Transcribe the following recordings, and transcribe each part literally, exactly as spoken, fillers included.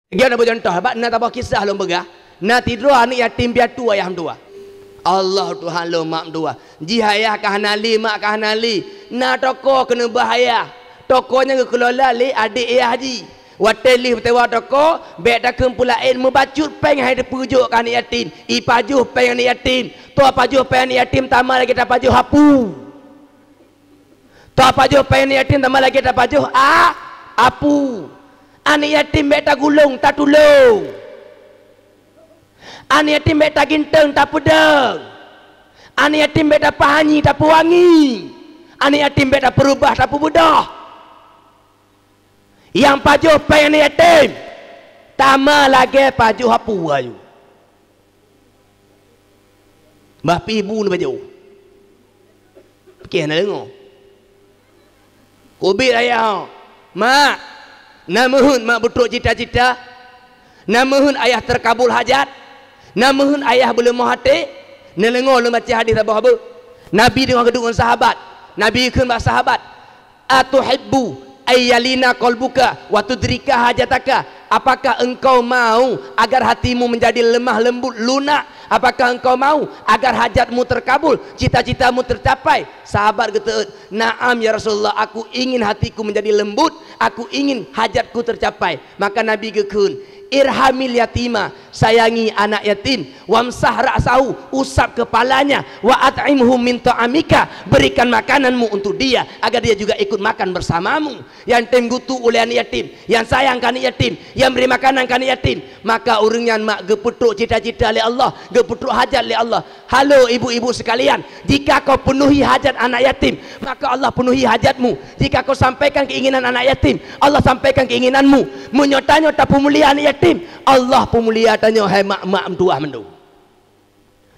Lagèe na beucontoh, bak na saboh kisah lôn peugah, na sidroe aneuk yatim piatu ayah meutuwah. Allah Tuhan lôn mak meutuwah. Jih ayah ka hana lé, mak ka hana lé. Na toko keuneubah ayah. Toko nyan geukeulola lé adék ayah jih. Watèe lheuh meusewa toko, bèk takheun peulaén meubacut péng hai teupeujok keu aneuk yatim. Ipajoh péng aneuk yatim. Toh pajoh péng aneuk yatim sama lagèe tapajoh apu. Tapajoh péng aneuk yatim sama lagèe tapajoh a-, apu. Aneuk yatim bèk tagulong, tatulông. Aneuk yatim bèk taginteung, tapeudong. Aneuk yatim bèk tapeuhanyi, tapeuwangi. Aneuk yatim bèk tapeurubah, tapeubeudôh. Nyang pajoh péng aneuk yatim, sama lagèe pajoh apu ayue. Bah pi bu neubajoe. Pike na deungoe. Keubiet ayah, "Mak, na meuheuet mak beutrok cita-cita? Na meuheuet ayah teukabul hajat? Na meuheuet ayah beuleumoh até?" Neudeungoe lôn baca hadis saboh beuh. Nabi deungoe geuduek ngon sahabat. Nabi kheun bak sahabat, "Atuhibbu ayyalina qalbuka wa tudrika hajataka?" Apakah engkau mau agar hatimu menjadi lemah lembut, lunak? Apakah engkau mau agar hajatmu terkabul, cita-citamu tercapai? Sahabat geuteuôt, "Na'am ya Rasulullah, aku ingin hatiku menjadi lembut, aku ingin hajatku tercapai." Maka Nabi geukheun, "Irhamil yatima, sayangi anak yatim, wamsah ra'sahu, usap kepalanya, wa at'imhu min ta'amika, berikan makananmu untuk dia, agar dia juga ikut makan bersamamu." Nyang tem geutu ulèe aneuk yatim, nyang sayang keu aneuk yatim, nyang bri makanan keu aneuk yatim, maka ureueng nyan mak geupeutrok cita-cita lé Allah, geupeutrok hajat lé Allah. Halo ibu-ibu sekalian, jika kau penuhi hajat anak yatim, maka Allah penuhi hajatmu. Jika kau sampaikan keinginan anak yatim, Allah sampaikan keinginanmu. Meunyoe tanyoe tapeumulia aneuk yatim, Allah peumulia tanyoe, hai mak-mak meutuwah mandum.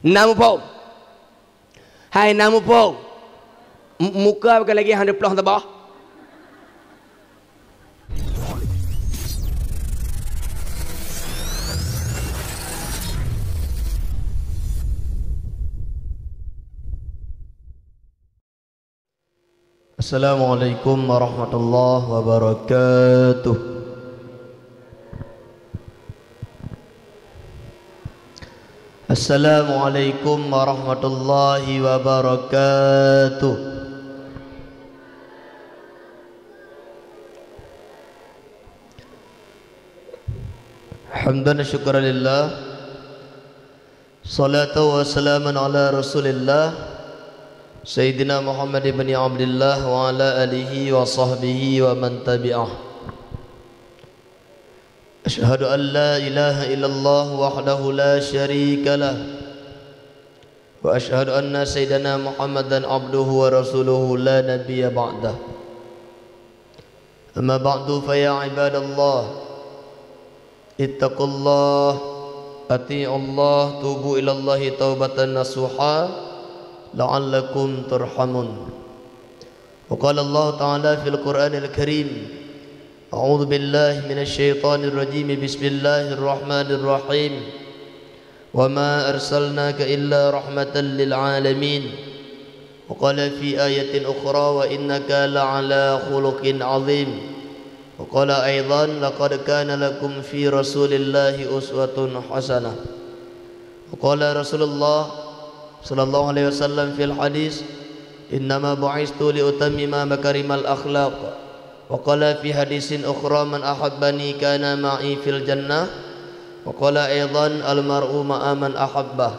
Na muphom? Hai na muphom? M-, muka bukan lagi hana ploh tabah. Assalamualaikum warahmatullahi wabarakatuh. Assalamualaikum warahmatullahi wabarakatuh. Hamdan syukran lillah. Salatu wa salaman ala Rasulillah, Sayyidina Muhammad ibn Abdillah wa ala alihi wa sahbihi wa man tabi'ah. Asyhadu an la ilaha illallah wahdahu la syarika lah. Wa asyhadu anna sayyidana Muhammadan abduhu wa rasuluhu la nabiyya ba'dah. Amma ba'du, fa ya ibadallah, ittaqullah, ati'ullah, tubu ilallahi taubatan nasuha, la'allakum turhamun. Wa qala Allah Ta'ala fil Qur'anil Karim, a'udzu billahi minasy syaithanir rajim, bismillahirrahmanirrahim. Wa ma arsalnaka illa rahmatan lil alamin. Wa qala fi ayatin ukhra, wa innaka la'ala khuluqin azim. Wa qala aidan, laqad kana lakum fi Rasulillahi uswatun hasanah. Wa qala Rasulullah sallallahu alaihi wasallam fil hadis, "Innama bu'istu li utammima makarimal akhlaq." Wa qala fi hadisin ukhra, "Man ahabbani kana ma'i fil jannah." Wa qala aidan, "Al mar'u ma'a man ahabbah."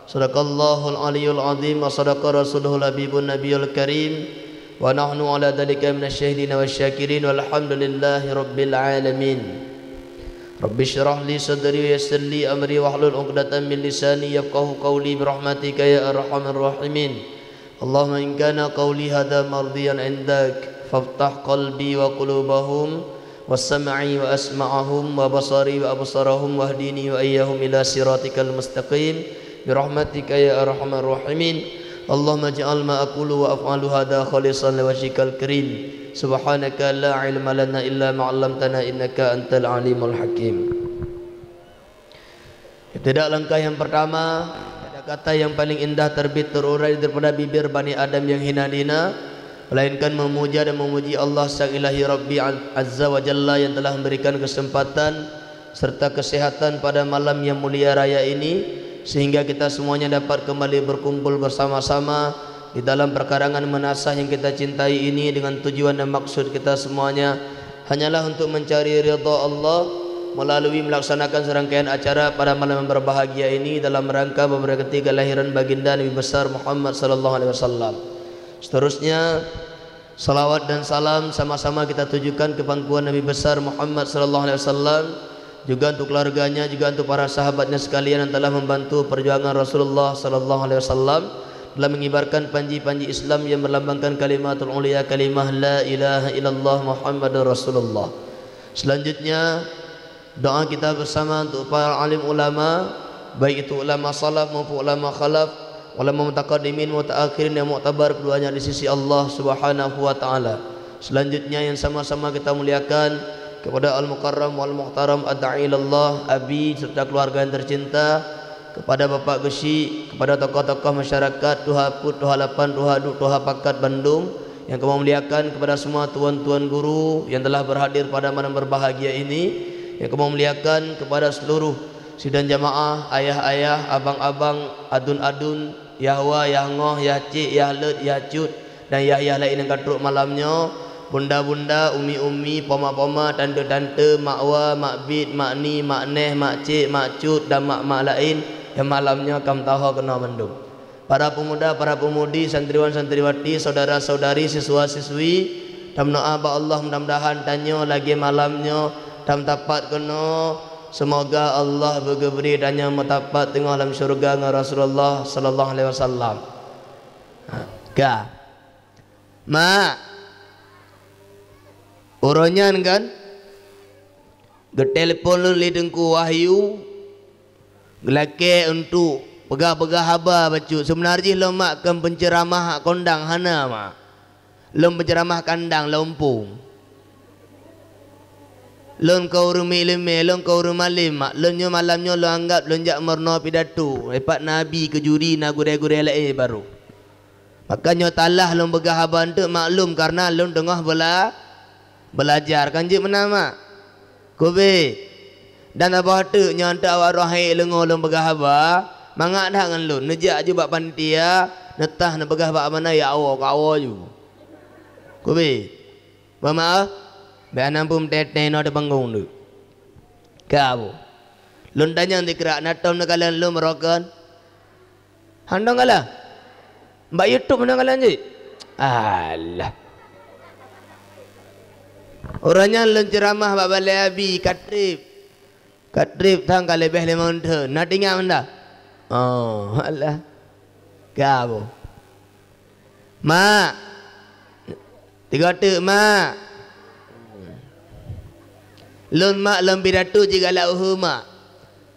Sadaqallahul aliyyul azim wa sadaqa rasuluhul habibun nabiyul karim. Wa nahnu ala dzalika minasy syahidin wasy syakirin walhamdulillahi rabbil alamin. Rabbi syrah li sadri wa yassir li amri wahlul 'uqdatam min lisani yafqahu qawli birahmatika ya arhamar rahimin. Allahumma in kana qawli hadza mardiyan 'indak, faftah qalbi wa qulubahum, wa sam'i wa asma'ahum, wa basari wa absarahum, wahdini wa iyyahum ila siratikal mustaqim, birahmatika ya arhamar rahimin. Allahumma ij'al ma aqulu wa af'alu hadza khalisan liwajhikal karim. Subhanaka la ilma lana illa ma 'allamtana innaka antal alimul hakim. Tidak, langkah yang pertama, kata-kata yang paling indah terbit terurai daripada bibir Bani Adam yang hina dihina, melainkan memuja dan memuji Allah Sang Ilahi Rabbi Azza wa Jalla yang telah memberikan kesempatan serta kesehatan pada malam yang mulia raya ini, sehingga kita semuanya dapat kembali berkumpul bersama-sama di dalam perkarangan meunasah yang kita cintai ini dengan tujuan dan maksud kita semuanya hanyalah untuk mencari ridha Allah melalui melaksanakan serangkaian acara pada malam yang berbahagia ini dalam rangka memperingati kelahiran Baginda Nabi Besar Muhammad sallallahu alaihi wasallam. Seterusnya, salawat dan salam sama-sama kita tujukan ke pangkuan Nabi Besar Muhammad sallallahu alaihi wasallam, juga untuk keluarganya, juga untuk para sahabatnya sekalian yang telah membantu perjuangan Rasulullah sallallahu alaihi wasallam dalam mengibarkan panji-panji Islam yang melambangkan kalimatul ulia, kalimah la ilaha illallah Muhammadur Rasulullah. Selanjutnya, doa kita bersama untuk para alim ulama, baik itu ulama salaf maupun ulama khalaf, ulama mutaqaddimin, mutaakhirin yang muktabar keduanya di sisi Allah Subhanahu wa taala. Selanjutnya, yang sama-sama kita muliakan kepada Al-Mukarram wal Muhtaram Ad-Da'i Ilallah, Abi, serta keluarga yang tercinta, kepada Bapak Geuchik, kepada tokoh-tokoh masyarakat, Tuha Put, Tuha Lapan, Tuha Duk, Tuha Pakat bandum, yang kamoe muliakan, kepada semua tuan-tuan guru yang telah berhadir pada malam berbahagia ini, yang kamoe muliakan, kepada seluruh sidang jamaah, ayah-ayah, abang-abang, adun-adun, yah wa, yah ngoh, yah cik, yah let, yah cut, dan yah-yah laén nyang ka trok malam nyoe, bunda-bunda, umi-umi, poma-poma, tante-tante, mak wa, mak bit, mak ni, mak neh, mak cik, mak cut, dan mak-mak laén nyang malam nyoe ka meutuha keunoe mandum. Para pemuda, para pemudi, santriwan, santriwati, saudara-saudari, siswa-siswi, tameudoa bak Allah mudah-mudahan tanyoe lagée malam nyoe tameusapat keunoe. Seumoga Allah beugeubri tanyoe meusapat teungoh lam syeuruga ngon Rasulullah sallallahu alaihi wasallam. Ha, ka. Mak, uroe nyan kan, geutelepon lôn lé Teungku Wahyu, geulakée untuk peugah-peugah haba bacut. Seubeuna jih lôn mak kon peuceuramah kondang, hana mak. Lôn peuceuramah kandang, lôn phon. Lôn kon ureuëng meuileumé, lôn kon ureuëng malém mak. Lôn nyoe malam nyoe lôn anggab lôn jak meurunoe pidato. Dipat na abi keujuri, na gurée-gurée laén barô. Maka nyoe talah lôn peugah haba eunteuk maklum, kareuna lôn teungoh beula-, beulajar. Kan jeuet meunan mak? Keubiet. Dan saboh teuk nyoe eunteuk awak roh hai leungo lôn peugah haba, mangat that ngon lôn. Neujak aju bak panitia, neutah neupeugah bak amanah, ya Allah, ka Allah ju. Keubiet. Meumaáh, bék hana peumeutéh-téh inoe di panggong tu. Ka bu. Lôn tanyong dikrak, na tom neukalon lôn meurokon? Hana tom kalon? Bak YouTube hana tom kalon jih? Alah. Uroe nyan lôn ceuramah bak balée abi, ka treb. Ka treb sang ka leubeh limong thon. Na teuingat meunan? Oh, alah. Ka bu. Mak. Tiga teuk, mak. Lôn mak lôn pidato jigalak uhu mak.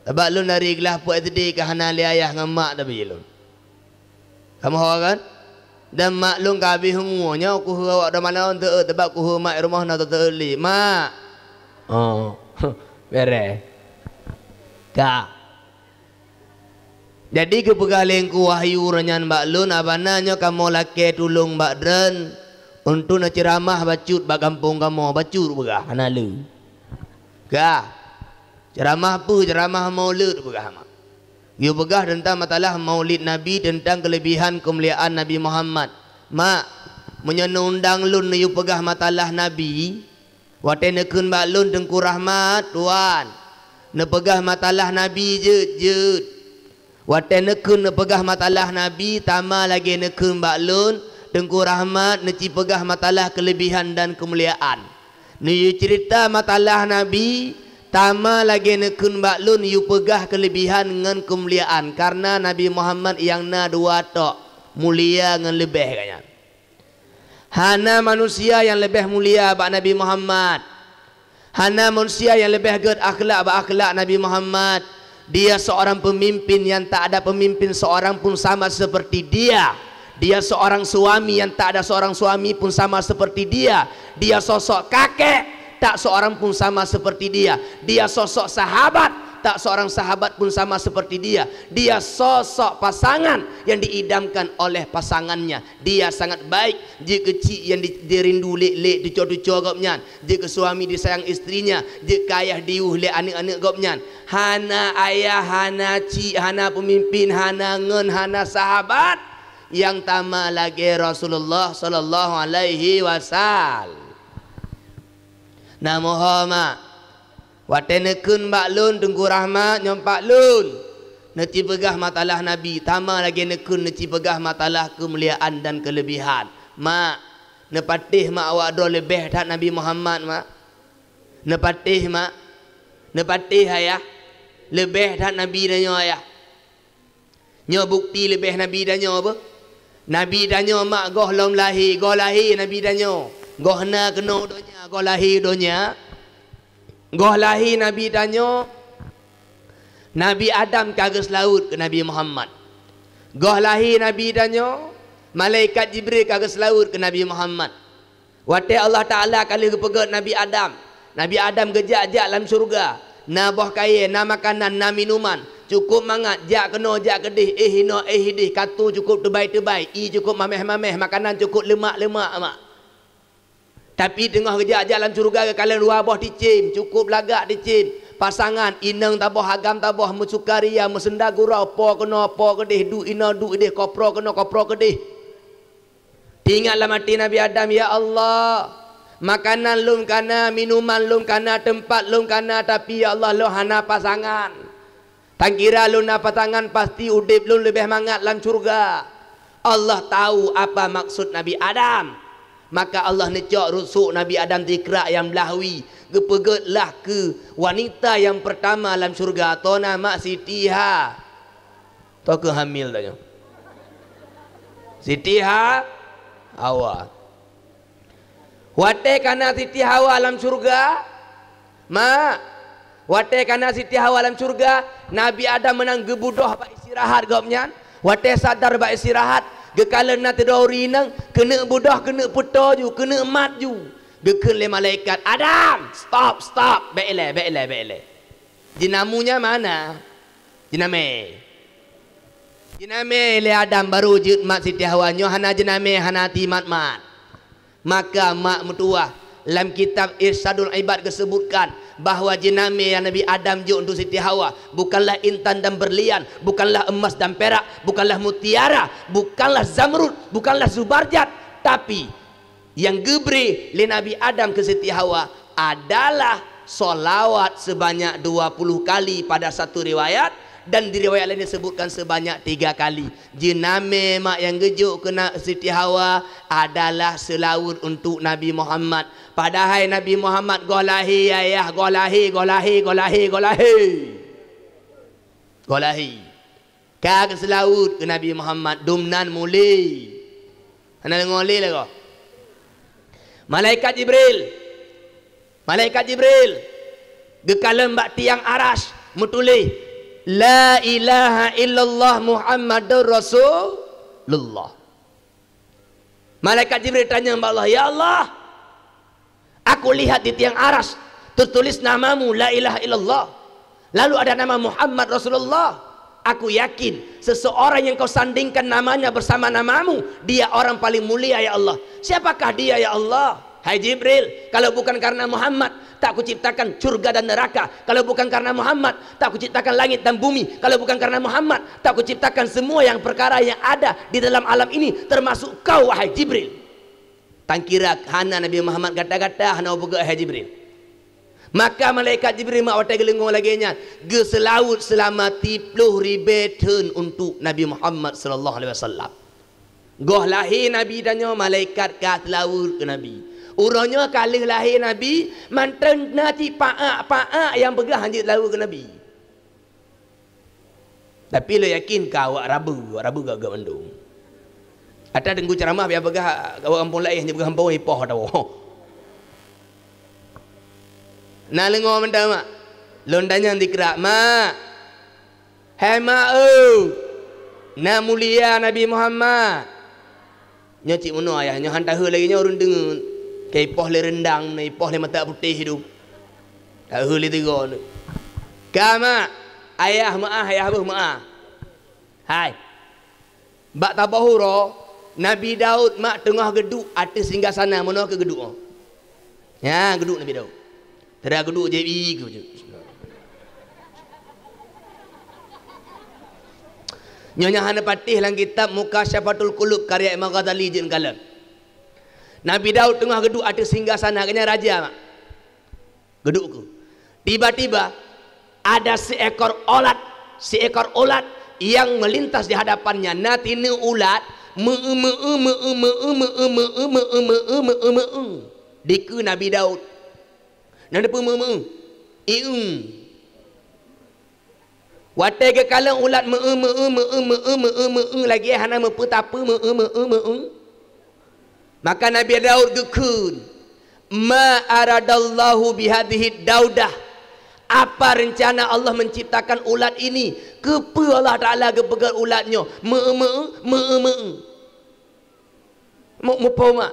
Sabab lôn dari glah peuet SD ka hana lé ayah ngon mak tabi lôn. Kamoe ho kan? Dan mak lôn ka habéh umu nyoe kuhu awak dua malam teuôt, sabab kuhu mak rumoh na teuôt lé. Mak. Oh. Bereh. Ka. Jadi geupeugah lé Teungku Wahyu uroe nyan bak lôn, abana nyoe kamoe lakée tulông bak droen untuk neuceuramah bacut bak gampông kamoe, bacut peugah, hana lé. Gah. Ceuramah peue? Ceuramah Maulud peugah mak. Yue peugah teuntang matalah Maulid Nabi, teuntang keuleubihan keumuliaan Nabi Muhammad. Mak, meunyoe neuundang lôn neuyue peugah matalah Nabi, watée neukheun bak lôn Teungku Rahmat, tuan, neupeugah matalah Nabi jeuet-jeuet. Watée neukheun neupeugah matalah Nabi, tama lagée neukheun bak lôn Teungku Rahmat neuci peugah matalah keuleubihan dan keumuliaan. Neuyue ceurita matalah Nabi, tama lagée neukheun bak lôn yue peugah keuleubihan ngon keumuliaan, kareuna Nabi Muhammad nyang na dua tok, mulia ngon leubeh gobnyan. Hana manusia nyang leubeh mulia bak Nabi Muhammad. Hana manusia nyang leubeh gét akhlak bak akhlak Nabi Muhammad. Dia seorang pemimpin yang tak ada pemimpin seorang pun sama seperti dia. Dia seorang suami yang tak ada seorang suami pun sama seperti dia. Dia sosok kakek, tak seorang pun sama seperti dia. Dia sosok sahabat, Tak seorang sahabat pun sama seperti dia. Dia sosok pasangan yang diidamkan oleh pasangannya. Dia sangat baik, jeuet keu chik nyang di-, dirindu lé-lé tuco-tuco gobnyan, jeuet keu suami disayang istrinya, jeuet keu ayah diyueh lé aneuk-aneuk gobnyan. Hana ayah, hana chik, hana peumimpin, hana ngon, hana sahabat nyang sama lagée Rasulullah sallallahu alaihi wasallam. Na moho, mak. Watée neukheun bak lôn, Teungku Rahmat, nyoe bak lôn, neucipeugah matalah Nabi, sama lagée neukheun neucipeugah matalah keumuliaan dan keuleubihan. Mak, neupatéh mak awak droe leubeh that Nabi Muhammad, mak? Neupatéh, mak? Neupatéh, ayah? Leubeh that Nabi tanyoe, ayah? Nyoe bukeuti leubeh Nabi tanyoe beuh. Nabi tanyoe mak goh lom lahé, goh lahé Nabi tanyoe. Goh na keunoe donya, goh lahé donya. Goh lahé Nabi tanyoe, Nabi Adam ka geuseulaweuet keu Nabi Muhammad. Goh lahé Nabi tanyoe, malaikat Jibril ka geuseulaweuet keu Nabi Muhammad. Watée Allah Taala ka lheueh geupeugét Nabi Adam, Nabi Adam geujak-jak lam syeuruga. Na boh kayée, na makanan, na minuman, cukôp mangat, jak keunoe, jak keudeh, éh inoe, éh ideh, ka tu cukôp teubai-teubai, ie cukôp maméh-maméh, makanan cukôp leumak-leumak, mak. Tapi teungoh geujak-jak lam syeuruga geukalon dua boh cicém, cukôp lagak cicém, pasangan, inong taboh, agam taboh, meusukaria, meuseunda gurau, po keunoe, po keudeh, duek inoe, duek ideh, koproe keunoe, koproe keudeh. Teuingat lam até Nabi Adam, "Ya Allah, makanan lôn ka na, minuman lôn ka na, teumpat lôn ka na, tapi ya Allah, lôn hana pasangan. Tan kira lôn na pasangan, pasti udeb lôn leubeh mangat lam syeuruga." Allah tahu apa maksud Nabi Adam. Maka Allah neucok rusuk Nabi Adam tikrak nyang blaih wie, geupeugét lah keu wanita nyang peurtama lam syeuruga, toh na mak Siti Ha. Toh keuh hamil tanyoe. Siti Ha-, Hawa. Watée ka na Siti Hawa lam syeuruga, mak, watée ka na Siti Hawa lam syeuruga, Nabi Adam meunan geubudoh bak istirahat gobnyan. Watée sadar bak istirahat, geukalon na sidroe ureuëng inong, keuneuk budoh, keuneuk peutoe ju, keuneuk mat ju. Geukheun lé malaikat, "Adam, stop, stop, bék ilée, bék ilée, bék ilée." Jinamé nyan mana? Jinamé. Jinamé lé Adam barô jeuet mat Siti Hawa, nyoe hana jinamé, hana até mat-mat. Maka mak meutuwah, lam kitab Irsyadul Ibad geuseubutkan bahwa jinamé nyang Nabi Adam jok untuk Siti Hawa bukanlah intan dan berlian, bukanlah emas dan perak, bukanlah mutiara, bukanlah zamrud, bukanlah zubarjat, tapi nyang geubri lé Nabi Adam keu Siti Hawa adalah sholawat sebanyak dua puluh kali pada satu riwayat, dan di riwayat lain disebutkan sebanyak tiga kali. Jinamé mak nyang geujok keu na-, Siti Hawa adalah seulaweuet untuk Nabi Muhammad. Padahai Nabi Muhammad goh lahé, ayah, goh lahé, goh lahé, goh lahé, goh lahé. Goh lahé. Ka geuseulaweuet keu Nabi Muhammad, dum nan mulé. Hana deungoe lé lagoe. Malaikat Jibril. Malaikat Jibril geukalon bak tiang Arasy, meutuléh, "La ilaha illallah Muhammadur Rasulullah." Malaikat Jibril tanyong bak Allah, "Ya Allah, aku lihat di tiang Arasy teutulis nama-Mu, la ilaha illallah. Lalu ada nama Muhammad Rasulullah. Aku yakin seseorang yang Kau sandingkan namanya bersama nama-Mu, dia orang paling mulia, ya Allah. Siapakah dia, ya Allah?" "Hai Jibril, kalau bukan karena Muhammad, tak kuciptakan syurga dan neraka. Kalau bukan karena Muhammad, tak kuciptakan langit dan bumi. Kalau bukan karena Muhammad, tak kuciptakan semua yang perkara yang ada di dalam alam ini, termasuk kau, wahai Jibril." Tan kira hana Nabi Muhammad gata-gata hana peugah, "Hai Jibril." Maka malaikat Jibril mak watée geudeungoe lagée nyan, geuseulaweuet seulama siplôh ribée thon untuk Nabi Muhammad sallallahu alaihi wasallam. Goh lahé Nabi tanyoe, malaikat ka seulaweuet keu Nabi. Uroe nyoe ka lheueh lahé Nabi, mantong na cit paak-paak nyang peugah hanjeuet seulaweuet keu Nabi. Tapi lôn yakin ka awak rabu, awak rabu gagak mandum. Ata teungku ceramah biasa peugah awak gampông laén, hanya peugah gampông ipoh atawa. Na leungoe mantong, mak. Lôn tanyong dikrak, "Mak, hai mak eu, na mulia Nabi Muhammad?" Nyoe cit meunoe ayah, nyoe han taheu lagée nyoe ureuëng deungon. Ka ipoh lé reundang, na ipoh lé mata putéh tu. Taheu lé tiga tu. Ka mak, ayah meu'ah, ayah beuh meu'ah. Hai. Bak taboh uroe, Nabi Daud mak teungoh geuduek ateueh singgasana, meunoe keuh geuduek. Nyan geuduek Nabi Daud. Teuda geuduek J B I keuh. Nyoe nyang hana patéh lam kitab Mukasyafatul Qulub karya Imam Ghazali jeuet kalon. Nabi Daud teungoh geuduek ateueh singgasana, geuhnyan raja mak. Geuduek keuh. Tiba-tiba, ada seekor ulat, seekor ulat yang melintas di hadapannya. Na tineuk ulat, meu-eu, meu-eu, meu-eu, meu-eu, meu-eu, meu-eu, meu-eu, meu-eu, meu-eu. Dikeue Nabi Daud. Na neupeu meu-eu, meu-eu. Ieu. Watée geukalon ulat meu-eu, meu-eu, meu-eu, meu-eu, meu-eu, meu-eu, lagée hana meupeue tapeue meu-eu, meu-eu, meu-eu. Maka Nabi Daud geukheun, "Ma aradallahu bihadhihi daudah." Apa rencana Allah menciptakan ulat ini? Keupeue Allah Taala geupeugét ulat nyoe meu-eu, meu-eu, meu-eu, meu-eu? Mu-, muphom mak.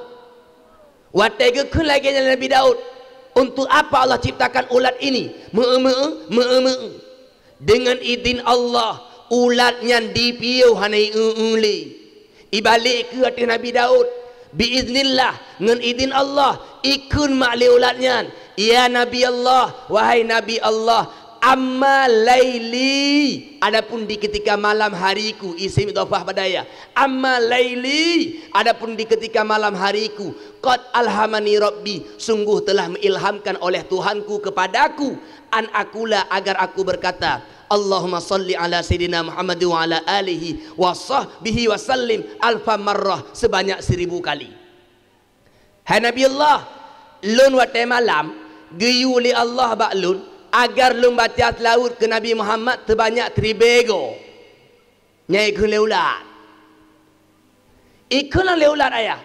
Watée geukheun lagée nyan Nabi Daud, "Untuk apa Allah ciptakan ulat ini?" Meu-eu, meu-eu, meu-eu, meu-eu. Deungon idin Allah, ulat nyan dipiôh hana ieu-eu lé. Ibalek keuh ateueh Nabi Daud. Biiznillah, ngon idin Allah, ikheun mak lé ulat nyan, "Ya Nabi Allah, wahai Nabi Allah, amma laili, adapun di ketika malam hariku," isim idhofah bak daya, "amma laili, adapun di ketika malam hariku, qad alhamani Rabbi, sungguh telah mengilhamkan oleh Tuhanku kepadaku, an akula, agar aku berkata, Allahumma salli ala Sayyidina Muhammad wa ala alihi wa sahbihi wa sallim alfa marrah," sebanyak seribu kali. Hai Nabi Allah, lôn watée malam geuyue lé Allah bak lôn agar lôn baca seulaweuet keu Nabi Muhammad teubanyak tribego. Nyan ikheun lé ulat. Ikheun lé ulat ayah.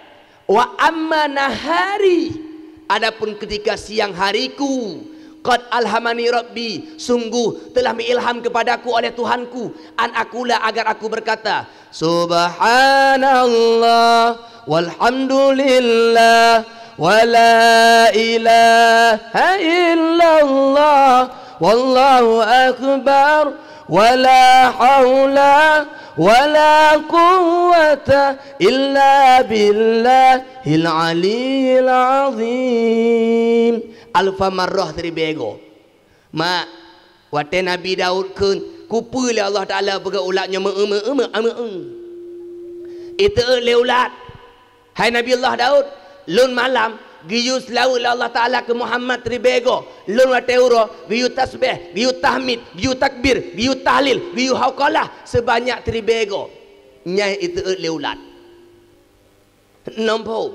Wa amma nahari, adapun ketika siang hariku, qad alhamani Rabbi, sungguh telah mengilham kepadaku oleh Tuhanku, an akula, agar aku berkata, "Subhanallah, walhamdulillah, wa la ilaha illallah, wallahu akbar, wa la haula wa la quwwata illa billahil aliyyil azim." Alfa marrah tribego. Mak, watée Nabi Daud kheun, keupeue lé Allah Taala peugah ulat nyoe meu-eu, meu-eu, meu-eu, meu-eu. Iteu'eu lé ulat, "Hai Nabi Allah Daud, lôn malam geuyue seulaweuet lé Allah Taala keu Muhammad tribego, lôn watée uroe geuyue tasbeh, geuyue tahmid, geuyue takbir, geuyue tahlil, geuyue hauqalah seubanyak tribego." Nyan iteu'eu lé ulat. Nyoe phom.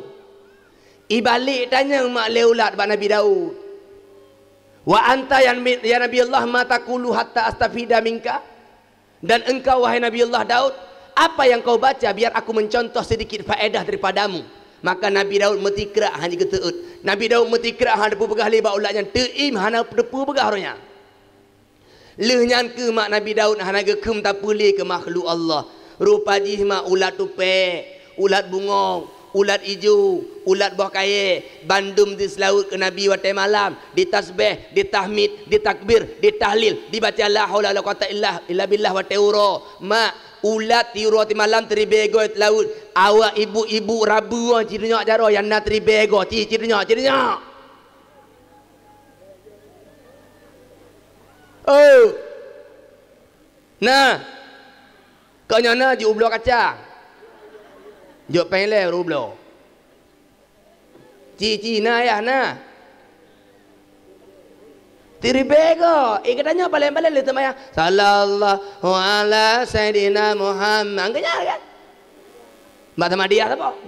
Ibalek tanyong mak lé ulat bak Nabi Daud, "Wa anta ya Nabi, ya Nabi Allah, ma taqulu hatta astafida minka?" Dan engkau, wahai Nabi Allah Daud, apa yang kau baca biar aku mencontoh sedikit faedah daripadamu? Maka Nabi Daud meutikrak hana geuteu'eut. Nabi Daud meutikrak hana teupeugah lé bak ulat nyan, teuim hana teupeugah roh nyan. Lheueh nyan kheueh mak Nabi Daud hana geukheun tapeulé keu makhluk Allah. Rupa jih mak ulat tupék, ulat bungong, ulat ijo, ulat boh kayée, bandum diseulaweuet keu Nabi watée malam, ditasbeh, ditahmid, ditakbir, ditahlil, dibaca la haula wala quwata illa, illa billah watée uroe. Mak, ulat tiuroe timalam teuribée goe teulaweuet, awak ibu-ibu rabu cit nyoe jaroe nyang na teuribée goe, cit, cit nyoe, cit nyoe. Oh. Nah. Kok nyoe na jeuet ubloe kaca. Jok péng lé ubloe. Ci, ci, na yah, na. Teuribée goe. Eh, geutanyoe paleng-paleng lé teumayang, "Sallallahu ala Sayyidina Muhammad." Keu nyan kan? Bak sama dia apa?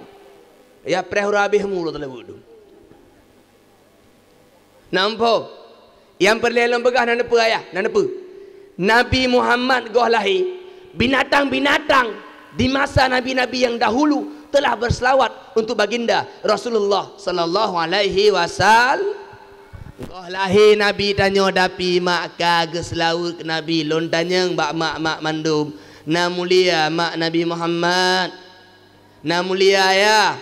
Ya preh urabih mulu teuleubu tu. Nampo, nyang peureulée lôn peugah na neupeu ayah, na neupeu. Nabi Muhammad goh lahé, binatang-binatang di masa nabi-nabi yang dahulu telah berselawat untuk baginda Rasulullah sallallahu alaihi wasallam. Goh lahé Nabi tanyoe dapi mak ka geuseulaweuet keu Nabi, lôn tanyong bak mak-mak mandum, na mulia mak Nabi Muhammad? Na mulia ya?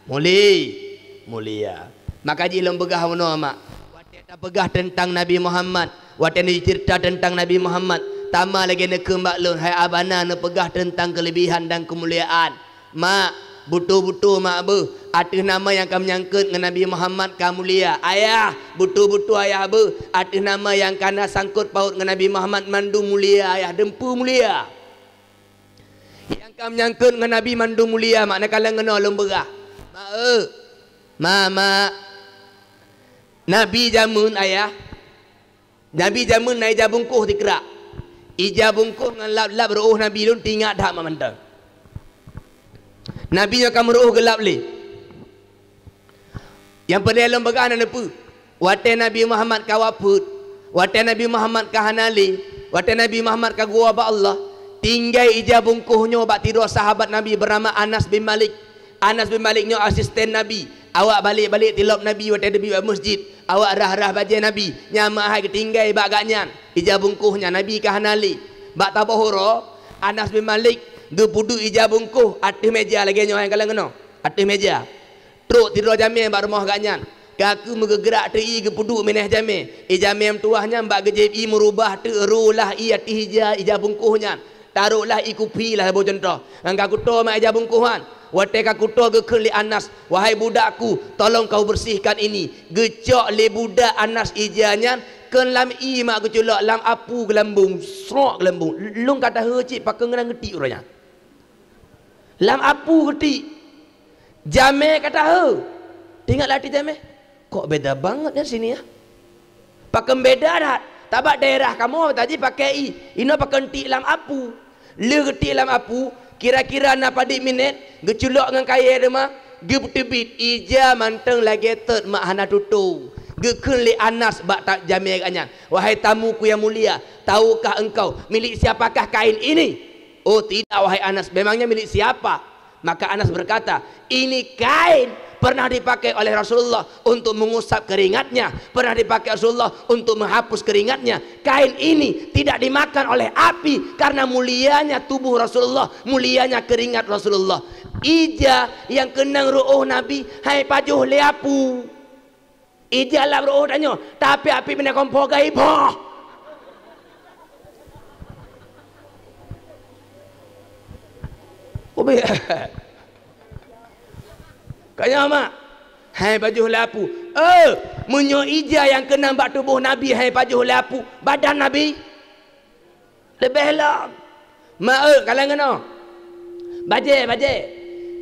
Muli, mulia. Maka jih lôn peugah bunoe mak. Watée tapeugah teuntang Nabi Muhammad, Watée neuceurita teuntang Nabi Muhammad, tama lagée neukheun bak lôn, hai abana neupeugah teuntang keulebihan dan keumuliaan. Mak, beutôi-beutôi mak beuh, ateueh nama nyang ka meunyangkot ngon Nabi Muhammad ka mulia. Ayah, beutôi-beutôi ayah beuh, ateueh nama nyang ka na sangkot paut ngon Nabi Muhammad mandum mulia ayah, deumpeue mulia. Nyang ka meunyangkot ngon Nabi mandum mulia, mak, neukalon keunoe lôn peugah. Mak, eu. Mak, mak. Nabi jameun ayah. Nabi jameun na ija bungkôh tikrak. Ija bungkôh ngon lab-lab reuôh Nabi lôn teuingat that mak mantong. Nabi nyoe ka meureuôh geulab lé. Nyang peureulée lôn peugah na neupeu. Watée Nabi Muhammad ka wafeuet, watée Nabi Muhammad ka hana lé, watée Nabi Muhammad ka geuwoe bak Allah, tinggai ija bungkôh nyoe bak sidroe sahabat Nabi beunama Anas bin Malik. Anas bin Malik nyoe asisten Nabi. Awak balek-balek tilop Nabi watée teubiet bak meuseujid. Awak rhah-rhah bajée Nabi. Nyan meuhai geutinggai bak gobnyan. Ija bungkôh nyan Nabi ka hana lé. Bak saboh uroe, Anas bin Malik geupeuduek ija bungkôh ateueh méja lagée nyoe nyang kalon keunoe. Ateueh méja. Trok sidroe jamé bak rumoh gobnyan. Ka keuh meugeugrak teuk ié geupeuduek binéh jamé. Ié jamé meutuwah nyan bak geujieb ié meurubah teuk roh lah ié ateueh ija, ija bungkôh nyan. Tarok lah ié kupi lah saboh cuntoh. Ngon ka kutoe mak ija bungkôh nyan. Watée ka kutoe geukheun lé Anas, "Wahai budakku, tolong kau bersihkan ini." Geucok lé budak Anas ija nyan, kheun lam ié mak geuculok lam apu geulambong, srok geulambong. Lôn ka taheu cit pakon ngon geutiek uroe nyan. Lam apu geutiek. Jamé ka taheu. Teuingat lah ateueh jamé. Kok beda banget ya sini ya. Pakon beda that. Tabak daerah kamoe taji pakai ié. Inoe pakon tiek lam apu. Lheueh geutiek lam apu, kira-kira na padub minét, geuculok ngon kayée teuma, geupeuteubiet ija mantong lagée tot mak hana tutoe. Geukheun lé Anas bak ta-, jamé gobnyan, "Wahai tamuku yang mulia, tahukah engkau milik siapakah kain ini?" "Oh tidak, wahai Anas, memangnya milik siapa?" Maka Anas berkata, "Ini kain pernah dipakai oleh Rasulullah untuk mengusap keringatnya, pernah dipakai Rasulullah untuk menghapus keringatnya. Kain ini tidak dimakan oleh api karena mulianya tubuh Rasulullah, mulianya keringat Rasulullah." Ija nyang keunong reuôh Nabi hai pajoh lé apu. Ija lam reuôh tanyoe, tapi api binéh kompo gai boh. Ubé. Ka nyoe mak, hai pajoh lé apu. Eh, meunyoe ija nyang keunong bak tuboh Nabi hai pajoh lé apu, badan Nabi? Leubeh lom. Mak eu, kalon keunoe. Bajée, bajée.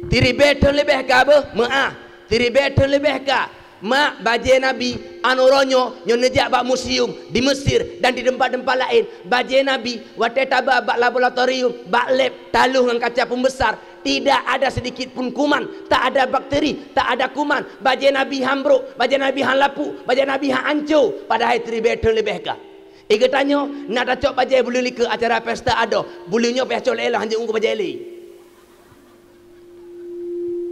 Siribée thon leubeh ka beuh, meuáh. Siribée thon leubeh ka. Mak, bajée Nabi, an uroe nyoe, nyoe neujak bak museum di Mesir dan di teumpat-teumpat laén. Bajée Nabi, watée taba bak laboratorium, bak lab, taloh ngon kaca peumbesar, tidak ada sedikit pun kuman, tak ada bakteri, tak ada kuman. Bajée Nabi han brok, bajée Nabi han lapuk, bajée Nabi han anco, padahai siribée thon leubeh ka. Ié geutanyoe na tacok bajée buleuen likot acara pesta adoe, buleuen nyoe payah cok lé-lé hanjeuet ngon bajée lé.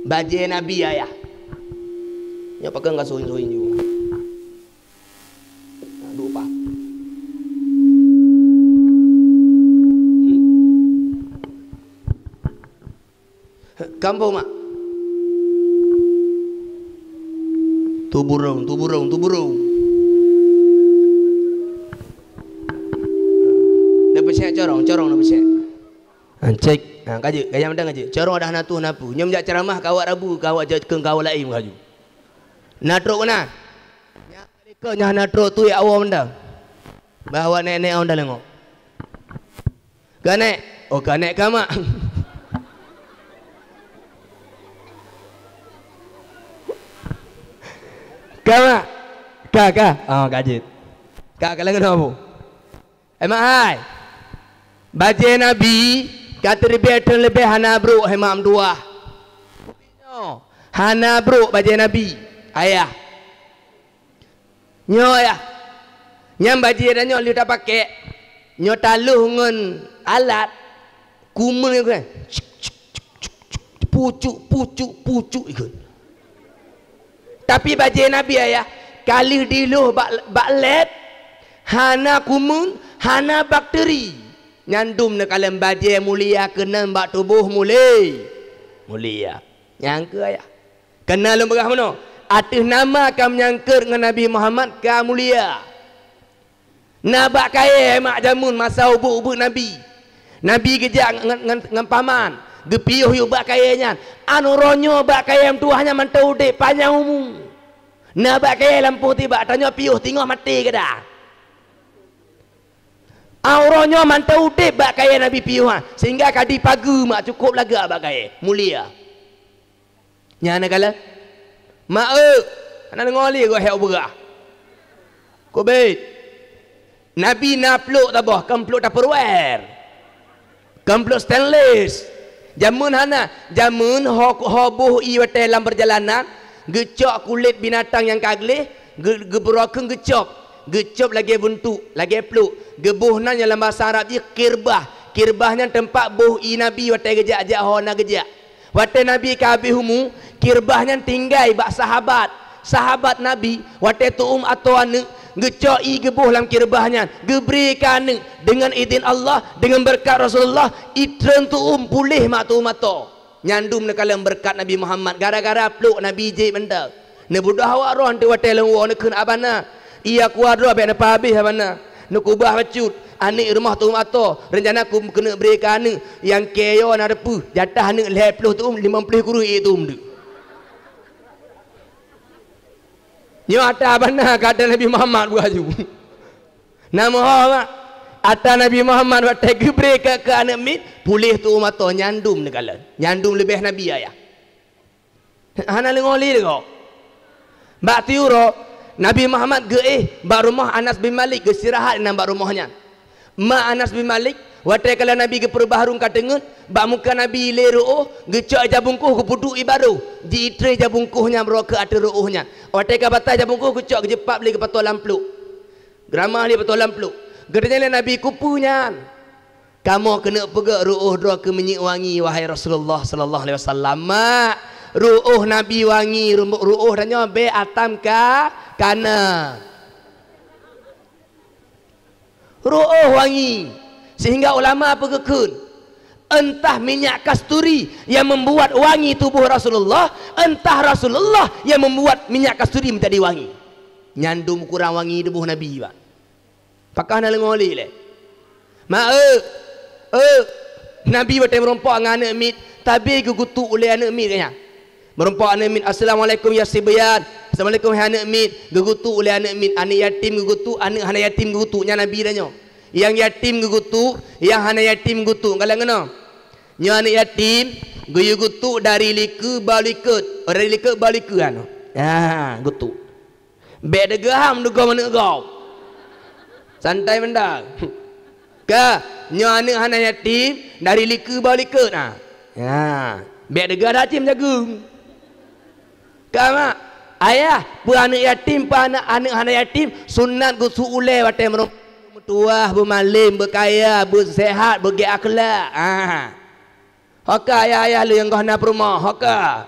Bajée Nabi ayah. Nyoe pakon ka suhin-suhin ju. Duek upah. Kampung mak. Tuburong, tuburong, tuburong. Dah peusiap corong, corong dah peusiap. Ha, cek. Ha, kajik, gaya mantang kajik. Corong dah hana tuh napu. Nyom jak ceramah kawat rabu, kawat jak keng kawat lain kaju. Na trok kena. Nyak kali kau nyah na trok tu ya awam dah. Bahawa nek-nek awam dah lengok. Ka nek? Oh, ka nek ka mak. Ka mak? Ka, ka. Oh, ka jeuet. Ka, ka lagoe apa? Eh, mak hai. Bajée Nabi ka teuribée thon leubeh hana brok hai mak meutuwah. Hana brok bajée Nabi. Ayah. Nyoe yah, nyang bajée tanyoe lheueh tapakék, nyoe taloh ngon alat, kumeung ikheun, pucuk, pucuk, pucuk ikheun. Tapi bajée Nabi ayah, ka lheueh diloh bak, bak lab, hana kumeung, hana bakteri. Nyan dum neukalon bajée mulia keunan bak tuboh mulé, mulia. Nyang keu ayah. Kana lôn peugah meunoe, ateueh nama ka meunyangkot ngon Nabi Muhammad ka mulia. Na bak kayèe mak jameun masa ubeuet-ubeuet Nabi. Nabi geujak ngon, ngon, ngon paman, geupiôh yue bak kayèe nyan. An uroe nyoe bak kayèe meutuwah nyan mantong udép panyang umu. Na bak kayèe lampôh tibak, tanyoe piôh teungoh maté geudah. An uroe nyoe mantong udép bak kayèe Nabi piôh nyan, sehingga ka dipageue mak cukôp lagak bak kayèe, mulia. Nyan hana kalon. Mak eu, hana deungoe lé goe hék u beurah. Kubit. Nabi na pluek taboh, kon pluek Tupperware. Kon pluek stainless. Jameun hana, jameun ho, ho boh ié watèe lam peurjalanan, geucok kulét binatang nyang ka gleh, geu-, geubrokeueng geucop. Geucop lagèe buntuk, lagèe pluek. Geuboh nan nyang lam basa Arab jih kirbah. Kirbah nyan teumpat boh ié Nabi watèe geujak-jak ho na geujak. Watèe Nabi ka habéh umu, kirbah nyan tinggai bak sahabat. Sahabat Nabi, watèe teu'uem atoe aneuk, geucok ié geuboh lam kirbah nyan, geubri keu aneuk. Deungon idhin Allah, deungon beureukat Rasulullah, ié treun teu'uem puléh mak teu'uem atoe. Nyan dum neukalon beureukat Nabi Muhammad, gara-gara pluek Nabi jép mantong. Neubeudôh awak droe teuk watèe lôn woe, neukheun, "Abana, ié aqua droe bèk neupeuhabéh, Abana. Neukeubah bacut, aneuk rumoh teu'uem atoe, reuncana ku keuneuk bri keu aneuk nyang kèe yoe na reupeuh, jatah aneuk lhèe ploh teu'uem, limong ploh kureueng ié teu'uem deuk." Nyoe ata Abana ka ata Nabi Muhammad buet laju. Na meuho mak, ata Nabi Muhammad watèe geubri keu, keu aneuk miet, puléh teu'uem atoe, nyan dum neukalon. Nyan dum leubeh Nabi ayah. Hana leungoe lé leugoe. Bak siuroe, Nabi Muhammad geuéh bak rumoh Anas bin Malik, geuistirahat inan bak rumoh nyan. Ma Anas bin Malik, watèe kalon Nabi geupeurubah harôm ka teungeut, bak muka Nabi lé reuôh, geucok ija bungkôh geupeuduek ié barô, jiitré ija bungkôh nyan brôk keu ateueh reuôh nyan. Watèe ka batai ija bungkôh geucok, geujeupap lé geupato lam pluek. Geuramah lé pato lam pluek. Geutanyong lé Nabi, "Keupeue nyan?" "Kamoe keuneuk peugöt reuôh droe keu minyeuk wangi, wahai Rasulullah sallallahu alaihi wasallam." Mak, reuôh Nabi wangi, reuôh, reuôh tanyoe bèk atam ka kana. Reuôh wangi. Sehingga ulama peugeukeun, entah minyak kasturi yang membuat wangi tubuh Rasulullah, entah Rasulullah yang membuat minyak kasturi menjadi wangi. Nyan dum kurang wangi tubuh Nabi, Pak. Pakon hana leungoe lé lé. Ma eu, eu, Nabi watèe meurumpok ngon aneuk miet, tabé geugeutuk ulèe aneuk miet nyan. Meurumpok aneuk miet, "Assalamualaikum ya sibyan." "Assalamualaikum hai aneuk miet." Geugeutuk ulèe aneuk miet, aneuk yatim geugeutuk, aneuk hana yatim geugeutuk, nyan Nabi tanyoe. Nyang yatim geugeutuk, nyang hana yatim geugeutuk, galak keunoe. Nyoe aneuk yatim, geuyue geutuk dari likeu bak likot. Oh, dari likot bak likeu nyan. Ha, geutuk. Bèk deugoe ham deugoe manok gob. Santai mantong. Ka, nyoe aneuk hana yatim dari likeu bak likot na. Ha, bèk deugoe dah cim jageung. Ka mak, ayah, peue aneuk yatim, peue aneuk, aneuk hana yatim, sunat geusu ulèe watèe meurumpok, meutuwah, beumalém, beukaya, beuseuhat, beugèt akhlak. Ha. Ho ka ayah-ayah lôn nyang goh na peurumoh, ho ka.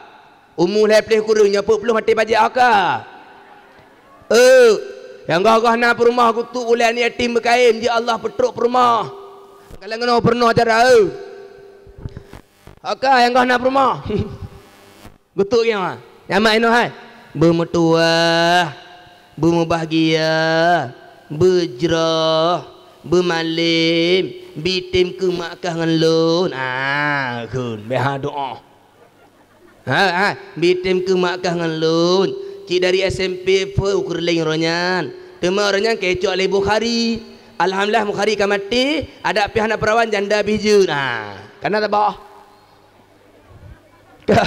Umu lhèe ploh kureueng, nyoe peuet ploh maté pajak, ho ka. Eh, nyang goh-goh na peurumoh geutuk ulèe aneuk yatim beukayém, ya Allah peutrok peurumoh. Galak keunoe peurunoe cara, eh. Ho ka nyang goh na peurumoh. Geutuk nyoe. Nyan mak inoe hai. Beumeutuwah, beumubahgia, beujroh, beumalém, bi tem keu mak kah ngon lôn. Ah, kheun, bèk ha doa. Ha, ha, bi tem keu mak kah ngon lôn. Cit dari S M P phon u Krueng Leng uroe nyan. Teuma uroe nyan ka icok lé Bukhari. Alhamdulillah Bukhari ka maté, adak pih hana peurawan janda bih jeuet. Ha, kana tabah. Ka.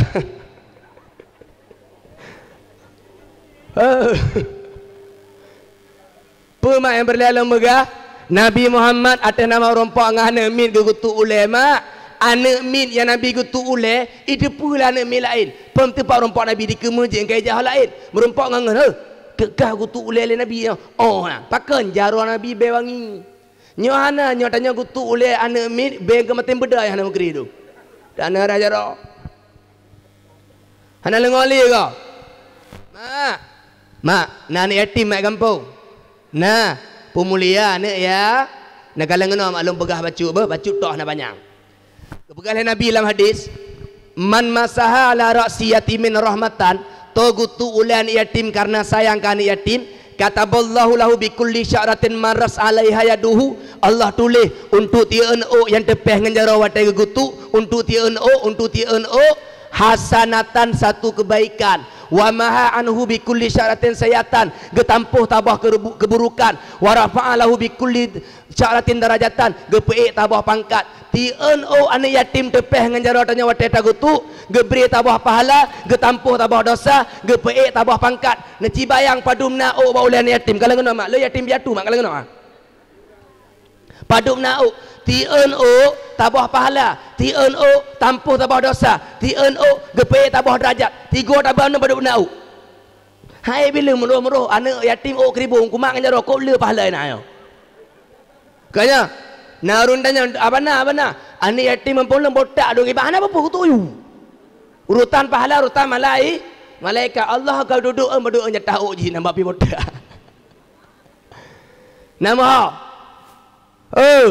Peue mak nyang peureulèe lôn peugah? Nabi Muhammad ateueh nama meurumpok ngon aneuk miet geugeutuk ulèe mak. Aneuk miet nyang Nabi geutuk ulèe, jiteupeue lé aneuk miet laén. Phon teumpat meurumpok Nabi dikeue meuseujid keu ijak laén. Meurumpok ngon, ngon, "Heuh, keu kah geutuk ulèe lé Nabi nyoe?" Oh, na. Pakon jaroe Nabi bèe wangi. Nyoe hana, nyoe tanyoe geutuk ulèe aneuk miet, bèe geumaté beudai hana meukri tu. Dan hana jaroe. Hana leungoe lé goe. Mak, mak, na aneuk yatim mak gampông. Na, peumulia aneuk ya. Na galak keunoe mak lôn peugah bacut beuh, bacut toh na panyang. Geupeugah lé Nabi lam hadis, "Man masaha ala ra'si yatimin rahmatan," toh geutuk ulèe aneuk yatim kareuna sayang keu aneuk yatim, Kataballahu lahu bi kulli sya'ratin marras 'alaiha yaduhu, Allah tuléh untuk tiyeuen ôk nyang teupéh ngon jaroe watée geugutuk, untuk tiyeuen ôk, untuk tiyeuen ôk, hasanatan, satu kebaikan. Wa maha anhu bi kulli sya'ratin sayyi'atan, geutampôh saboh keurubu-, keuburukan. Wa rafa'a lahu bi kulli sya'ratin darajatan, geupeuék saboh pangkat. Tiyeuen ôk aneuëk yatim teupéh ngon jaroe tanyoe watée tagutuk, geubri saboh pahala, geutampôh saboh dosa, geupeuék saboh pangkat. Neucibayang padum na ôk bak ulée aneuëk yatim, ka lagée nyoe mak, lé yatim piatu mak, ka lagée nyoe. Padum na ôk, tiyeuen ôk saboh pahala, tiyeuen ôk tampôh saboh dosa, tiyeuen ôk geupeuék saboh deurajat. Tigo tabang nyoe padum na ôk. Hai bileueng meuroh-meuroh aneuëk yatim ôk keuribong, kumat ngon jaroe, kok le pahala na nyoe. Ka nyan, na ureuëng tanyong, "Abana, abana, aneuëk yatim muphom lôn botak dong, iban hana peue-peue kutuyu." Urutan pahala, urutan malai-, malaikat. Allah ka dudoe, eh, badoe nyata ôk jih nambah pi botak. Nama? Oh,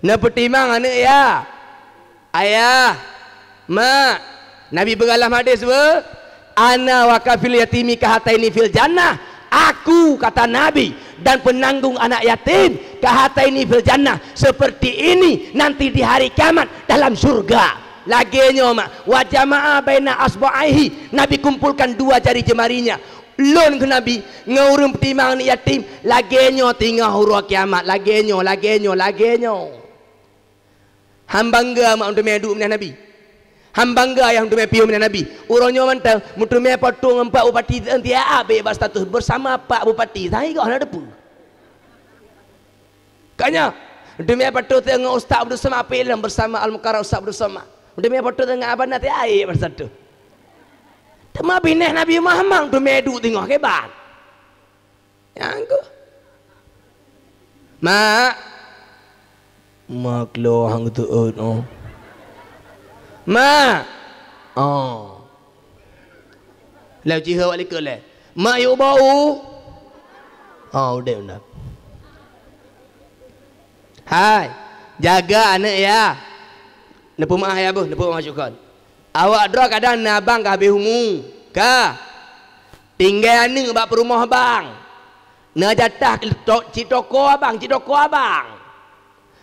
na peutimang aneuëk ya? Ayah, mak, Nabi peugah lam hadis, "Ana wa kafil yatimi kahataini fil jannah." Aku, kata Nabi, dan penanggung anak yatim kahataini fil jannah, seperti ini nanti di hari kiamat dalam surga. Lagée nyoe mak, wa jama'a baina asbu'aihi, Nabi kumpulkan dua jari jemarinya. Lôn keu Nabi, ngon ureuëng peutimang aneuëk yatim, lagée nyoe teungoh uroe kiamat, lagée nyoe, lagée nyoe, lagée nyoe. Han bangga mak meuteumé duek meunan Nabi. Han bangga ayah meuteumé piôh meunan Nabi. Uroe nyoe mantong meuteumé photo ngon Pak Bupati, tiap abéh bak status bersama Pak Bupati. Sahi kok hana depu. Ka nyan, meuteumé photo ngon Ustaz Abdul Somad Apik Ilem bersama Al Mukarram Ustaz Abdul Somad. Meuteumé photo ngon abang Nati Aik bersatu. Teuma binéh Nabi Muhammad meuteumé duek teungoh kiban. Nyang keuh. Mak. Mak lo hang geuteuôt, oh. Mak. Oh. Laju jiheuet awak likot lé. Mak yue bau. Oh, udeb dah. Hai, jaga aneuëk ya. Neupeumaah ya beuh, neupeumaah syukur. Awak droe kadang na abang ka habéh umu. Ka. Tinggai aneuëk bak peurumoh abang. Na jatah to-, cit toko abang, cit toko abang.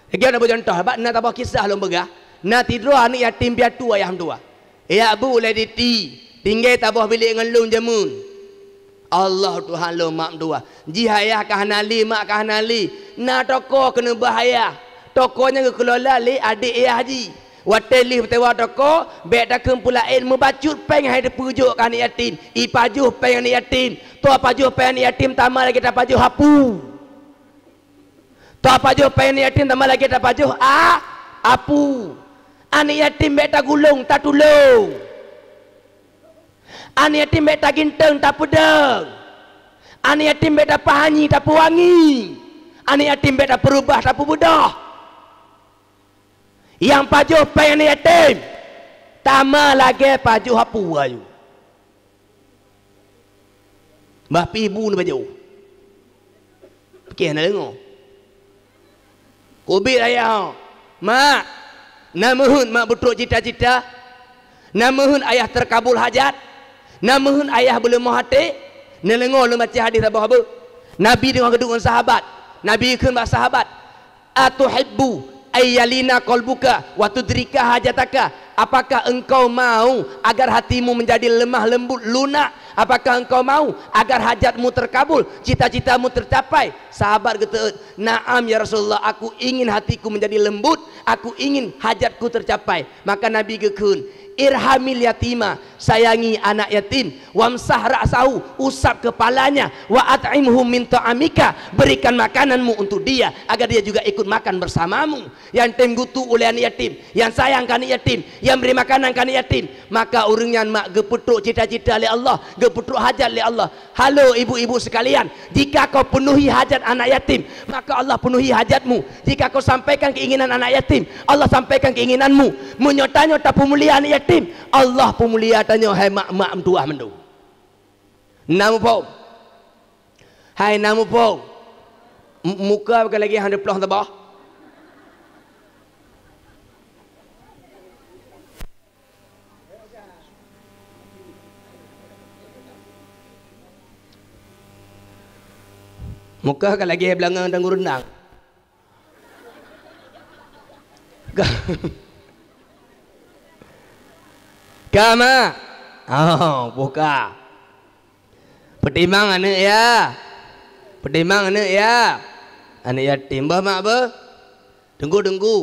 Lagée na beucontoh, bak na saboh kisah lôn peugah, na sidroe aneuëk yatim piatu ayah meutuwah. Jak bu lé diti, tinggai saboh bilék ngon lôn jameun. Allah Tuhan lôn mak meutuwah. Jih ayah ka hana lé, mak ka hana lé. Na toko keuneubah ayah. Toko nyan geukelola lé adék ayah jih. Watée lheueh meusewa toko, bék takheun peue laén, meubacut péng hai teupeujok keu aneuëk yatim. Ipajoh péng aneuëk yatim. Toh pajoh péng aneuëk yatim sama lagée tapajoh apu. Toh pajoh péng aneuëk yatim sama lagée tapajoh a-, apu. Aneuëk yatim bék tagulong, tatulông. Aneuëk yatim bék taginteung, tapeudeueng. Aneuëk yatim bék tapeuhanyi, tapeuwangi. Aneuëk yatim bék tapeurubah, tapeubeudoh. Nyang pajoh péng aneuëk yatim, sama lagée pajoh apu ayue. Bah pih bu neupajoh. Pike hana deungoe. Keubiet ayah, "Mak, na meuheuet mak beutrok cita-cita? Na meuheuet ayah teukabul hajat? Na meuheuet ayah beuleumoh até?" Neudeungoe lôn baca hadis saboh beuh. Nabi teungoh geuduek ngon sahabat. Nabi kheun bak sahabat, "Atuhibbu ayyalina qalbuka wa tudrika hajataka?" Apakah engkau mau agar hatimu menjadi lemah lembut, lunak? Apakah engkau mau agar hajatmu terkabul, cita-citamu tercapai? Sahabat geuteuôt, "Na'am ya Rasulullah, aku ingin hatiku menjadi lembut, aku ingin hajatku tercapai." Maka Nabi geukheun, "Irhamil yatima, sayangi anak yatim, wamsah ra'sahu, usap kepalanya, wa at'imhu min ta'amika, berikan makananmu untuk dia, agar dia juga ikut makan bersamamu." Nyang tem gutu ulée aneuëk yatim, nyang sayang keu aneuëk yatim, nyang bri makanan keu aneuëk yatim, maka ureuëng nyan mak geupeutrok cita-cita lé Allah, geupeutrok hajat lé Allah. Halo ibu-ibu sekalian, jika kau penuhi hajat anak yatim, maka Allah penuhi hajatmu. Jika kau sampaikan keinginan anak yatim, Allah sampaikan keinginanmu. Meunyoe tanyoe tapeumulia anak yatim, Allah peumulia tanyoe, hai mak-mak meutuwah mandum. Na muphom? Hai na muphom? M-, muka bukan lagi hana ploh tabah. Muka ka lagèe beulangöng dan gurundang. Ka, ka, Mak? Oh, boh ka. Peutimang aneuk ya. Peutimang aneuk ya. Aneuk yatim bah, Mak, beuh. Teungku, teungku.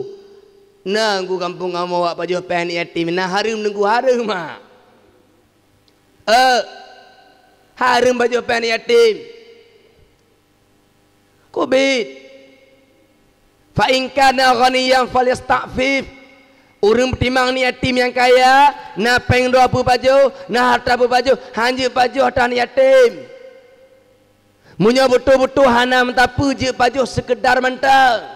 Na teungku gampông kamoe awak pajoh péng aneuk yatim, na hareuem teungku, hareuem, Mak. Eh, hareuem pajoh péng aneuk yatim. Keubiet. Fa in kana ghaniyan falyasta'fif. Ureuëng peutimang aneuk yatim nyang kaya, na péng droe peupajoh, na hareuta peupajoh, han jeuet pajoh hareuta aneuk yatim. Meunyoe beutôi-beutôi hana meusapeue, jeuet pajoh seukeudar mantong.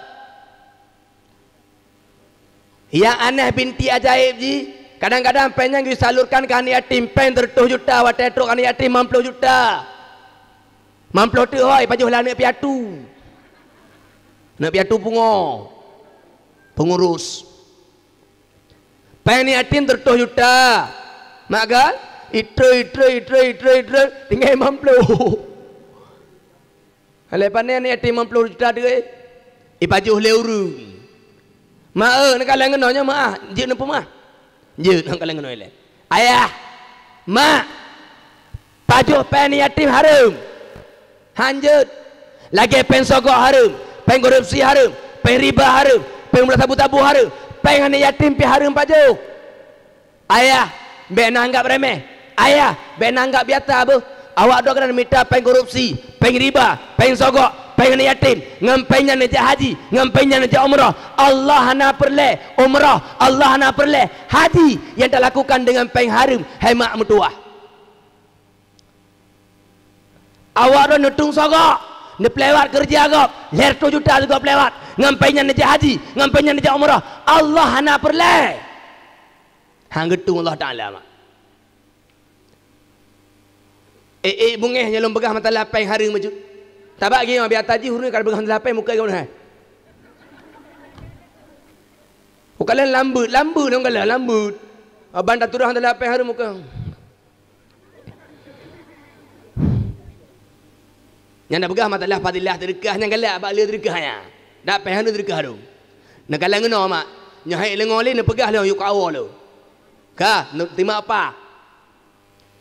Nyang aneh binti ajaéb jih, kadang-kadang péng nyan geusalurkan keu aneuk yatim, péng sireutoh juta, watèe trok aneuk yatim limong ploh juta. Limong ploh teuk hôi, pajoh lé aneuk piatu. Aneuk piatu pungo. Pengurus. Péng aneuk yatim sireutoh juta. Mak kan? Itré, itré, itré, itré, itré, tinggai limong ploh. Lé pané aneuk yatim limong ploh juta teuh, eh? Ipajoh lé ureuëng. Mak, eh, neukalon keunoe nyoe, Mak, ah. Jeuet neupeumeu'ah. Jeuet neukalon keunoe ilèe. Ayah, Mak, pajoh péng aneuk yatim hareuem. Han jeuet. Lagèe péng sogok hareuem, péng korupsi hareuem, péng riba hareuem, péng bulan sabu-sabu hareuem, péng aneuk yatim pih hareuem pajoh. Ayah, bèk neuanggab remeh. Ayah, bèk neuanggab biasa beuh. Awak droe keunan mita péng korupsi, péng riba, péng sogok, péng aneuk yatim, ngon péng nyan neujak haji, ngon péng nyan neujak umrah. Allah hana peureulèe umrah, Allah hana peureulèe haji nyang talakukan deungon péng hareuem, hai mak meutuwah. Awak droe neutueng sogok, neupeulewat keureuja gob, lhèe reutôh juta sigoe peulewat, ngon péng nyan neujak haji, ngon péng nyan neujak umrah. Allah hana peureulèe. Han geutueng Allah Taala, mak. Eh, eh, beungèh nyang lôn peugah masalah péng hareuem bacut. Tabak geuh biasa jih ureueng ka peugah masalah péng muka geuh hai. Bukan lambeuet, lambeuet lôn galak, lambeuet. Abang dah turah masalah péng hareuem muka. Nyang na peugah masalah fadilah seudeukah nyang galak bak le seudeukah nyan. Dak péng hana seudeukah tu. Neukalon keunoe mak, nyoe hai leungoe lé neupeugah lé yue kawoe lé. Ka, neu-, teurimong apa?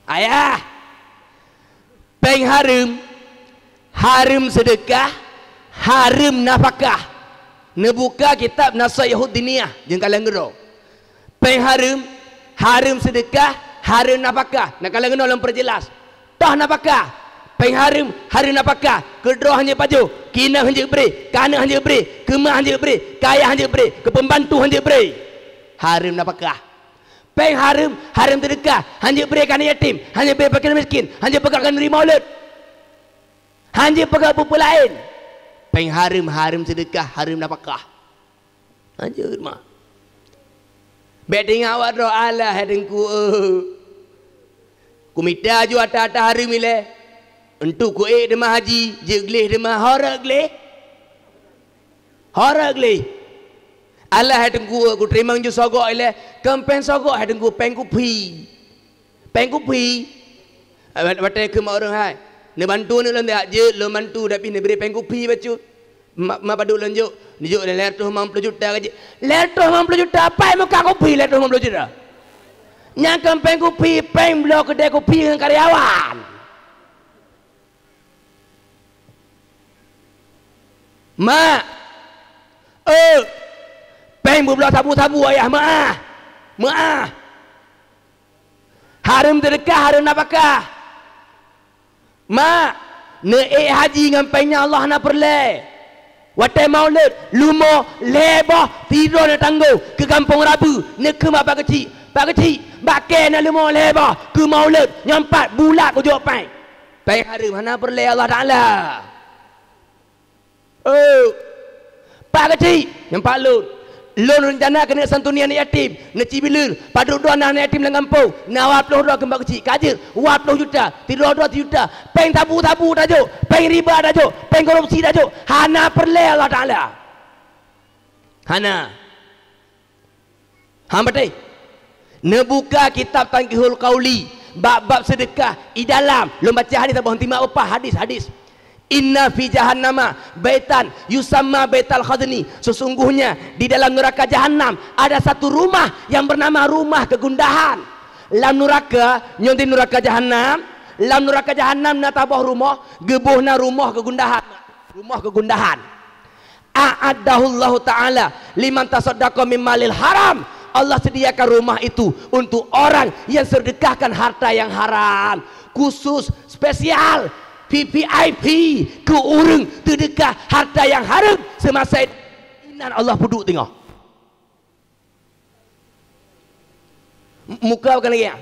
Ayah. Péng hareuem, hareuem seudeukah, hareuem nafakah. Neubuka kitab Nasaihud Diniyah, jeuet kalon keudroe. Péng hareuem, hareuem seudeukah, hareuem nafakah. Neukalon keunoe lôn peurjeulaih. Toh nafakah. Péng hareuem, hareuem nafakah. Keudroe han jeuet pajoh, keunoe han jeuet bri, keunoe han jeuet bri, keu ma han jeuet bri, keu ayah han jeuet bri, keu peumbantu han jeuet bri. Hareuem nafakah. Péng hareuem, hareuem seudeukah, han jeuet bri keu aneuk yatim, han jeuet bri keu fakir miskin, han jeuet peugah keu neurima ulôn. Han jeuet peugah peue-peue laén. Péng hareuem, hareuem seudeukah, hareuem nafakah. Han jeuet mak. Bèk teuingat awak droe, alah hai teungku, eh. Kumita ju ata-ata hareuem ilèe. Entu kuék teuma haji, jeuet gleh teuma, ho rot gleh. Ho rot gleh. Alah hai teungku, eh, kuteurimong ju sogok ilèe. Kon péng sogok hai teungku, péng kupi. Péng kupi. Wat-, watèe keu mak ureueng hai. Neubantu aneuk lôn dak jeuet, lôn bantu, tapi neubri péng kupi bacut. Ma, ma padub lôn jok, neujok lhèe reutôh limong ploh juta ka jeuet. Lhèe reutôh limong ploh juta, pai muka kupi lhèe reutôh limong ploh juta. Nyan kon péng kupi, péng bloe keudè kupi ngon karyawan. Mak, eh, péng beubloe sabu-sabu ayah, meu'ah, meu'ah. Hareuem seudeukah, hareuem nafakah. Mak, neuék haji ngon péng nyan Allah hana peureulèe. Watèe maulud, leumo lhèe boh sidroe neutanggong keu gampông Rabu, neukheun bak Pak Keuchik, "Pak Keuchik, bak kèe na leumo lhèe boh keu maulud, nyoe pat bulat kujok péng." Péng hareuem hana peureulèe Allah Taala. Oh, Pak Keuchik, nyoe pat lôn. Lôn reuncana keuneuk santuni aneuk yatim, neucibileuen, padub droe na aneuk yatim lam gampông, na dua ploh droe keu Pak Keuchik, ka jeuet, dua ploh juta, sidroe droe sijuta, péng sabu-sabu tajok, péng riba tajok, péng korupsi tajok, hana peureulèe Allah Taala. Hana. Hamba teh. Neubuka kitab Tanqihul Qauli, bab-bab seudeukah, i dalam, lôn baca hadis saboh, timak upah hadis, hadis. "Inna fi jahannama baitan yusamma baital khazni." Sesungguhnya di dalam neraka jahanam ada satu rumah yang bernama rumah kegundahan. Lam nuraka, nyoe di nuraka jahanam, lam nuraka jahanam na taboh rumoh, geuboh na rumoh kegundahan. Rumoh kegundahan. "A'addahullahu ta'ala liman tasaddaqa mimmalil haram." Allah sediakan rumah itu untuk orang yang sedekahkan harta yang haram. Khusus, spesial, V V I P, keu ureuëng teudeukah harta yang haram semasa inan Allah peuduek teungoh. Muka bukan lagi ya?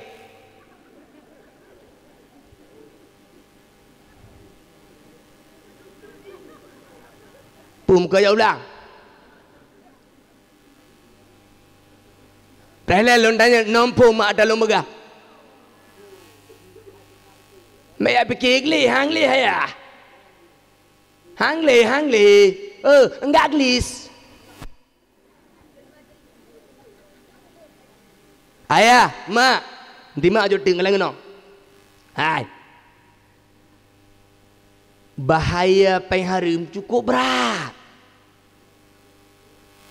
Peue muka ya ulang? Preh lé lôn tanyong, nyoe peue mak ata lôn peugah? Mak ya pike gleh, hang gleh ya? Hang gleh, hang gleh. Eh, enggak glis. Ayah, mak, di mak jok teungoh lagée nyoe. Hai. Bahaya péng hareuem cukup brat.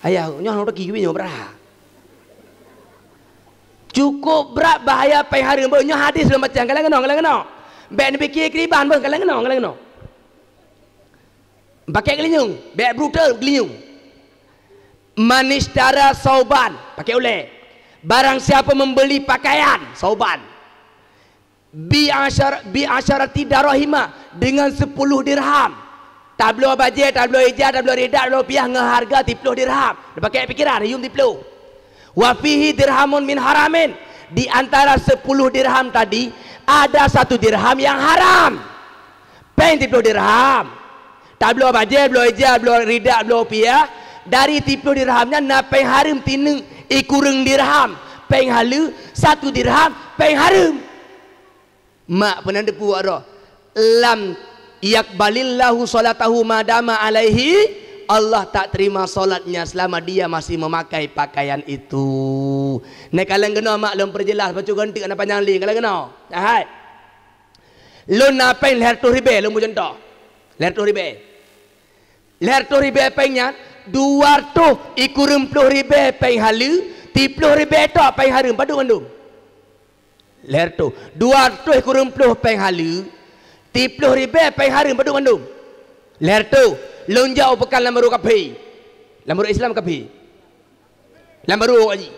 Ayah, nyoe hana taki nyoe brat. Cukup brat bahaya péng hareuem. Beuh, nyoe hadis lôn baca, ka lagée nyoe, ka lagée nyoe. Bék neupike keudiban, beuh, ka lagée nyoe, ka lagée nyoe. Pakai geulinyueng, bék brutal geulinyueng. "Manishtara sauban," pakai ulée. Barang siapa membeli pakaian, sauban. "Bi asyar-, bi asyarati darahima," dengan sepuluh dirham. Tabloe bajée, tabloe ija, tabloe ridak, tabloe piah ngon hareuga tiplôh dirham. Neupakai pikiran, yuem tiplôh. "Wa fihi dirhamun min haramin," di antara sepuluh dirham tadi, ada satu dirham yang haram. Péng tiplôh dirham. Tabloe bajée, bloe ija, bloe ridak, bloe piah. Dari tiplôh dirham nyan na péng hareuem tineuk ikureueng dirham. Péng haleue satu dirham, péng hareuem. Mak peunan teupeue awak droe, "Lam yaqbalillahu salatahu madama alaihi," Allah tak terima salatnya selama dia masih memakai pakaian itu. Neukalon keunoe mak lôn peujeulaih, bacut ganti na panyang lé, kalon keunoe. Hai. Lôn na péng lhèe reutôh ribèe, lôn bri cuntoh. Lhèe reutôh ribèe. Lhèe reutôh ribèe péng nyan, dua reutôh ikureueng plôh ribèe péng haleue, tiplôh ribèe tok péng hareuem, padub mandum. Lhèe reutôh. Dua reutôh ikureueng plôh péng haleue, tiplôh ribèe péng hareuem, padub mandum. Lhèe reutôh. Lôn jak u peukan lam barô kaphé. Lam barô Islam kaphé. Lam barô awak jih.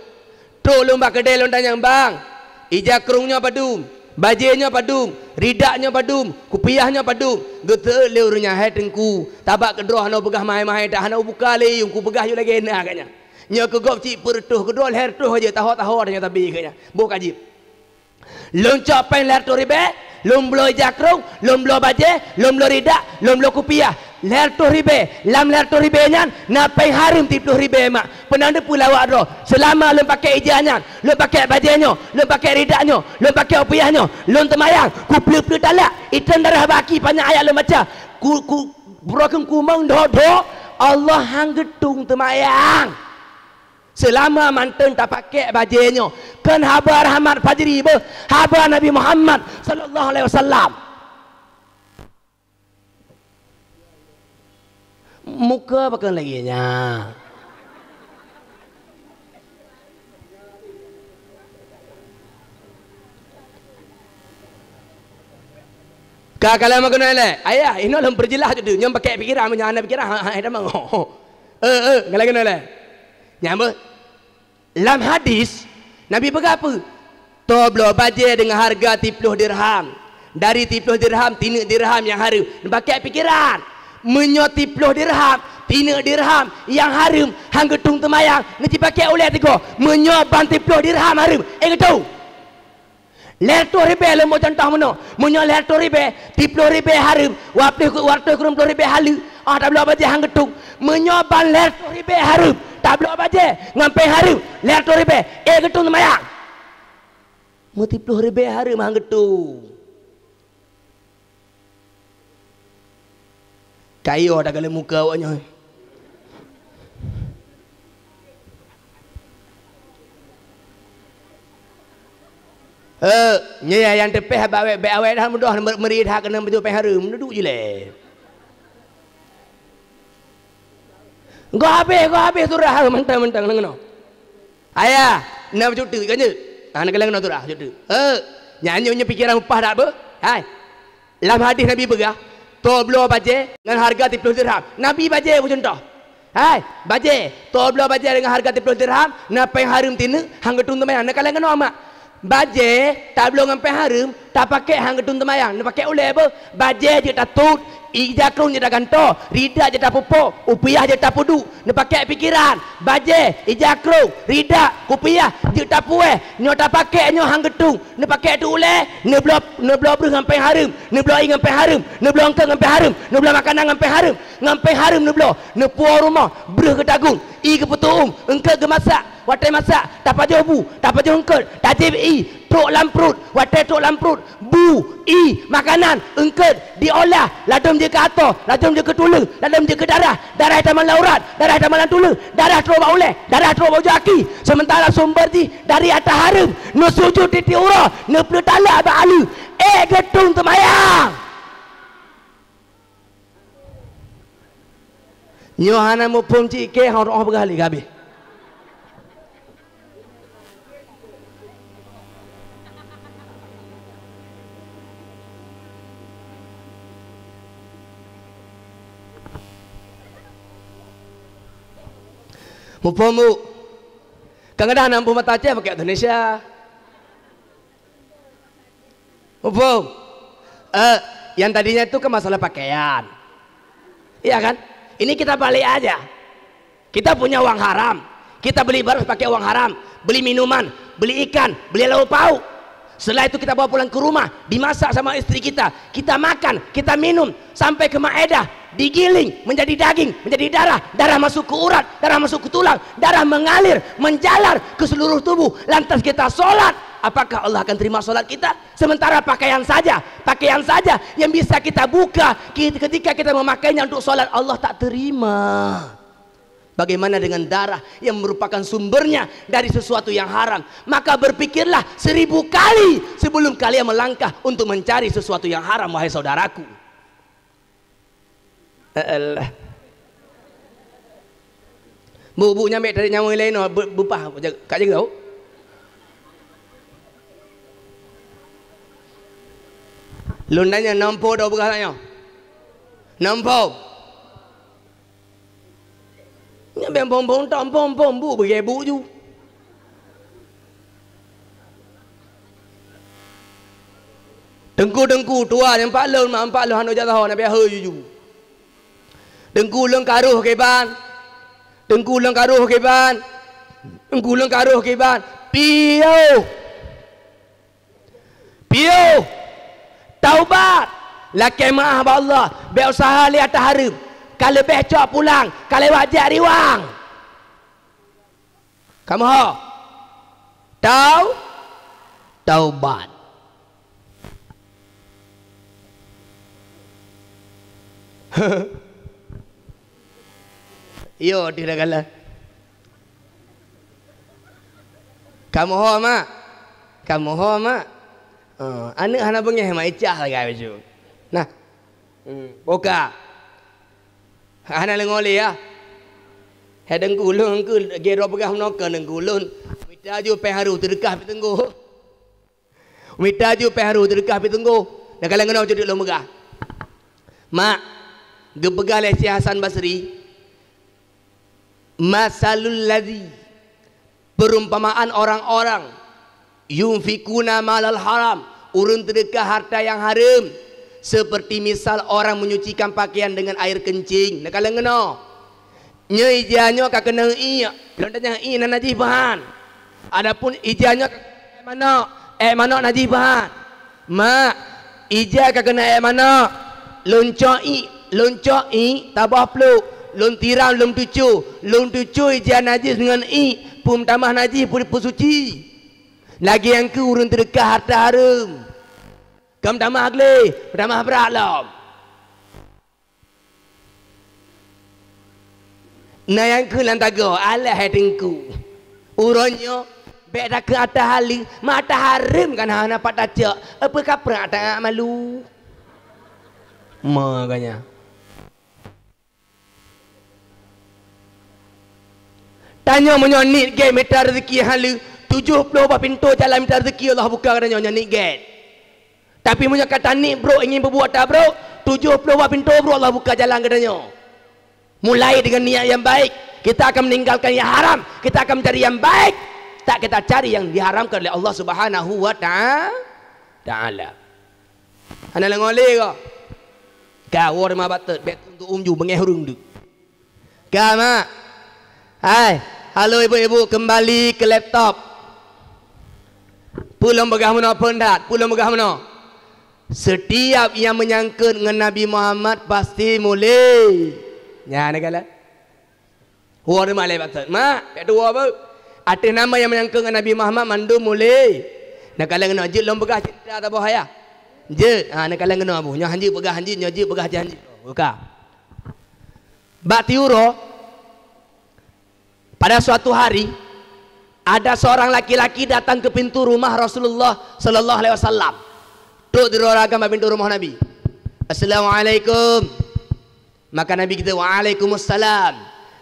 Trôk lôn bak keudè lôn tanyong, "Bang, ija krông nyoe padum? Bajèe nyoe padum? Ridak nyoe padum? Kupiah nyoe padum?" Geuseuôt lé ureueng nyan, "Hai Teungku, tabak keudroe hana peugah mahé-mahé, tak hana buka lé yuem, kupeugah yôh lagèe na," katnyan. Nyoe keu gob cit peuet reutôh, keudroe lhèe reutôh aja, tahô-tahô tanyoe tabé katnyan. Boh ka jeuet. Lôn cok péng lhèe reutôh ribèe, lôn bloe ija krông, lôn bloe bajèe, lôn bloe ridak, lôn bloe kupiah. Lhèe reutôh ribèe, lam lhèe reutôh ribèe nyan na péng hareuem tiplôh ribèe, mak. Peunan teupeue lé awak droe, seulama lôn pakè ija nyan, lôn pakè bajèe nyoe, lôn pakè ridak nyoe, lôn pakè kupiah nyoe, lôn teumayang, kupleuet-pleuet talak, item darah baki, panyang ayat lôn baca. Ku, ku, broken kumong dho-dho, Allah han geutueng teumayang. Seulama mantong tapakè bajèe nyoe, kon haba rahmat Fajri beuh, haba Nabi Muhammad sallallahu alaihi wasallam. Muka pakon lagèe nyan. Ka kalon meukeunong lé, ayah, inoe lôn peujeulaih tu, nyoe pakè pikiran, meunyoe hana pikiran, ha, ha, ha, Eh, eh, ngalai keunoe lé. Nyan beuh. Lam hadis, Nabi peugah peue? Toe bloe bajèe deungon hareuga tiplôh dirham. Dari tiplôh dirham, tineuk dirham nyang hareuem. Neupakè pikiran. Meunyoe tiplôh dirham, tineuk dirham nyang hareuem, han geutueng teumayang, neujipakè ulèe tigoe. Meunyoe ban tiplôh dirham hareuem, eh geutueng. Lhèe reutôh ribèe lôn bri cuntoh meunoe. Meunyoe lhèe reutôh ribèe, tiplôh ribèe hareuem, dua plôh, dua reutôh kureueng plôh ribèe haleue, ah, tabloe bajèe han geutueng. Meunyoe ban lhèe reutôh ribèe hareuem, tabloe bajèe ngon péng hareuem, lhèe reutôh ribèe, eh geutueng teumayang. Meutiplôh ribèe hareuem han geutueng. Kayo dak lé muka awak nyoe. Eh, nyoe nyang teupèh bak awèt, bèk awèt dah mudoh meurit that keuneuk bajèe péng hareuem, neuduek jih lé. Goh habéh, goh habéh surah, mantong-mantong ngon nyoe. Ayah, na bacut teuk kan jeuet? Ah, na kalon ngon surah, bacut teuk. Eh, nyan nyoe, nyoe pikeran upah dak beuh? Hai. Lam hadis Nabi peugah, "Toe bloe bajée ngon hareuga siplôh dirham." Nabi bajée beucuntoh. Hai, bajée, toe bloe bajée deungon hareuga siplôh dirham, na péng hareuem sineuk, han geutung teumayang. Na kalon ngon nyoe, mak. Bajée tabloe ngon péng hareuem, tapakék han geutung teumayang, neupakék ulée beuh. Bajée jeuet tatot, ija krông jeuet tagantoe, ridak jeuet tapeupo, upiah jeuet tapeuduek, neupakék pikeran. Bajée, ija krông, ridak, kupiah jeuet tapuéh, nyoe tapakék nyoe han geutung, neupakék teuk ulée, neubloe, neubloe breueh ngon péng hareuem, neubloe ié ngon péng hareuem, neubloe eungkôt ngon péng hareuem, neubloe makanan ngon péng hareuem, ngon péng hareuem neubloe, neupuwoe rumoh, breueh geutagong, ié geupeutuuem, eungkôt geumasak, watée masak, tapajoh bu, tapajoh eungkôt, tajieb ié, trok lam pruet, watée trok lam pruet, bu, ié, makanan, eungkôt, diolah, ladôm jeuet keu atoe, ladôm jeuet keu tuleueng, ladôm jeuet keu darah, darah tamong lam urat, darah tamong lam tuleueng, darah trok bak ulée, darah trok bak ujong aki, seumeuntara sumber jih dari hareuta hareuem, neusujut tiep-tiep uroe, neupeutalak bak aleue, ék geutung teumayang. Nyoe hana muphom cit keu hana peugah lé ka habéh. Muphom, Bu? Kadang-kadang na muphom mata Aceh pakai Indonesia. Muphom? Eh, yang tadinya itu kan masalah pakaian. Iya kan? Ini kita balik aja. Kita punya uang haram. Kita beli beras pakai uang haram. Beli minuman, beli ikan, beli lauk pauk. Setelah itu kita bawa pulang ke rumah, dimasak sama istri kita. Kita makan, kita minum, sampai ke maedah, digiling menjadi daging, menjadi darah. Darah masuk ke urat, darah masuk ke tulang, darah mengalir, menjalar ke seluruh tubuh. Lantas kita sholat. Apakah Allah akan terima sholat kita? Sementara pakaian saja, pakaian saja yang bisa kita buka, ki-, ketika kita memakainya untuk sholat, Allah tak terima. Bagaimana dengan darah yang merupakan sumbernya dari sesuatu yang haram? Maka berpikirlah seribu kali sebelum kalian melangkah untuk mencari sesuatu yang haram, wahai saudaraku. Eh, elah. Bu, bu nyang bék tarék nyawöng ilée inoe, bu-, bupah, ka jaga, Bu. Lôn tanyong, na muphom droe peugah lagée nyoe? Na muphom? Nyan bék muphom-phom, ta muphom-phom, bu beugée bu ju. Teungku-teungku tuha nyang pat lôn, mak, pat lôn hana jak sahoe, na piah heu juju. Teungku lôn ka roh kiban. Teungku lôn ka roh kiban. Teungku lôn ka roh kiban. Piôh. Piôh. Taubat. Lakée meuáh bak Allah. Bék useuha lé hareuta hareuem. Ka leubeh cok pulang. Ka lewat jak riwang. Kamoe ho. Tau-, taubat. Yo, deuh dah galak. Kamoe ho, mak. Kamoe ho, mak. Oh, aneuk hana beungéh, mak, icah sagai baju. Nah. Hmm, boka. Hana leungoe lé, ya. Hai Teungku, lôn keu gero peugah meunoe keu Teungku lôn. Mita ju péng harôh teudeukah pih Teungku. Mita ju péng harôh teudeukah pih Teungku. Dan kalau ngon cuduk lôn peugah. Mak, geupeugah lé Syekh Hasan Basri, "Masalul ladzi," perumpamaan orang-orang, "yunfikuna malal haram," ureuëng teudeukah harta nyang hareuem, "seperti misal orang menyucikan pakaian dengan air kencing." Neukalon keunoe. Nyoe ija nyoe ka keuneuk iék, lôn tanyong iék na najih beuhan. Adapun ija nyoe ka keuneuk ék manok, ék manok najih beuhan. Mak, ija ka keuneuk ék manok. Lôn cok iék, lôn cok iék, taboh pluek, lôn tiram, lôn tucu, lôn tucu ija najih ngon iék, peutamah najih pu-, peusuci. Lagée nyang keu ureuëng teudeukah harta hareuem. Ka meutamah gleh, meutamah brat lom. Na nyang keu lam tagoe, alah hai Teungku. Uroe nyoe, bék takeu ata haleue, mata hareuem kan hana pat tacok, apa kaprah ata malu. Ma ganya. Tanyoe meunyoe niet gét mita rezeki haleue, tujoh ploh boh pintoe jalan mita rezeki Allah buka keu tanyoe nyoe niet gét. Tapi meunyoe ka taniet brok ingin peubuet tabrok, tujoh ploh boh pintoe brok Allah buka jalan keu tanyoe. Mulai dengan niat yang baik, kita akan meninggalkan yang haram, kita akan mencari yang baik. Tak kita cari yang diharamkan oleh Allah Subhanahu wa Ta'a-, Ta'ala. Hana lengole ko. Ka wor ma batet, bek untuk umju bengeh ureueng deuek. Ka, mak. Hai, halo ibu-ibu, kembali ke laptop. Peue lôn peugah meunoe, peue that? Peue lôn peugah meunoe? Setiap nyang menyangkut ngon Nabi Muhammad pasti mulai. Nyan na kalon. Woe teuma lé bangsat. Mak, bèk tuwoe beuh. Ateueh nama nyang menyangkut ngon Nabi Muhammad mandum mulai. Na kalon keunoe jeuet lôn peugah cerita saboh ayah. Jeuet. Ha, na kalon keunoe beuh. Nyoe hanjeuet peugah hanjeuet, nyoe jeuet peugah hanjeuet. Buka. Bak tiuroe, pada suatu hari, ada seorang laki-laki datang ke pintu rumah Rasulullah sallallahu alaihi wasallam. Trok sidroe ureueng agam bak pintu rumoh Nabi. "Assalamualaikum." Maka Nabi geukheun, "Waalaikumsalam."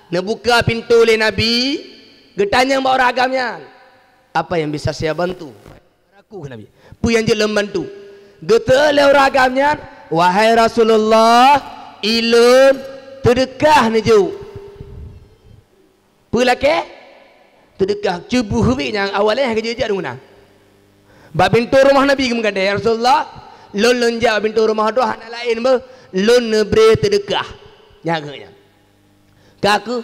Neubuka pintu lé Nabi, geutanyong bak ureueng agam nyan, "Apa yang bisa saya bantu?" Ragu keu Nabi. "Peue nyang jeuet lôn bantu?" Geuteu lé ureueng agam nyan, "Wahai Rasulullah, ilôn teudeukah neujok." Peue lakèe? Teudeukah. Cuba ubit nyang awalnya geujak-jak deungon na. Bak pintoe rumoh Nabi geumeugadai, "Ya Rasulullah, lôn, lôn jak bak pintoe rumoh droe hana laén beuh, lôn neubri teudeukah." Nyan geuh nyan. Ka kheueh,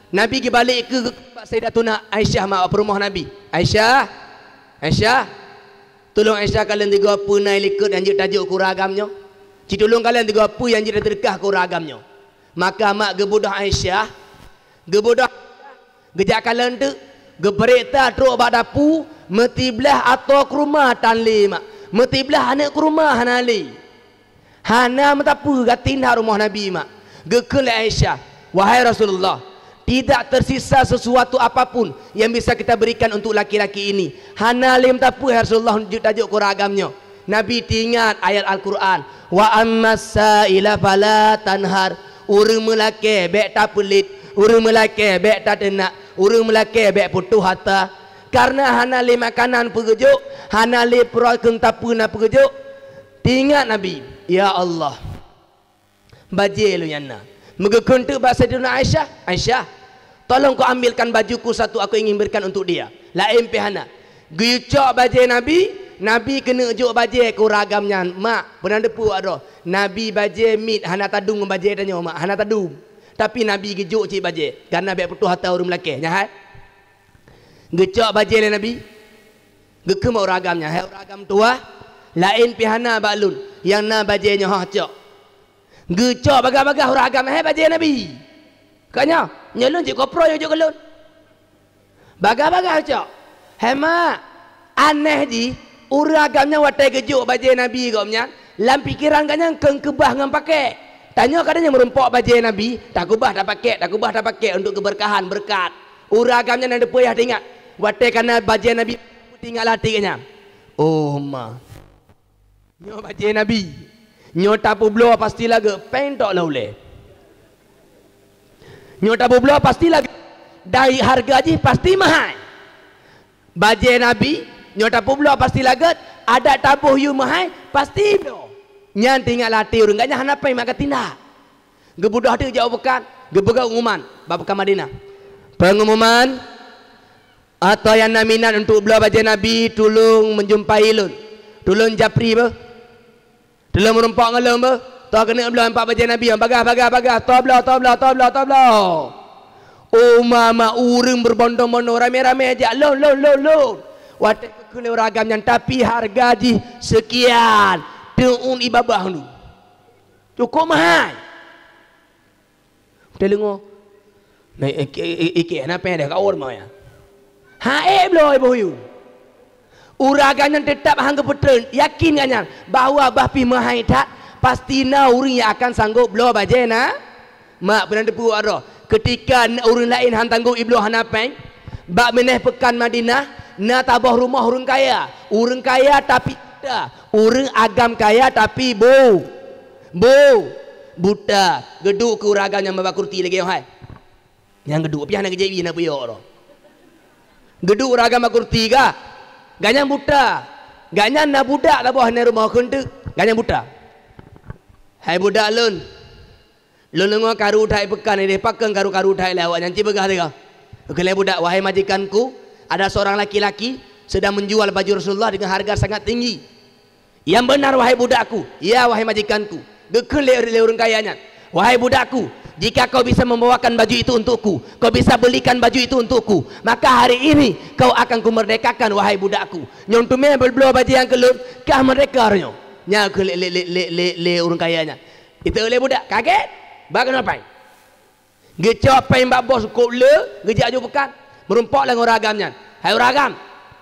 Nabi geubalek keu bak Sayyidatuna Aisyah mak peurumoh Nabi. "Aisyah, Aisyah, tulông Aisyah kalon tiga peue na likot nyang jeuet tajok keu ureueng agam nyoe. Ci tulông kalon tiga peue nyang jeuet teudeukah keu ureueng agam nyoe." Maka mak geubeudôh Aisyah, geubeudôh, geujak kalon teuk, geupeuriksa trok bak dapu, meusiblah atô keuruma tan lé mak, meusiblah aneuk keuruma hana lé. Hana meusapeue, gasien that rumoh Nabi mak. Geukheun lé Aisyah, "Wahai Rasulullah, tidak tersisa sesuatu apapun yang bisa kita berikan untuk laki-laki ini. Hana lé meusapeue, hai Rasulullah, jeuet tajok keu ureueng agam nyoe." Nabi teuingat ayat Al-Qur'an, "Wa ammas sa'ila fala tanhar." Ureueng meulakèe bèk tapeulet, ureueng meulakèe bèk tateunak, ureueng meulakèe bèk putôh ata. Karena hana lé makanan peugeujok, hana lé peuruet keu sapeue na peugeujok. Teuingat Nabi, "Ya Allah, bajèe lôn nyan na." Meugeukheun teuk bak Sayyidatuna Aisyah, "Aisyah, tolong kau ambilkan bajuku satu, aku ingin berikan untuk dia." Laén pih hana. Geucok bajèe Nabi, Nabi keuneuk jok bajèe keu ureueng agam nyan. Mak, peunan teupeu droe. Nabi bajèe miet hana tadum ngon bajèe tanyoe, mak, hana tadum. Tapi Nabi geujok cit bajèe, karena bèk putôh ata ureueng meulakèe. Nyan hai. Geucok bajèe lé Nabi. Geukheun bak ureueng agam nyan, "Hai ureueng agam tuha, laén pih hana bak lôn, nyang na bajèe nyoe hah cok." Geucok bagaih-bagaih ureueng agam, "Hai bajèe Nabi. Ka nyoe, nyoe lôn cit koproi nyang jok keu lôn." Bagaih-bagaih cok. Hai mak, aneh jih, ureueng agam nyan watèe geujok bajèe Nabi gobnyan, lam pikeran gobnyan kheun keubah ngon pakèk. Tanyoe kadang nyang meurumpok bajèe Nabi, takeubah tapakék, takeubah tapakék untuk keubeurkahan, beureukat. Ureueng agam nyan na teupeue yah teuingat. Watèe ka na bajèe Nabi, teuingat lam até gobnyan, "Oh ma, nyoe bajèe Nabi. Nyoe tapeubloe pasti laget, péng tok lam ulèe. Nyoe tapeubloe pasti laget, dari hareuga jih pasti meuhai. Bajèe Nabi, nyoe tapeubloe pasti laget, adak taboh yue meuhai, pasti bloe." Nyan teuingat lam até ureueng, gobnyan hana péng mak geutindak. Geubeudôh teuk jak u peukan, geupeugah pengumuman bak peukan Madinah. Pengumuman, ata nyang na minat untuk bloe bajèe Nabi, tulông meujumpai lôn. Tulông japri beuh. Tulông meurumpok ngon lôn beuh. Toh keuneuk bloe empat bajèe Nabi, bagaih, bagaih, bagaih. Toh bloe, toh bloe, toh bloe, toh bloe. Oh ma, ma, ureueng berbondong-bondong, ramé-ramé jak, "Lôn, lôn, lôn, lôn." Watèe geukheun lé ureueng agam nyan, tapi hareuga jih seukian. Teuun i babah nyoe. Cukôp meuhai. Teudeungö. Nah, ikèe, ikèe, ikèe, na péng deh, ka awai meuhai. Hana ék bloe boh yue. Ureueng agam nyan teutab han geupeutreun, yakin gobnyan bahwa bah pih meuhai that, pasti na ureueng nyang akan sanggob bloe bajèe na. Mak, peunan teupeu droe. Keutika n-, ureueng laén han sanggob jibloe hana péng, bak binéh peukan Madinah, na saboh rumoh ureueng kaya. Ureueng kaya tapi buta. Ureueng agam kaya tapi bu-, bu-, buta. Geuduek keu ureueng agam nyan bak kursi lagèe nyoe hai. Nyang geuduek piah na geujak ié na peuyok tu. Geuduek ureueng agam bak kursi ka. Gobnyan buta. Gobnyan na budak saboh nyan rumoh kheun teuk. Gobnyan buta. "Hai budak lôn, lôn deungoe karu that i peukan ideh, pakon karu-karu that lé awaknyan, ci peugah sigoe." Geukheun lé budak, "Wahai majikanku, ada seorang laki-laki sedang menjual baju Rasulullah dengan harga sangat tinggi." "Yang benar, wahai budakku." "Ya, wahai majikanku." Geukheun lé, lé ureueng kaya nyan, "Wahai budakku, jika kau bisa membawakan baju itu untukku, kau bisa belikan baju itu untukku, maka hari ini kau akan kumerdekakan, wahai budakku." Nyoe teumé bloe bajée nyan keu lôn, kah meurdeka uroe nyoe. Nyan keuh lé, lé, lé, lé, lé, lé ureueng kaya nyan. Iteu'eu lé budak, kagét. Ba keunoe péng. Geucok péng bak boh sukôb le, geujak aju peukan. Meurumpok lam ureueng agam nyan. "Hai ureueng agam,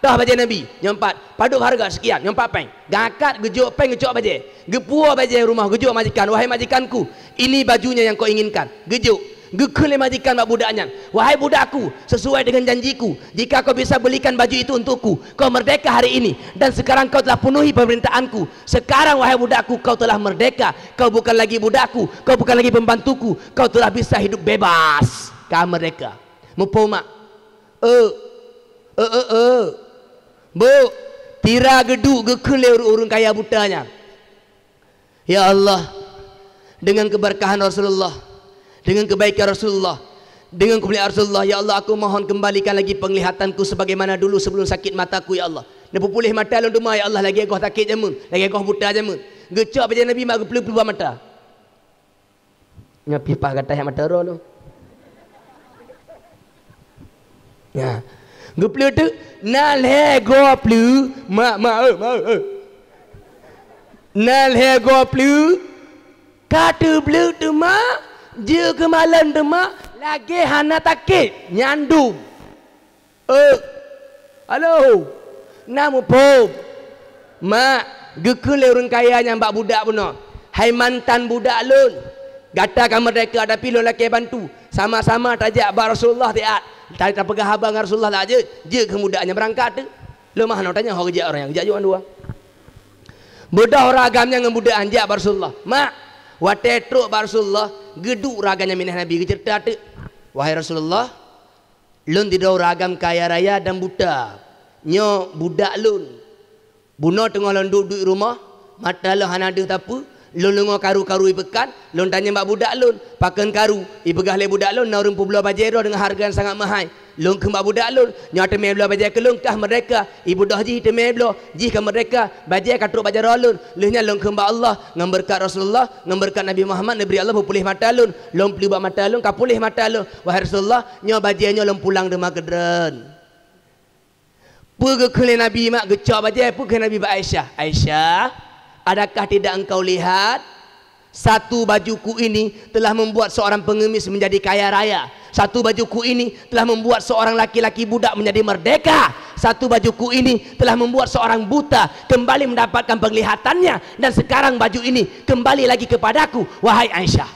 toh bajée Nabi, nyoe pat. Padub hareuga?" "Sekian." "Nyoe pat péng." Geuangkat, geujok péng, geucok bajée. Geupuwoe bajée rumoh, geujok majikan. "Wahai majikanku, ini bajunya yang kau inginkan." Geujok. Geukheun lé majikan bak budak nyan, "Wahai budakku, sesuai dengan janjiku, jika kau bisa belikan baju itu untukku, kau merdeka hari ini. Dan sekarang kau telah penuhi permintaanku. Sekarang, wahai budakku, kau telah merdeka. Kau bukan lagi budakku, kau bukan lagi pembantuku. Kau telah bisa hidup bebas. Ka merdeka." Muphom mak? Eu. Eu, eu, eu. Bu, tira geuduek geukheun lé ureueng kaya buta nyan. Ya Allah, dengan keberkahan Rasulullah, dengan kebaikan Rasulullah, dengan kemuliaan Rasulullah, ya Allah, aku mohon kembalikan lagi penglihatanku sebagaimana dulu sebelum sakit mataku, ya Allah. Neupeupuléh mata lôn teuma, ya Allah, lagée goh sakét jameun, lagée goh buta jameun. Geucok bajée Nabi mak, geupleu-pleu bak mata. Nyoe pih paih gata nyang mata uroe lôn. Nya. Geupleu teuk, na lhée goe pleu, mak, mak, eu, mak, eu, eu. Na lhée goe pleu, ka teubleuk teuma, jeuet keu malon teuma, lagée hana sakét, nyan dum. Eh, halo, na muphom? Mak, geukheun lé ureueng kaya nyan bak budak bunoe, "Hai mantan budak lôn, gata ka meurdeka, tapi lôn lakée bantu. Sama-sama tajak bak Rasulullah siat, ta-, tapeugah haba ngon Rasulullah lam jeuet, jeuet keu budak nyan beurangkat teuk. Lôn meuhana tanyong ho geujak ureueng nyan, geujak jok mandua." Beudôh ureueng agam nyan ngon budak nyan jak bak Rasulullah. "Mak, watée trok bak Rasulullah, geuduek ureueng agam nyan minah Nabi, geuceurita teuk, 'Wahai Rasulullah, lôn sidroe ureueng agam kaya raya dan buta. Nyoe budak lôn. Bunoe teungoh lôn duek-duek rumoh, mata lôn hana deuh sapeue, lôn deungoe karu-karu ipeukan, lôn tanyong bak budak lôn, 'Pakon karu?' Ipeugah lé budak lôn, 'Na ureueng peubloe bajée droe deungon hareuga nyang sangat meuhai.' Lôn kheun bak budak lôn, 'Nyoe teumé bloe bajée keu lôn kah meurdeka?' Ibeudôh jih teumé bloe, jih ka meurdeka, bajée ka trok bak jaroe lôn. Lheueh nyan lôn kheun bak Allah, ngon beureukat Rasulullah, ngon beureukat Nabi Muhammad, neubri Allah peupuléh mata lôn. Lôn pleu bak mata lôn, ka puléh mata lôn. 'Wahai Rasulullah, nyoe bajée nyoe lôn pulang teuma keu droen.'" Peue geukheun lé Nabi mak, geucok bajée, peue kheun Nabi bak Aisyah, "Aisyah, adakah tidak engkau lihat, satu bajuku ini telah membuat seorang pengemis menjadi kaya raya. Satu bajuku ini telah membuat seorang laki-laki budak menjadi merdeka. Satu bajuku ini telah membuat seorang buta kembali mendapatkan penglihatannya. Dan sekarang baju ini kembali lagi kepadaku, wahai Aisyah."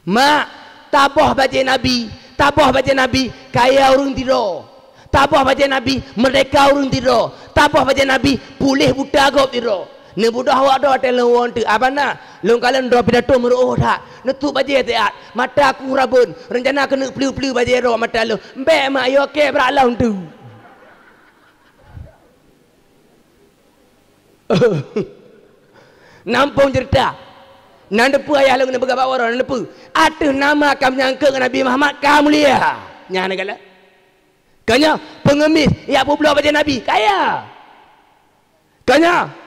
Mak, taboh bajée Nabi, taboh bajée Nabi, kaya ureueng sidroe. Taboh bajée Nabi, meurdeka ureueng sidroe. Taboh bajée Nabi, puléh buta gob sidroe. Neubeudôh awak droe watée lôn woe teuk, "Abah na, lôn kalon droe pidato meuruôh that. Neutuek bajée siat, mata ku rabon, reuncana keuneuk pleu-pleu bajée droe mata lôn. Bék mak, yoe kée brat lôn teuk." Nampông ceurita. Na neupeu ayah lôn neupeugah bak uroe, na neupeu. Ateueh nama ka meunyangkot ngon Nabi Muhammad ka mulia. Nyan na galak. Ka nyoe, peungemis, jak peubloe bajée Nabi, kaya. Ka nyoe,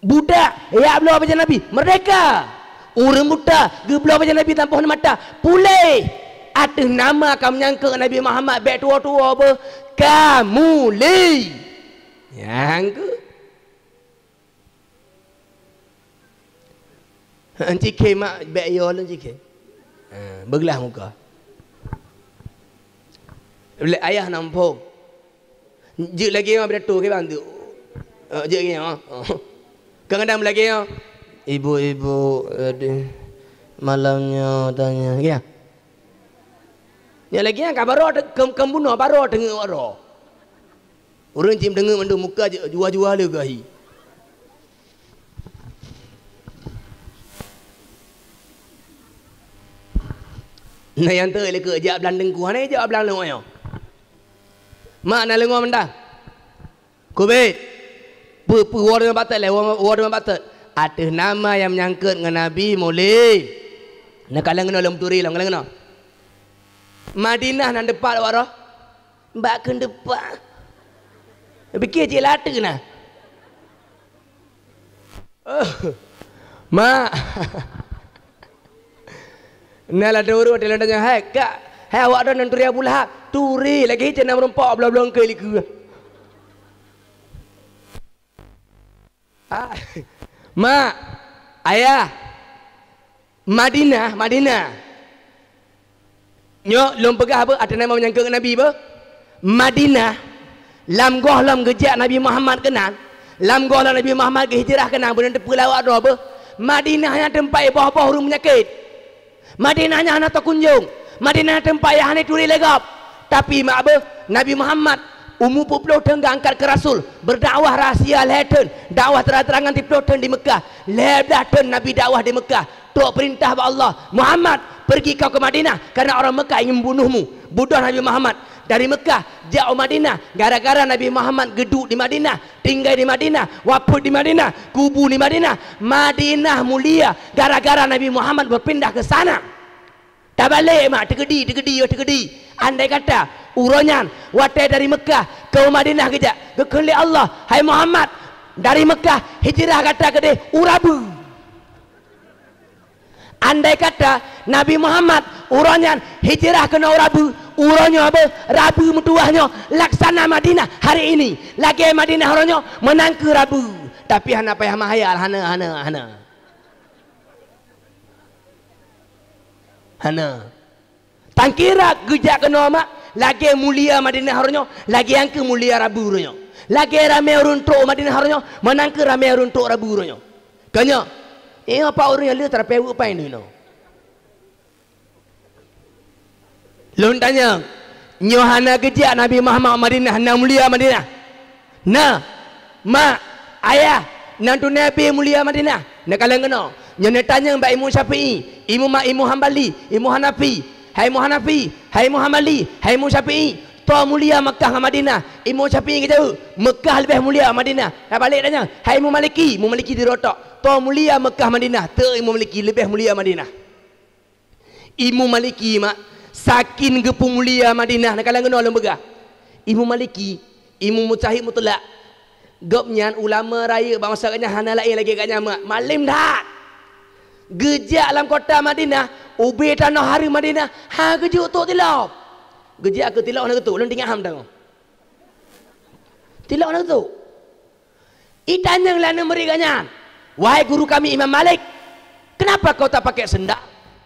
budak, jak bloe bajée Nabi, meurdeka. Ureueng buta, geubloe bajée Nabi tampôh mata, puléh. Ateueh nama ka meunyangkot ngon Nabi Muhammad, bék tuwoe-tuwoe beuh, ka mulia. Nyang keu Encik Khe mak, bék yo lôn Encik Khe. Ha, beuglah muka. Lé ayah nampông. Jeuet lagée nyoe pidato keu bantu. Eh, jeuet lagée nyoe. Kadang-kadang lagée nyoe. Ibu-ibu, eh, di malam nyoe tanya. Lagée nyoe. Nyan lagée nyan ka baroe te-, keu, keu bunoe baroe teungeut baroe. Ureueng cit deungeut mandum muka je-, juah-juah le gahi. Na nyang teuh lé keu jak blang teungku, hana jak blang lôn nyoe. Mak na leungoe mantong. Kubit. Peu-peu woe teuma batat lé, woe, woe teuma batat. Ateueh nama nyang meunyangkot ngon Nabi mulai. Neukalon keunoe lôn turi lom, kalon keunoe. Madinah na deupat awak roh. Bak keuneuk deupat. Pikée cit lateuh na. Oh, mak. Na ladôm ureueng watèe lôn tanyong, "Hai, kak, hai awak droeneuh turi Abu Lahab?" "Turi, lagèe cit na meurumpok bloe-bloe keu likeu." Ah, mak, ayah, Madinah, Madinah. Nyoe lôn peugah beuh, ateueh nama meunyangkot ngon Nabi beuh. Madinah, lam gohlom geujak Nabi Muhammad keunan, lam gohlom Nabi Muhammad geuhijrah keunan, beuneuteupeu lawak droe beuh. Madinah nyan teumpat boh-boh ureueng meunyakét. Madinah nyan hana takunjong. Madinah nyan teumpat nyang hana turi lé gob. Tapi mak beuh, Nabi Muhammad umu peuet ploh thon geuangkat keu rasul, beudakwah rahsia lhèe thon, dakwah terang-terangan siplôh thon di Meukah. Lhèe blah thon Nabi dakwah di Meukah. Trok peurintah bak Allah, "Muhammad, pergi kau ke Madinah, karena orang Meukah ingin membunuhmu." Beudôh Nabi Muhammad dari Meukah jak u Madinah gara-gara Nabi Muhammad geuduek di Madinah, tinggai di Madinah, wafeuet di Madinah, kubu di Madinah. Madinah mulia gara-gara Nabi Muhammad berpindah ke sana. Tabalek mak, teukeudi, teukeudi, teukeudi. Andai kata uroe nyan watèe dari Meukah keu Madinah geujak, geukheun lé Allah, "Hai Muhammad, dari Meukah hijrah gata keudeh u Rabu." Andai kata Nabi Muhammad uroe nyan hijrah keunoe u Rabu, uroe nyoe beuh, Rabu meutuwah nyoe, laksana Madinah hari ini, lagèe Madinah uroe nyoe, meunan kheueh Rabu. Tapi hana payah meuhayal, hana, hana, hana. Hana. Tangkira geujak keunoe mak, lagèe mulia Madinah uroe nyoe, lagèe nyan kheueh mulia Rabu uroe nyoe. Lagèe ramè ureueng trok Madinah uroe nyoe, meunan kheueh ramè ureueng trok Rabu uroe nyoe. Ka nyoe, eh, apa ureueng nyang le tarape weuek pai nyoe? Lôn tanyong, nyoe hana geujak Nabi Muhammad Madinah, na mulia Madinah? Na, mak, ayah, nan tu Nabi mulia Madinah. Neukalon keunoe, nyoe neutanyong bak Imam Syafi'i, Imam Ma-, Imam Hambali, Imam Hanafi, "Hai Imam Hanafi, hai Imam Hambali, hai Imam Syafi'i, toh mulia Meukah ngon Madinah?" Imam Syafi'i geujaweueb, "Meukah leubeh mulia Madinah." Tabalek tanyong, "Hai Imam Maliki," Imam Maliki di Rotok, "Toh mulia Meukah Madinah?" "Teu Imam Maliki, leubeh mulia Madinah." Imam Maliki mak, saking geupeumulia Madinah, neukalon keunoe lôn peugah. Imam Maliki, Imam Mujtahid Mutlak. Gobnyan ulama rayeuk bak masa gobnyan hana laén lagèe gobnyan mak, malém that. Geujak lam kota Madinah, ubé tanoh hareuem Madinah, han geujok tok tilop. Geujak keu tilop hana geutok, lôn teuingat han tangoh. Tilok hana geutok. Itanyong lé aneuk murit gobnyan, "Wahai guru kami Imam Malik, kenapa kau tak pakai sendal?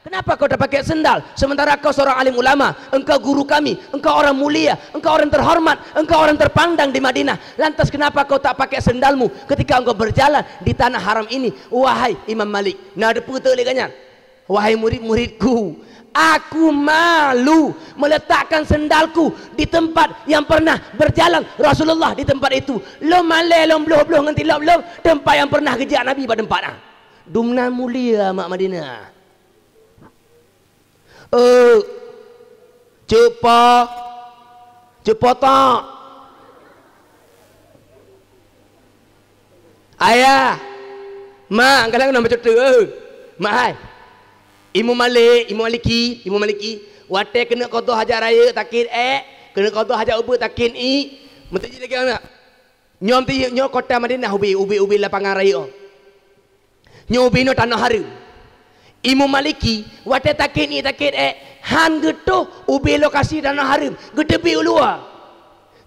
Kenapa kau tak pakai sendal, sementara kau seorang alim ulama? Engkau guru kami, engkau orang mulia, engkau orang terhormat, engkau orang terpandang di Madinah. Lantas kenapa kau tak pakai sendalmu ketika engkau berjalan di tanah haram ini, wahai Imam Malik?" Na teupeue teuk lé gobnyan? "Wahai murid-muridku, aku malu meletakkan sendalku di tempat yang pernah berjalan Rasulullah di tempat itu. Lôn malèe, lôn bloh-bloh ngon tilop lôn, tempat yang pernah geujak Nabi bak teumpat nyan." Dumnan mulia mak Madinah. Eh, Cut Po, Cut Po tok. Ayah, mak, galak keunoe bacut teuk, eh. Mak hai. Imam Malik, Imam Maliki, Imam Maliki, watèe keuneuk qadha hajat rayeuk sakét èk, keuneuk qadha hajat ubeut sakét iek, meuteujih lagèe nyan. Nyoe meuteujih, nyoe kota Madinah ubé, ubé, ubé lapangan rayeuk. Nyoe ubé nyoe tanoh hareuem. Imam Maliki, watèe sakét iek sakét èk, han geutoh ubé lokasi tanoh hareuem, geuteubiet u luwa.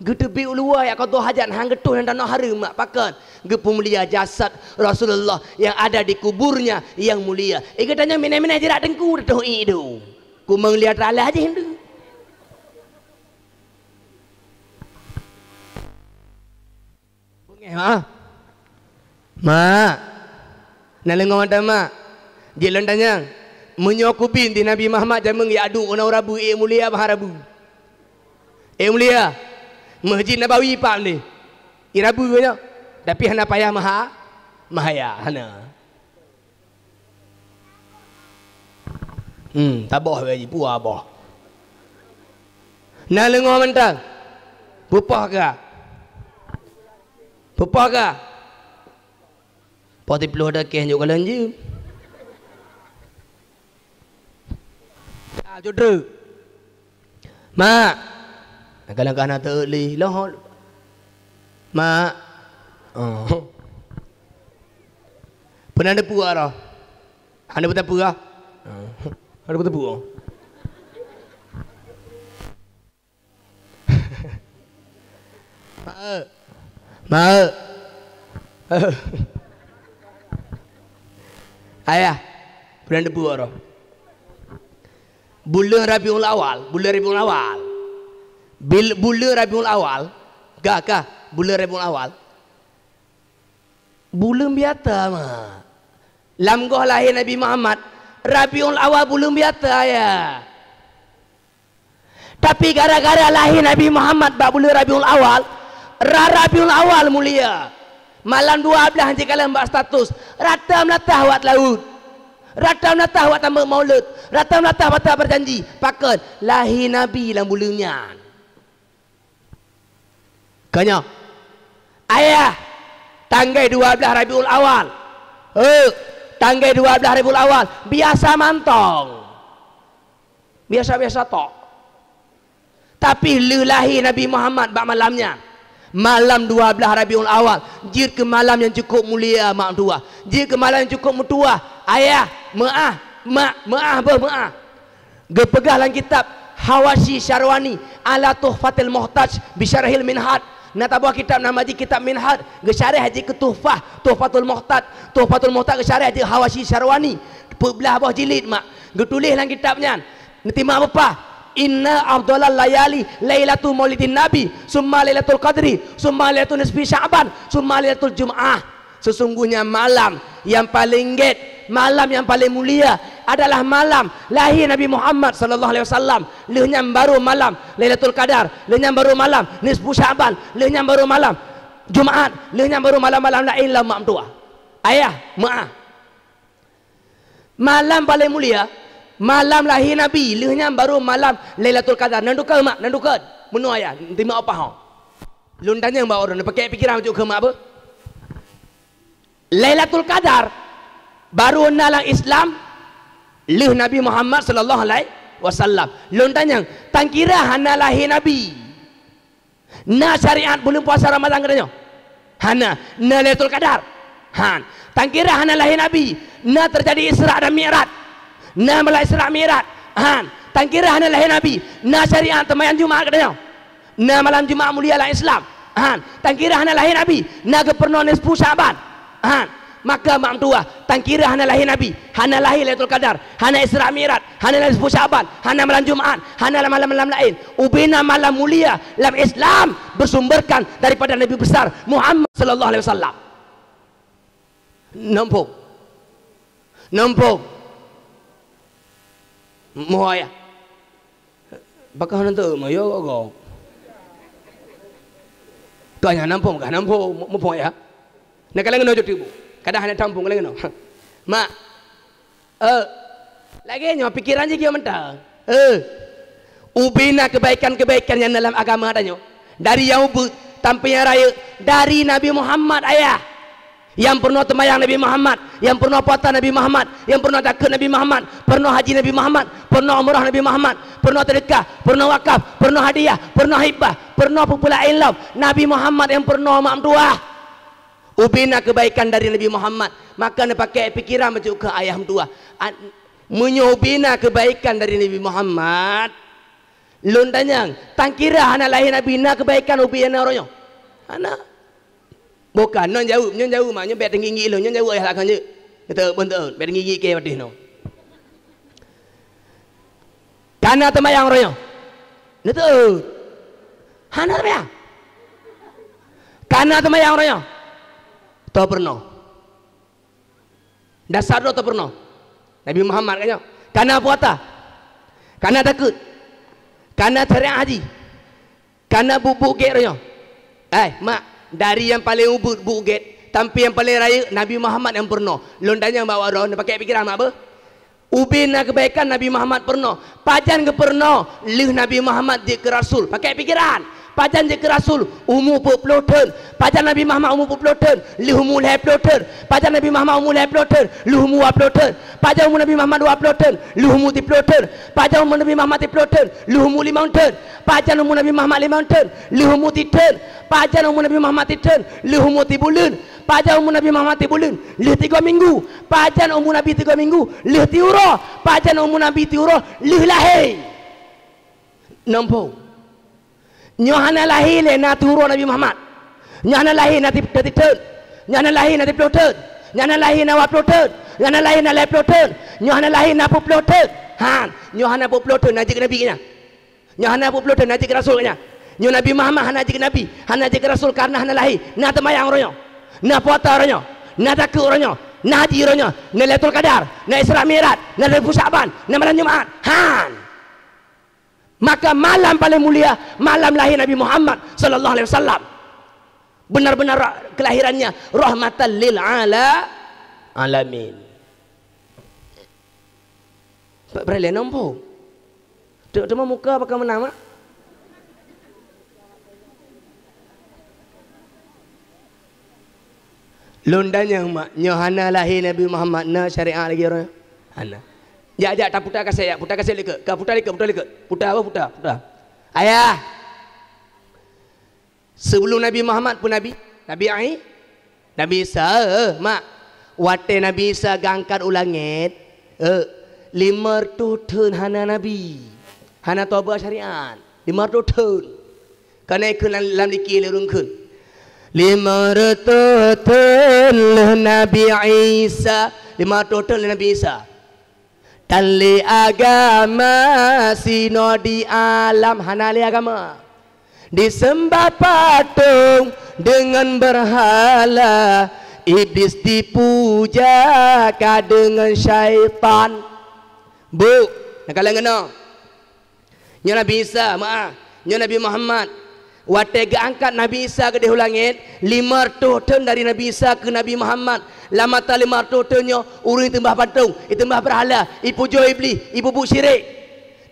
Geuteubiet u luwa jak qadha hajat, han geutoh lam tanoh hareuem mak, pakon? Geupeumulia jasad Rasulullah yang ada di kuburnya yang mulia. Eh, geutanyoe minah-minah jirak teungku, teutoh iek dum. Kumeulia teulah jih dum. Beungèh, ha? Mak. Na leungoe mata, mak. Jeuet lôn tanyong. Meunyoe kubit di Nabi Muhammad jameun jak duek keunoe u Rabu, ék mulia bah Rabu? Ék mulia? Masjid Nabawi pat deh. Ék Rabu nyoe. Tapi hana payah meuha-, meuhayal, hana. Hmm, taboh weh jipua boh. Na leungoe mantong. Peupoh ka. Peupoh ka. Poh siploh dakeh nyok kalon jeuem. Ah, cudru. Mak. Kadang-kadang teu li loh. Mak. Oh. Pernah depu roh. Hana beutapeu ah. Hana beutapeu. Mak. Mak. Ayah, pernah depu roh. Buleuen Rabiul Awal, buleuen Rabiul Awal. Bil-, buleuen Rabiul Awal, gah, gah, buleuen Rabiul Awal. Buleuen biasa, mak. Lam goh lahé Nabi Muhammad, Rabiul Awal buleuen biasa, ya. Tapi gara-gara lahé Nabi Muhammad bak buleuen Rabiul Awal, ra-, Rabiul Awal mulia. Malam dua belas jikalon bak status, rata meulatah wat laôt. Rata meulatah wat tameuet maulud. Rata meulatah mata berjanji. Pakon? Lahé Nabi lam buleuen nyan. Keu nyoe, ayah, tanggai dua belas Rabiul Awal. Eh, tanggai dua belas Rabiul Awal, biasa mantong. Biasa-biasa tok. Tapi lheueh lahé Nabi Muhammad bak malam nyan, malam dua belas Rabiul Awal, jeuet keu malam nyang cukôp mulia, mak meutuah. Jeuet keu malam nyang cukôp meutuah. Ayah, meu'ah, mak, meu'ah, beuh, meu'ah. Geupeugah lam kitab Hawashi Syarwani ala Tuhfatil Muhtaj bi Syarhil Minhaj. Na saboh kitab nama jih kitab Minhaj, geusyarah jih keu Tuhfah, Tuhfatul Muhtaj. Tuhfatul Muhtaj geusyarah jih Hawashi Syarwani. Peuet blah boh jilid, mak. Geutuléh lam kitab nyan. Neutimang beupah, "Inna afdhalal layali lailatu maulidin nabi, summa lailatul qadri, summa lailatul nisfi sya'ban, summa lailatul jum'ah." Sesungguhnya malam yang paling gét, malam yang paling mulia adalah malam lahé Nabi Muhammad sallallahu alaihi wasallam. Lheueh nyan baru malam Lailatul Qadar, lheueh nyan baru malam nisfu Sya'ban, lheueh nyan baru malam Jumaat, lheueh nyan baru malam-malam laén lam mak meutuah. Ayah, meu'ah. Malam paléng mulia, malam lahé Nabi, lheueh nyan baru malam Lailatul Qadar. Nan dukon, mak, nan dukon. Meunoe ayah, teurimong upah ho. Lôn tanyong bak ureueng, neupakék pikeran bacut keu mak beuh. Lailatul Qadar baru na lam Islam lheueh Nabi Muhammad sallallahu alaihi wasallam. Lôn tanyong, tan kira hana lahé Nabi, na syariat buleuen puasa Ramadhan geutanyoe? Hana. Na Lailatul Qadar? Han. Tan kira hana lahé Nabi, na teujadi Isra dan Mi'raj? Na malam Isra Mi'raj? Han. Tan kira hana lahé Nabi, na syariat teumayang Jumaat geutanyoe? Na malam Jumaat mulia lam Islam? Han. Tan kira hana lahé Nabi, na geupeurunoe nisfu Sya'ban? Han. Maka mak meutuah, tan kira hana lahé Nabi, hana lahé Lailatul Qadar, hana Isra Mi'raj, hana nisfu Sya'ban, hana malam Jumaat, hana malam-malam laén. Ubena malam mulia lam Islam bersumberkan daripada Nabi besar Muhammad sallallahu alaihi wasallam. Nampak? Nampak? Moh ayah. Pakon hana teumeuyô gob. Ka nyan nampông, ka nampông, mu-, muphom ya. Nah, kaleng keunoe cut ibu. Kadang hana tampông kaleng keunoe. Mak. Eh. Lagèe nyoe pikeran jih keu mantong. Eh. Ubena keubaikan-keubaikan nyang na lam agama tanyoe. Dari nyang ubeuet sampoe nyang rayeuk, dari Nabi Muhammad, ayah. Nyang peurunoe teumayang Nabi Muhammad, nyang peurunoe puasa Nabi Muhammad, nyang peurunoe zakeuet Nabi Muhammad, peurunoe haji Nabi Muhammad, peurunoe umrah Nabi Muhammad, peurunoe seudeukah, peurunoe wakaf, peurunoe hadiah, peurunoe hibah, peurunoe peue-peue laén lom. Nabi Muhammad nyang peurunoe mak meutuah. Ubena keubaikan dari Nabi Muhammad, maka neupakék pikeran bacut keu ayah meutuah. An-, meunyoe ubena keubaikan dari Nabi Muhammad, lôn tanyong, tan kira hana lahé Nabi, na keubaikan ubena uroe nyoe? Hana. Bukan, nyoe jaweueb, nyoe jaweueb mak, nyoe bèk teunggik-nggik lôn, nyoe jaweueb ayah lakang jeuet. Beutôi, beutôi, bèk teunggik-nggik keu watèe nyoe. Ka na teumayang uroe nyoe? Beutôi. Hana teumayang. Ka na teumayang uroe nyoe? Toh peurunoe. Dasar droe toh peurunoe. Nabi Muhammad ka nyoe. Ka na puasa. Ka na zakeuet. Ka na syariat haji. Ka na buet-buet gét uroe nyoe. Eh, mak, dari nyang paléng ubeuet buet gét, sampoe nyang paléng rayeuk Nabi Muhammad nyang peurunoe. Lôn tanyong bak droe, neupakék pikeran mak beuh. Ubé na keubaikan Nabi Muhammad peurunoe. Pajan geupeurunoe? Lheueh Nabi Muhammad jeuet keu rasul. Pakai pikiran. Pajan jeuet keu rasul? Umu peuet ploh thon. Pajan Nabi Muhammad umu peuet ploh thon? Lheueh umu lhèe ploh thon. Pajan Nabi Muhammad umu lhèe ploh thon? Lheueh umu dua ploh thon. Pajan umu Nabi Muhammad dua ploh thon? Lheueh umu siploh thon. Pajan umu Nabi Muhammad siploh thon? Lheueh umu limong thon. Pajan umu Nabi Muhammad limong thon? Lheueh umu sithon. Pajan umu Nabi Muhammad sithon? Lheueh umu sibuleuen. Pajan umu Nabi Muhammad sibuleuen? Lheueh tiga minggu. Pajan umu Nabi tiga minggu? Lheueh siuroe. Pajan umu Nabi siuroe? Lheueh lahé. Nampo. Nyoe hana lahé lé na siuroe Nabi Muhammad. Nyoe hana lahé na ti-, na sithon. Nyoe hana lahé na siploh thon. Nyoe hana lahé na dua ploh thon. Nyoe hana lahé na lhèe ploh thon. Nyoe hana lahé na peuet ploh thon. Han, nyoe hana peuet ploh thon na jeuet keu Nabi nyan. Nyoe hana peuet ploh thon na jeuet keu rasul nyan. Nyoe Nabi Muhammad hana jeuet keu nabi, hana jeuet keu rasul kareuna hana lahé. Na teumayang uroe nyoe. Na puasa uroe nyoe. Na zakeuet uroe nyoe. Na haji uroe nyoe. Na Lailatul Qadar. Na Isra Mi'raj. Na Nisfu Sya'ban. Na malam Jumat. Han. Maka malam paling mulia, malam lahé Nabi Muhammad sallallahu alaihi wasallam. Benar-benar ra-, kelahirannya rahmatan lil ala-, alamin. Pak Brele nampak. Teuma muka apa kamu nama? Lôn tanyong, mak, nyoe hana lahé Nabi Muhammad, na syariat lagèe uroe nyoe? Hana. Jak, jak, taputa kasét, jak. Puta kasét likot. Ka puta likot, puta likot. Puta apa? Puta, puta. Ayah. Sebelum Nabi Muhammad pun nabi. Nabi Ai-, Nabi Isa, eh, mak. Watèe Nabi Isa geuangkat u langèt, eh, lima reutôh thon hana nabi. Hana toba syariat. Lima reutôh thon. Ka na ikheun lam, lam likot lé ureueng kheun. Lima reutôh thon lheueh Nabi Isa. Lima reutôh thon lheueh Nabi Isa. Tan lé agama sinoe di alam, hana lé agama. Disembah patong deungon beurhala, Iblis dipuja ka deungon syaitan. Bu, neukalon keunoe. Nyoe Nabi Isa, meu'ah. Nyoe Nabi Muhammad. Watèe geuangkat Nabi Isa keudéh u langèt, lima reutôh thon dari Nabi Isa keu Nabi Muhammad. Lam masa lima reutôh thon nyoe, ureueng iteumbah patong, iteumbah beurhala, ipujoe Iblih, ipeubuet syirik.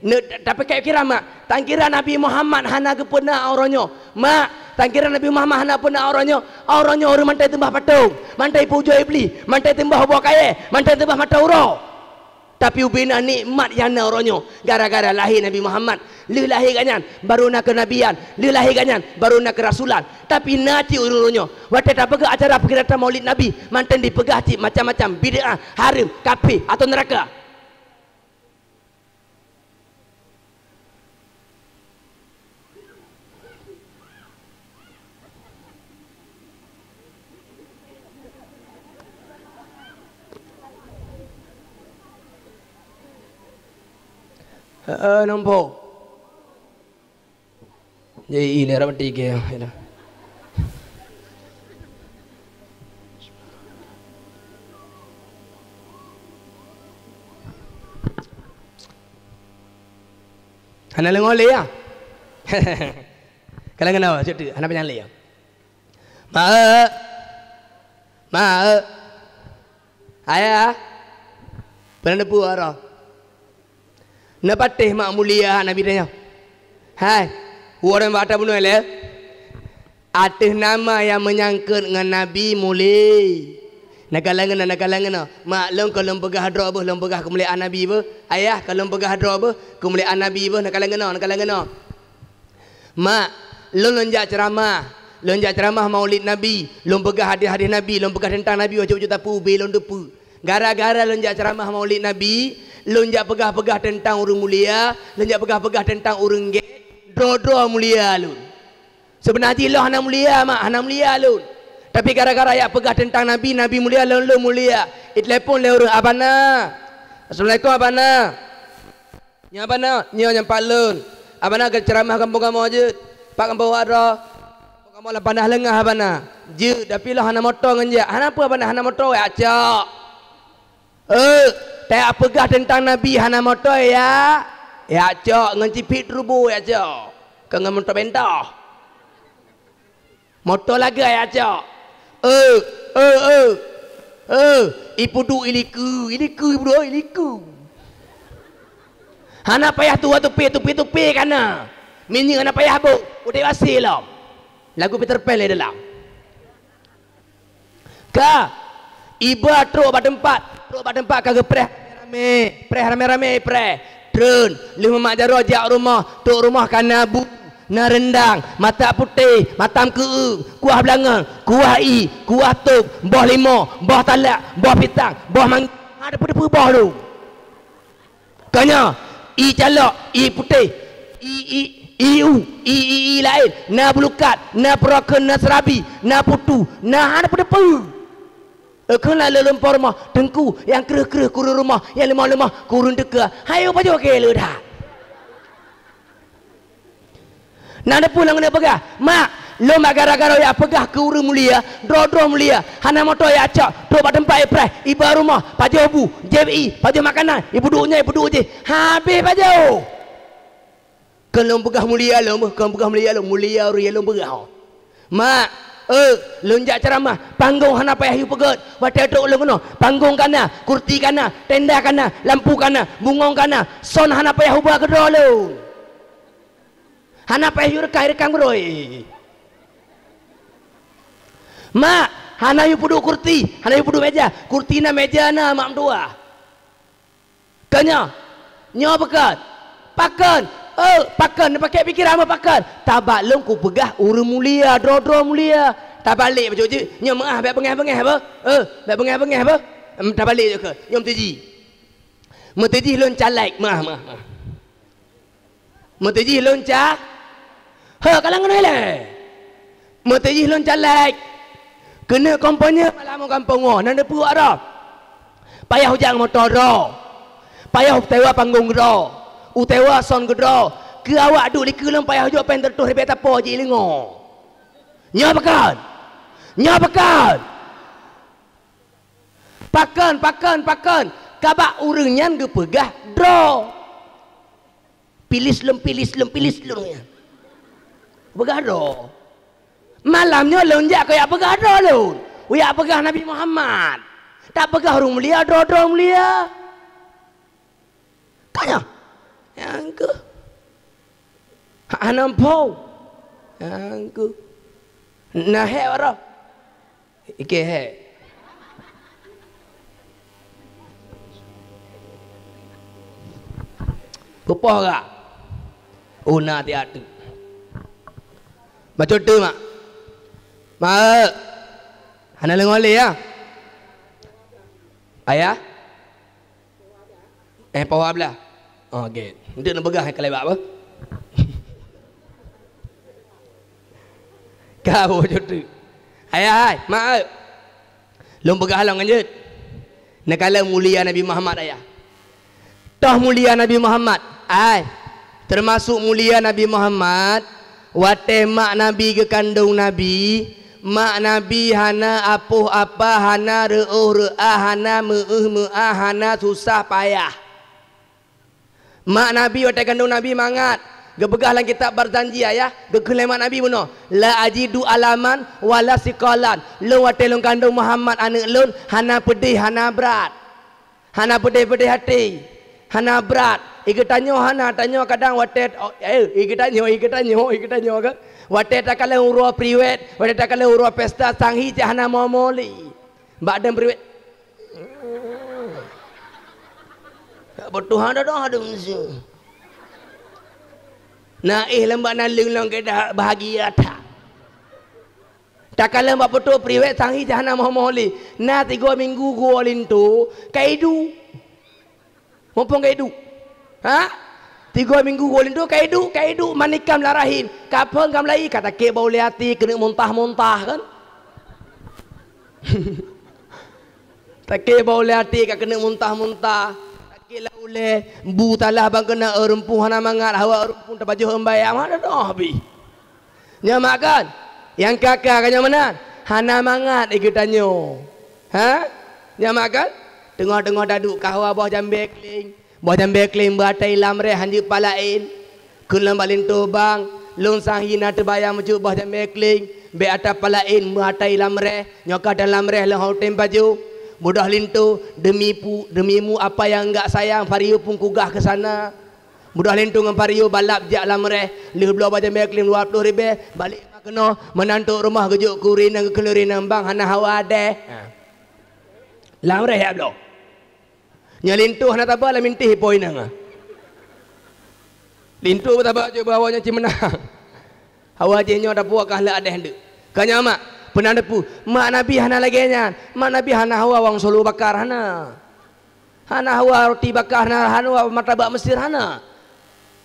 Ne-, tapeukeue kira, mak. Tan kira Nabi Muhammad hana geupeuna uroe nyoe. Mak, tan kira Nabi Muhammad hana peuna uroe nyoe. Uroe nyoe ureueng mantong iteumbah patong, mantong ipujoe Iblih, mantong iteumbah ubak kayèe, mantong iteumbah mata uroe. Tapi ubé na nikmat nyang na uroe nyoe gara-gara lahé Nabi Muhammad. Lheueh lahé gobnyan, baru na keunabian. Lheueh lahé gobnyan, baru na keurasulan. Tapi na cit ureueng uroe nyoe, watèe tapeugah acara peringatan Maulid Nabi, mantong dipeugah cit macam-macam, bid'ah, hareuem, kafé, atau neuraka. Heeh, nampak. Jadi, ini rap mati ke, ya. Hana leungol lé, ya? Kalau kena, cuk tu, hana panyang lé, ya? Mak, mak, ayah, peureulèe neupeu arah. Neupatéh mak mulia Nabi tanyoe. Hai, ureueng bak ata bunoe lé. Ateueh nama nyang meunyangkot ngon Nabi mulia. Neukalon keunoe, neukalon keunoe. Mak, lôn kon lôn peugah droe beuh, lôn peugah keumuliaan Nabi beuh. Ayah, kon lôn peugah droe beuh, keumuliaan Nabi beuh, neukalon keunoe, neukalon keunoe. Mak, lôn, lôn jak ceuramah. Lôn jak ceuramah Maulid Nabi. Lôn peugah hadih-hadih Nabi. Lôn peugah teuntang Nabi, wajéb-wajéb tapeue, ubé lôn teupeu. Gara-gara lôn jak ceuramah Maulid Nabi, lôn jak peugah-peugah teuntang ureueng mulia, lôn jak peugah-peugah teuntang ureueng gét, droe-droe mulia lôn. Seubeuna jih lôn hana mulia, mak, hana mulia lôn. Tapi gara-gara jak peugah teuntang Nabi, Nabi mulia, lôn, lôn mulia. Itelepon lé ureueng, "Abana." "Assalamualaikum, Abana." "Nyoe Abana?" "Nyoe nyang pat lôn." "Abana geuceuramah gampông kamoe jeuet?" "Pat gampông awak droe?" "Gampông kamoe lam Panah Leungah, Abana." "Jeuet, tapi lôn hana moto ngon jak." "Hana peue, Abana, hana moto, jak cok." "Eh, tajak peugah teuntang Nabi hana moto, ya? Jak cok ngon cipit rubo, jak cok. Kon ngon moto bentoh." Moto lagèe jak cok. Eh, eh, eh. Eh, ipeuduek ilikeu, ilikeu ipeuduek, ilikeu. Hana payah tuwoe tupi-tupi-tupi ka na. Minyeuk hana payah bôh, udeb asie lom. Lagu Peter Pan lé dalam. Ka, iba trok bak teumpat, trok bak teumpat ka geupreh ramé-ramé, preh ramé-ramé preh. Treun, lheueh mumat jaroe jak rumoh, trok rumoh ka na bu, na reundang, mata putéh, mata meukeue, kuah beulangöng, kuah ié, kuah tôp, boh limo, boh talak, boh pisang, boh manggis, hana teupeu-teupeu boh lom. Ka nyoe, ié calok, ié putéh, ié, ié, ié u, ié, ié, ié laén, na bulukat, na peurokon, na seurabi, na putu, na hana peue-peue. Eukheun lom lôn po rumoh, teungku, nyang kreueh-kreueh kureueng rumoh, nyang leumoh-leumoh kureueng teuka. Hayo pajoh keu leuda. Na neupeu lam keuneuk peugah, "Mak, lôn bak gara-gara jak peugah keu ureuëng mulia, droe-droe mulia, hana moto jak cok, trok bak teumpat ipreh, iba rumoh, pajoh bu, jieb ié, pajoh makanan, ipeuduek nyoe, ipeuduek jih, habéh pajoh." Kon lôn peugah mulia lôn, kon peugah mulia lôn, mulia ureuëng nyang lôn peugah. "Mak, eh, lôn jak ceuramah, panggong hana payah yue peugét, watée trok lôn keunoe, panggong ka na, kurti ka na, tenda ka na, lampu ka na, bungong ka na, son hana payah uba keudroe lôn." Hana payah yue reukang-reukang beurôi. Mak, hana yue peuduek kurti, hana yue peuduek meja. Kurti na, meja na, mak meutuah. Ka nyoe, nyoe pakon? Pakon? Oh, pakon? Neupakè pikeran meuh pakon? Tabak lôn kupeugah ureuëng mulia, droe-droe mulia. Tabalek bacut jih, nyoe meuah bék beungéh-beungéh beuh. Eh, bék beungéh-beungéh beuh. Em, tabalek jih keu. Nyoe meuteujih. Meuteujih lôn caleg, meuah, meuah, meuah. Meuteujih lôn ca-, he, ka lam keunoe ilée. Meuteujih lôn caleg. Keuneuk kampanye malam u gampông nyoe, na neupeuwak droe. Payah ujak moto droe. Payah utewa panggong droe. Utewa son keudroe. Keu awak duek dikeue lôn payah ujok péng teureutôh ribée tapo jilingoe. Nyoe pakon? Nyoe pakon? Pakon, pakon, pakon? Kabak ureuëng nyan geupeugah droe. Pilis lôn, pilis lôn, pilis lôn, ya. Peugah droe. Malam nyoe lôn jak keu jak peugah droe lôn. Kujak peugah Nabi Muhammad. Tapeugah ureuëng mulia, droe-droe mulia. Ka nyoe. Nyang keuh. Hana phon. Nyang keuh. Na hék baroe. Ikei hék. Peupoh gak. Oh, na tiat tu. Bacut tu, mak. Mak. Hana leungong lé, ya? Ayah? Eh, poh dua belas. Oh, gét. Untuk neupeugah ka lewat apa? Kau jeuet. Ayah hai, mak. Lôn peugah lom ngon jeuet. Neukalon mulia Nabi Muhammad, ayah. Toh mulia Nabi Muhammad, ai. Teumasok mulia Nabi Muhammad, watée mak Nabi geukandong Nabi, mak Nabi hana apoh apa, hana reuôh reuah, hana meuéh meuah, hana susah payah. Mak Nabi watée kandong Nabi mangat, geupeugah lam kitab Barzanji, ayah, geukheun lé mak Nabi bunoe, "La ajidu alaman wala siqalan." Lôn watée lôn kandong Muhammad aneuëk lôn, hana peudeh, hana brat. Hana peudeh-peudeh até, hana brat. Ié geutanyoe hana, tanyoe kadang watée, eh, ié geutanyoe, ié geutanyoe, ié geutanyoe kan. Watée takalon uroe priwet, watée takalon uroe pesta, sang hi cit hana mo-mo lé. Bak deueng priwet. Beutôi hana dah ada meusu. Na éh lom bak naleueng lom keudah bahagia that. Takalon bak peutoe priwet sang hi cit hana mo-mo lé. Na tiga minggu geuwoe linto, ka iduek. Muphom ka iduek. Ha? Tiga minggu geuwoe linto, ka iduek, ka iduek, manikam lam rahim. Kaphon ka meulayi, ka takét bak ulée até keuneuk muntah-muntah kan? Takét bak ulée até ka keuneuk muntah-muntah. Takét lam ulée, bu talah ban keuneuk, eu, rumpun hana mangat, hawa rumpun tapajoh embaya, mana doh bih. Nyoe mak kan? Nyang ka-ka ka nyoe meunan, hana mangat ié geutanyoe. Ha? Nyoe mak kan? Teungoh-teungoh taduek kahwa boh jambée kleng. Boh jambée kleng beuatai lam réh hanjeuet palaén. Kheun lom bak linto bang, lôn sang hi na teubayang meucuk boh jambée kleng. Bék ata palaén meuatai lam réh, nyoe ka dalam réh lôn hau tem pajoh. Budoh linto, demi pu-, demi mu apa yang enggak sayang, Vario pun kugah ke sana. Beudôh linto ngon Vario balap jak lam reh, lheueh bloe bak jamèe keuleum dua ploh ribèe, balek keunoe, meunan trôk rumoh geujok kuri nyang geukheun lé ureueng inong bang hana hawa deh. Ha. Lam reh jak bloe. Nyoe linto hana taba lam intéh po inong. Linto taba cuba hawa nyoe ci meunan. Hawa jih nyoe dapue ka lheueh adeh deuk. Ka nyoe mak, peunan teupeue, mak Nabi hana lagèe nyan. Mak Nabi hana hawa wang solo bakar, hana. Hana hawa roti bakar, hana, hana hawa martabak Mesir, hana.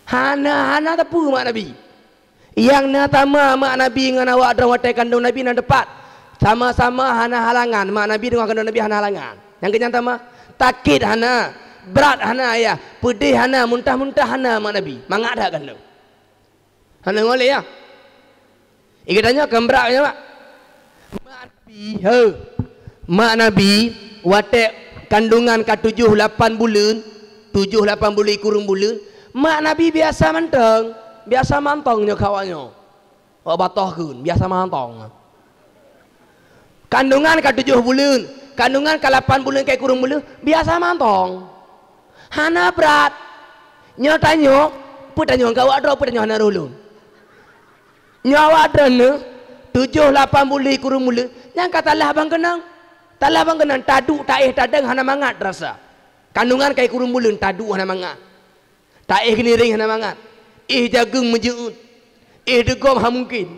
Hana, hana teupeue mak Nabi. Nyang na sama mak Nabi ngon awak droe watèe kandông Nabi na teupat. Sama-sama hana halangan, mak Nabi deungon kandông Nabi hana halangan. Nyang keu nyan sama, sakét hana, brat hana, ya, peudeh hana, muntah-muntah hana mak Nabi. Mangat that kandông. Hana ngoleh, ya. Geutanyoe kan brat nyoe, Mak. Mak Nabi, he. Mak Nabi, watèe kandungan ka tujoh lapan buleuen, tujoh lapan buleuen ikureueng buleuen, mak Nabi biasa mantong, biasa mantong nyoe keu awak nyoe. Awak batoh kheun, biasa mantong. Kandungan ka tujoh buleuen, kandungan ka lapan buleuen, ka ikureueng buleuen, biasa mantong. Hana brat. Nyoe tanyoe, peue tanyoe keu awak droe, peue tanyoe hana roh lôn. Nyoe awak droeneuh, tujoh lapan buleuen ikureueng buleuen, nyan ka talah bang keunong. Talah bang keunong, taduek, taéh, tadong hana mangat rasa. Kandungan ka ikureueng buleuen, taduek hana mangat. Taéh keuniréng hana mangat. Éh jageung meujeuet. Éh deugom ha mungken.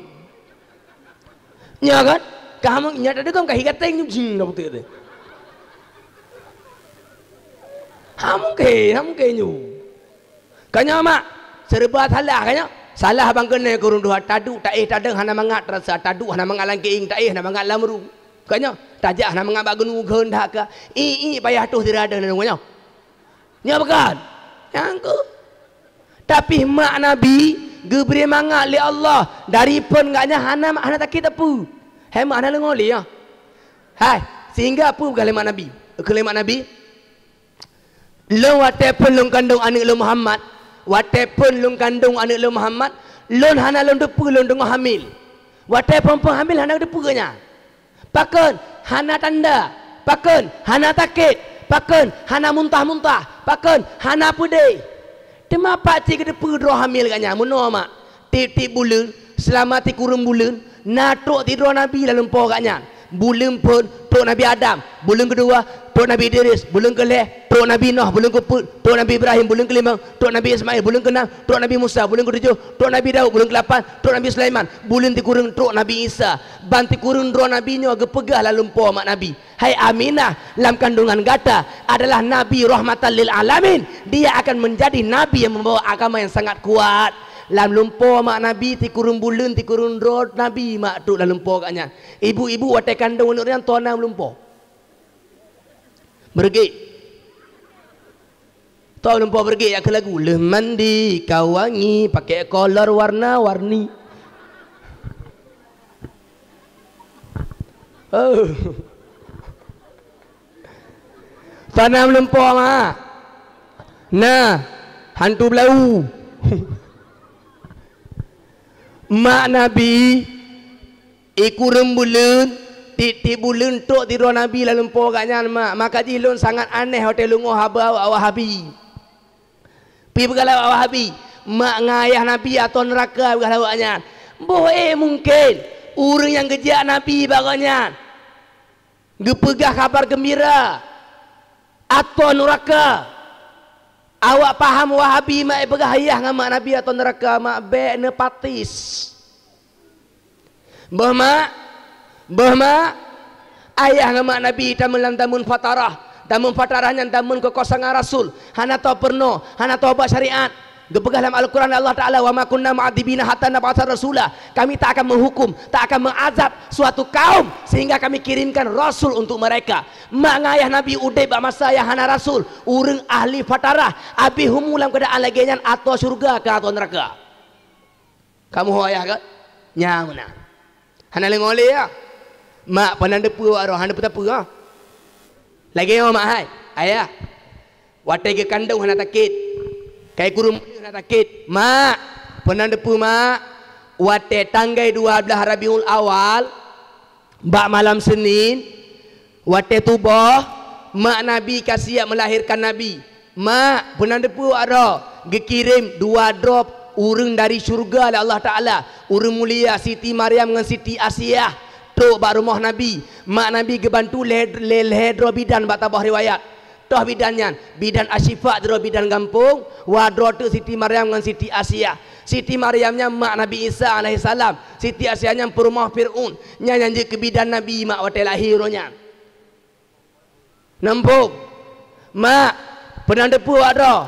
Nya kan? Ka ha mungken, nya deugom ka hi gateng nyoe jing dah beutôi teh. Ha mungken, ha mungken nyoe. Ka nyoe mak, serba salah ka nyoe. Salah bang keunong kureueng dua, taduek, taéh, tadong hana mangat rasa, taduek hana mangat lam keuieng, taéh hana mangat lam rueng. Ka nyoe, tajak hana mangat bak geuneuk gheun that ka. Ié, ié payah toh sira deuh nyoe. Nyoe bukan? Nyang keuh. Tapi mak Nabi geubri mangat lé Allah dari phon gobnyan hana, hana sakét teupeu. Hai mak hana leungo lé nyoe. Hai, sehingga peue peugah lé mak Nabi? Kheun lé mak Nabi, "Lôn watèe phon lôn kandông aneuk lôn Muhammad, watèe phon lôn kandông aneuk lôn Muhammad, lôn hana lôn teupeu lôn teungoh hamil. Watèe phon-phon hamil hana teupeu nyan." Pakon hana tanda? Pakon hana sakét? Pakon hana muntah-muntah? Pakon hana peudeh? Teuma pat cit geuteupeue droe hamil gobnyan meunoe mak? Tiep-tiep buleuen, seulama sikureueng buleuen, na trok sidroe nabi lam lumpoe gobnyan. Buleuen phon trok Nabi Adam, buleuen keudua trok Nabi Idris, buleuen keulhèe trok Nabi Nuh, buleuen keupeuet trok Nabi Ibrahim, buleuen keulimong trok Nabi Ismail, buleuen keunam trok Nabi Musa, buleuen keutujoh trok Nabi Daud, buleuen keulapan trok Nabi Sulaiman, buleuen sikureueng trok Nabi Isa. Ban sikureueng droe nabi nyoe geupeugah lam lumpoe mak Nabi, "Hai Aminah, lam kandungan gata adalah Nabi rahmatan lil alamin. Dia akan menjadi nabi yang membawa agama yang sangat kuat." Lam lumpoe mak Nabi, sikureueng buleuen, sikureueng droe nabi mak trok lam lumpoe gobnyan. Ibu-ibu watèe kandông aneuk nyan toh na lumpoe. Beureuguek. Toh lumpoe beureuguek jak kheun lagu, "Lheueh mandi ka wangi, pakai kolor warna-warni." Oh. Toh na lumpoe mak. Nah, hantu blau. Mak Nabi, ikureueng buleuen, tiep-tiep buleuen trok sidroe nabi lam lumpoe gobnyan mak. Maka jih lôn sangat aneh watèe lôn deungoe haba awak Wahabi. Pi peugah lé awak Wahabi, mak ngon ayah Nabi ateueh neuraka peugah lé awaknyan. Boh eh mungken ureueng nyang geujak Nabi bak gobnyan geupeugah kabar geumbira ateueh neuraka. Awak paham Wahabi mak peugah ayah ngon mak Nabi ateueh neuraka, mak bèk neupatis. Boh mak, boh mak, ayah ngon mak Nabi tamong lam dameun fatarah. Dameun fatarah nyan dameun keukosongan Rasul. Hana tao peurunoe, hana tao bak syariat. Geupeugah lam Al-Quran Allah Ta'ala, "Wa ma kunna mu'adzibina hatta nab'atsa rasula." Kami tak akan menghukum, tak akan mengazab suatu kaum sehingga kami kirimkan rasul untuk mereka. Mak ngon ayah Nabi udeb bak masa nyang hana rasul, ureueng ahli fatarah, abéh umu lam keuadaan lagèe nyan ateueh syeuruga keu ateueh neuraka. Kamoe ho ayah ka? Nyan meunan. Hana leungo lé ya. Mak peunan teupeue awak droe, hana teupeue-teupeue ha. Lagèe nyoe mak hai, ayah. Watèe geukandong hana sakét. Kai kureueng hana sakét. Mak, peunan teupeue mak, watèe tanggai dua blaih Rabiul Awal, bak malam Senin, watèe tuboh, mak Nabi ka siap melahirkan Nabi. Mak, peunan teupeu awak droe, geukirém dua droe ureuëng dari syeuruga lé Allah Taala, ureuëng mulia Siti Maryam ngon Siti Asiah, trok bak rumoh Nabi. Mak Nabi geubantu lhée, lhée, lhée droe bidan bak saboh riwayat. Toh bidan nyan, bidan Asyifa sidroe bidan gampông, wa droe teuk Siti Maryam ngon Siti Asiah. Siti Maryam nyan mak Nabi Isa alaihissalam, Siti Asiah nyan peurumoh Fir'aun, nyan nyang jeuet keu bidan Nabi mak watée lahé uroe nyan. Namphok, mak, peunan teupeu awak droe,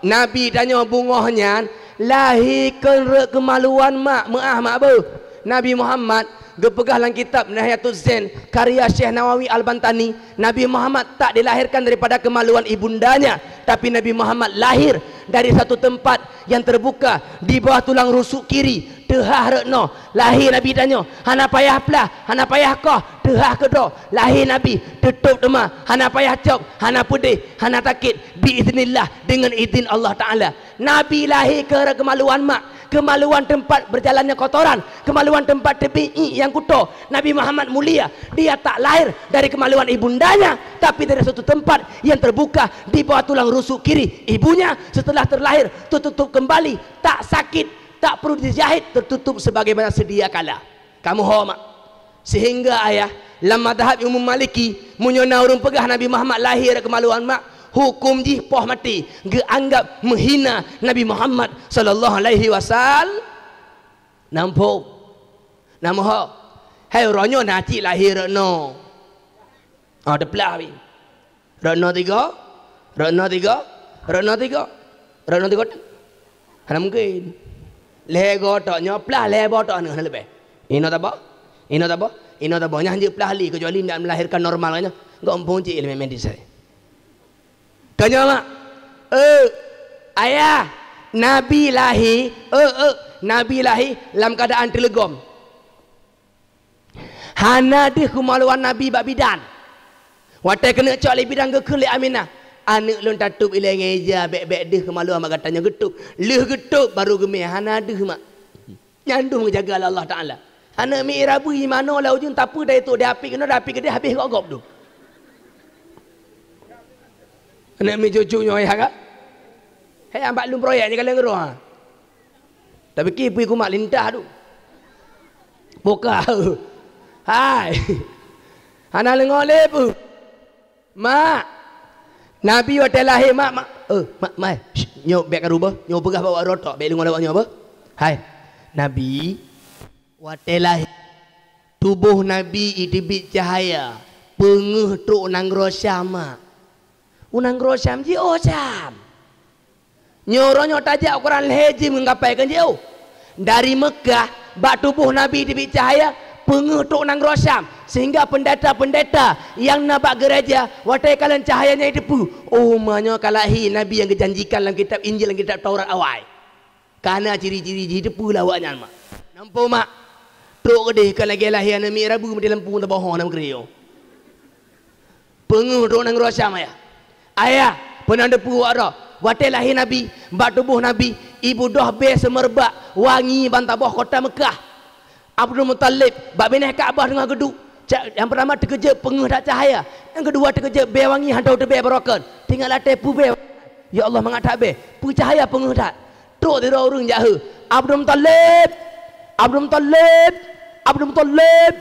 Nabi tanyoe beungoh nyan lahé kon rot keumaluan mak, meuáh mak beuh. Nabi Muhammad geupeugah lam kitab Nihayatuz Zain karya Syekh Nawawi Al-Bantani, Nabi Muhammad tak dilahirkan daripada kemaluan ibundanya, tapi Nabi Muhammad lahir dari satu tempat yang terbuka di bawah tulang rusuk kiri, teuhah rot noe. Lahé Nabi tanyoe, hana payah plah, hana payah koh, teuhah keudroe. Lahé Nabi, teutôb teuma, hana payah cok, hana peudeh, hana sakét, biiznillah, dengan izin Allah Taala. Nabi lahé keu keumaluan mak, keumaluan teumpat beujalannya kotoran, keumaluan teumpat teubiet nyang kuto. Nabi Muhammad mulia, dia tak lahir dari keumaluan ibundanya, tapi dari suatu tempat yang terbuka di bawah tulang rusuk kiri ibunya. Setelah terlahir, tertutup kembali, tak sakit, tak perlu dijahit, tertutup sebagaimana sedia kala. Kamoe ho mak. Sehingga ayah, lam madhab Imam Maliki, meunyoe na ureuëng peugah Nabi Muhammad lahé rot keumaluan mak, huköm jih poh maté, geuanggab meuhina Nabi Muhammad sallallahu alaihi wasallam. Namphok. Namoe ho. Hai uroe nyoe na cit lahé rot noe. Oh, teuplah weh. Rot noe tiga, rot noe tiga, rot noe tiga, rot noe tiga. Hana mungken. Lhée goe tok nyoe plah, lhée boh tok nyoe hana leubeh. Inoe taba, inoe taba, inoe taba. Nyan jeuet plah lé, kecuali nak melahirkan normal nyan. Gok muphom cit ilmu medis hai. Ka nyoe mak. Eh, ayah, Nabi lahé, eh, eh, Nabi lahé lam keuadaan teuleugom. Hana deuh keumaluan Nabi bak bidan. Watée keuneuk cok lé bidan geukheun lé Aminah, "Aneuëk lôn tatôb ilée ngon ija, bék-bék deuh keumaluan bak gata nyoe geutôb." Lheueh geutôb baru geumé, hana deuh mak. Nyan deuh geujaga lé Allah Taala. Aneuëk miet rabu imanoe lam ujeuen tapeue dai tok di api keunoe, di api keudeh habéh gob-gob deuh. Aneuëk miet cucu nyoe ayah ka? Hai ambak lôn proyek nyoe ka lheueh ngeurôh ha. Tapi ki pui kumat lintah tu. Buka. Hai. Hana leungo lé peue. Mak. Nabi watée lahé mak, mak. Eh, mak, mai. Shh, nyoe bék karu beuh. Nyoe peugah bak awak droe tok, bék leungo lé awak nyoe beuh. Hai. Nabi watée lahé tuboh Nabi iteubiet cahya, peungeuh trok nanggroe Syam mak. U nanggroe Syam jiôh Syam. Nyoe uroe nyoe tajak ukuran lhée jeuem ngon kapai kon jiôh. Dari Meukah, bak tuboh Nabi teubiet cahya, peungeuh trok nanggroe Syam, sehingga peundeta-peundeta nyang na bak geureja watée kalon cahya nyan jiteupeue, oh, meunyoe ka lahé Nabi nyang geujanjikan lam kitab Injil, lam kitab Taurat awai. Ka na ciri-ciri jih, jiteupeue lé awaknyan mak. Namphok mak, trok keudeh ka lagée lahé aneuëk miet rabu meuti lampu taboh ho nam keureuyo. Peungeuh droe nanggroe Syam ayah. Ayah, peunan teupeue awak droe, watée lahé Nabi, bak tuboh Nabi, ibeudôh bée seumeureubat wangi ban taboh kota Meukah. Abdul Muthalib bak binéh Ka'bah teungoh geuduek. Cak, nyang peurtama teukeujot peungeuh that cahya, nyang keudua teukeujot bée wangi hana teubée baroe kon. Teuingat lam até peue bée. Ya Allah, mangat that bée. Peue cahya peungeuh that. Trok sidroe ureuëng jak heu, "Abdul Muthalib! Abdul Muthalib! Abdul Muthalib!"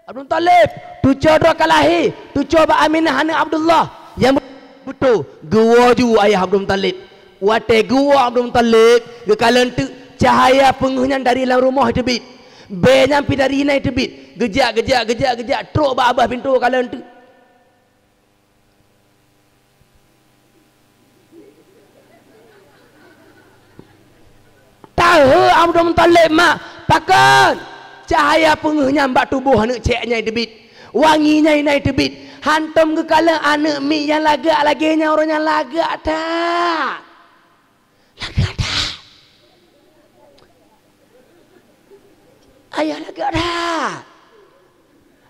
Abdul Muthalib, tucoe droe ka lahé, tucoe bak Aminah aneuëk Abdullah nyang beutôi. Geuwoe ju ayah Abdul Muthalib. Watée geuwoe Abdul Muthalib, geukalon teuk cahya peungeuh nyan dari lam rumoh teubiet. Bée nyan pih dari inan teubiet. Geujak, geujak, geujak, geujak, trok bak babah pintoe kalon teuk. Taheu Abdul Muthalib mak, pakon? Cahya peungeuh nyan bak tuboh aneuëk cék nyan teubiet. Wangi nyan inan teubiet. Hantom geukalon aneuëk miet nyang lagak lagée nyan, uroe nyan lagak that. Lagak that. Ayah lagak that.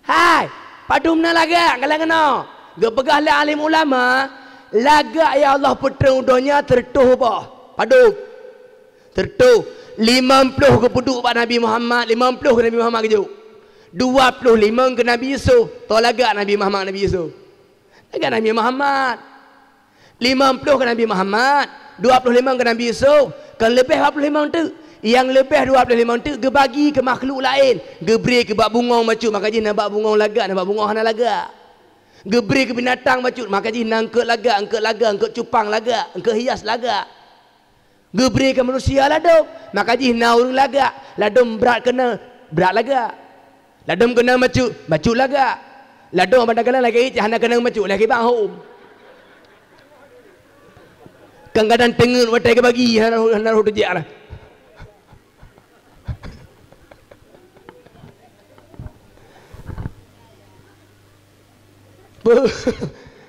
Hai, padum na lagak galak keunoe. Geupeugah lé alim ulama, lagak ya Allah peutrön u donya teureutôh boh. Padum? Teureutôh. Limong ploh geupeuduek bak Nabi Muhammad, limong ploh keu Nabi Muhammad geujok. Dua ploh limong keu Nabi Yusuf. Toh lagak Nabi Muhammad, Nabi Yusuf. Lagak Nabi Muhammad. Limong ploh keu Nabi Muhammad, dua ploh limong keu Nabi Yusuf, kon leubeh dua ploh limong teuk. Nyang leubeh dua ploh limong teuk geubagi keu makhluk laén, geubri keu bak bungong bacut, maka jih na bak bungong lagak, na bak bungong hana lagak. Geubri keu binatang bacut, maka jih na eungkot lagak, eungkot lagak, eungkot cupang lagak, eungkot hias lagak. Geubri keu manusia ladôm, maka jih na ureuëng lagak, ladôm brat keunan, brat lagak. Ladôm keunan bacut, bacut lagak. Ladôm ban takalon lagée cit hana keunan bacut, lagée bak hom. Kadang-kadang teungeut watée geubagi, hana, hana roh teujak lah. Beuh,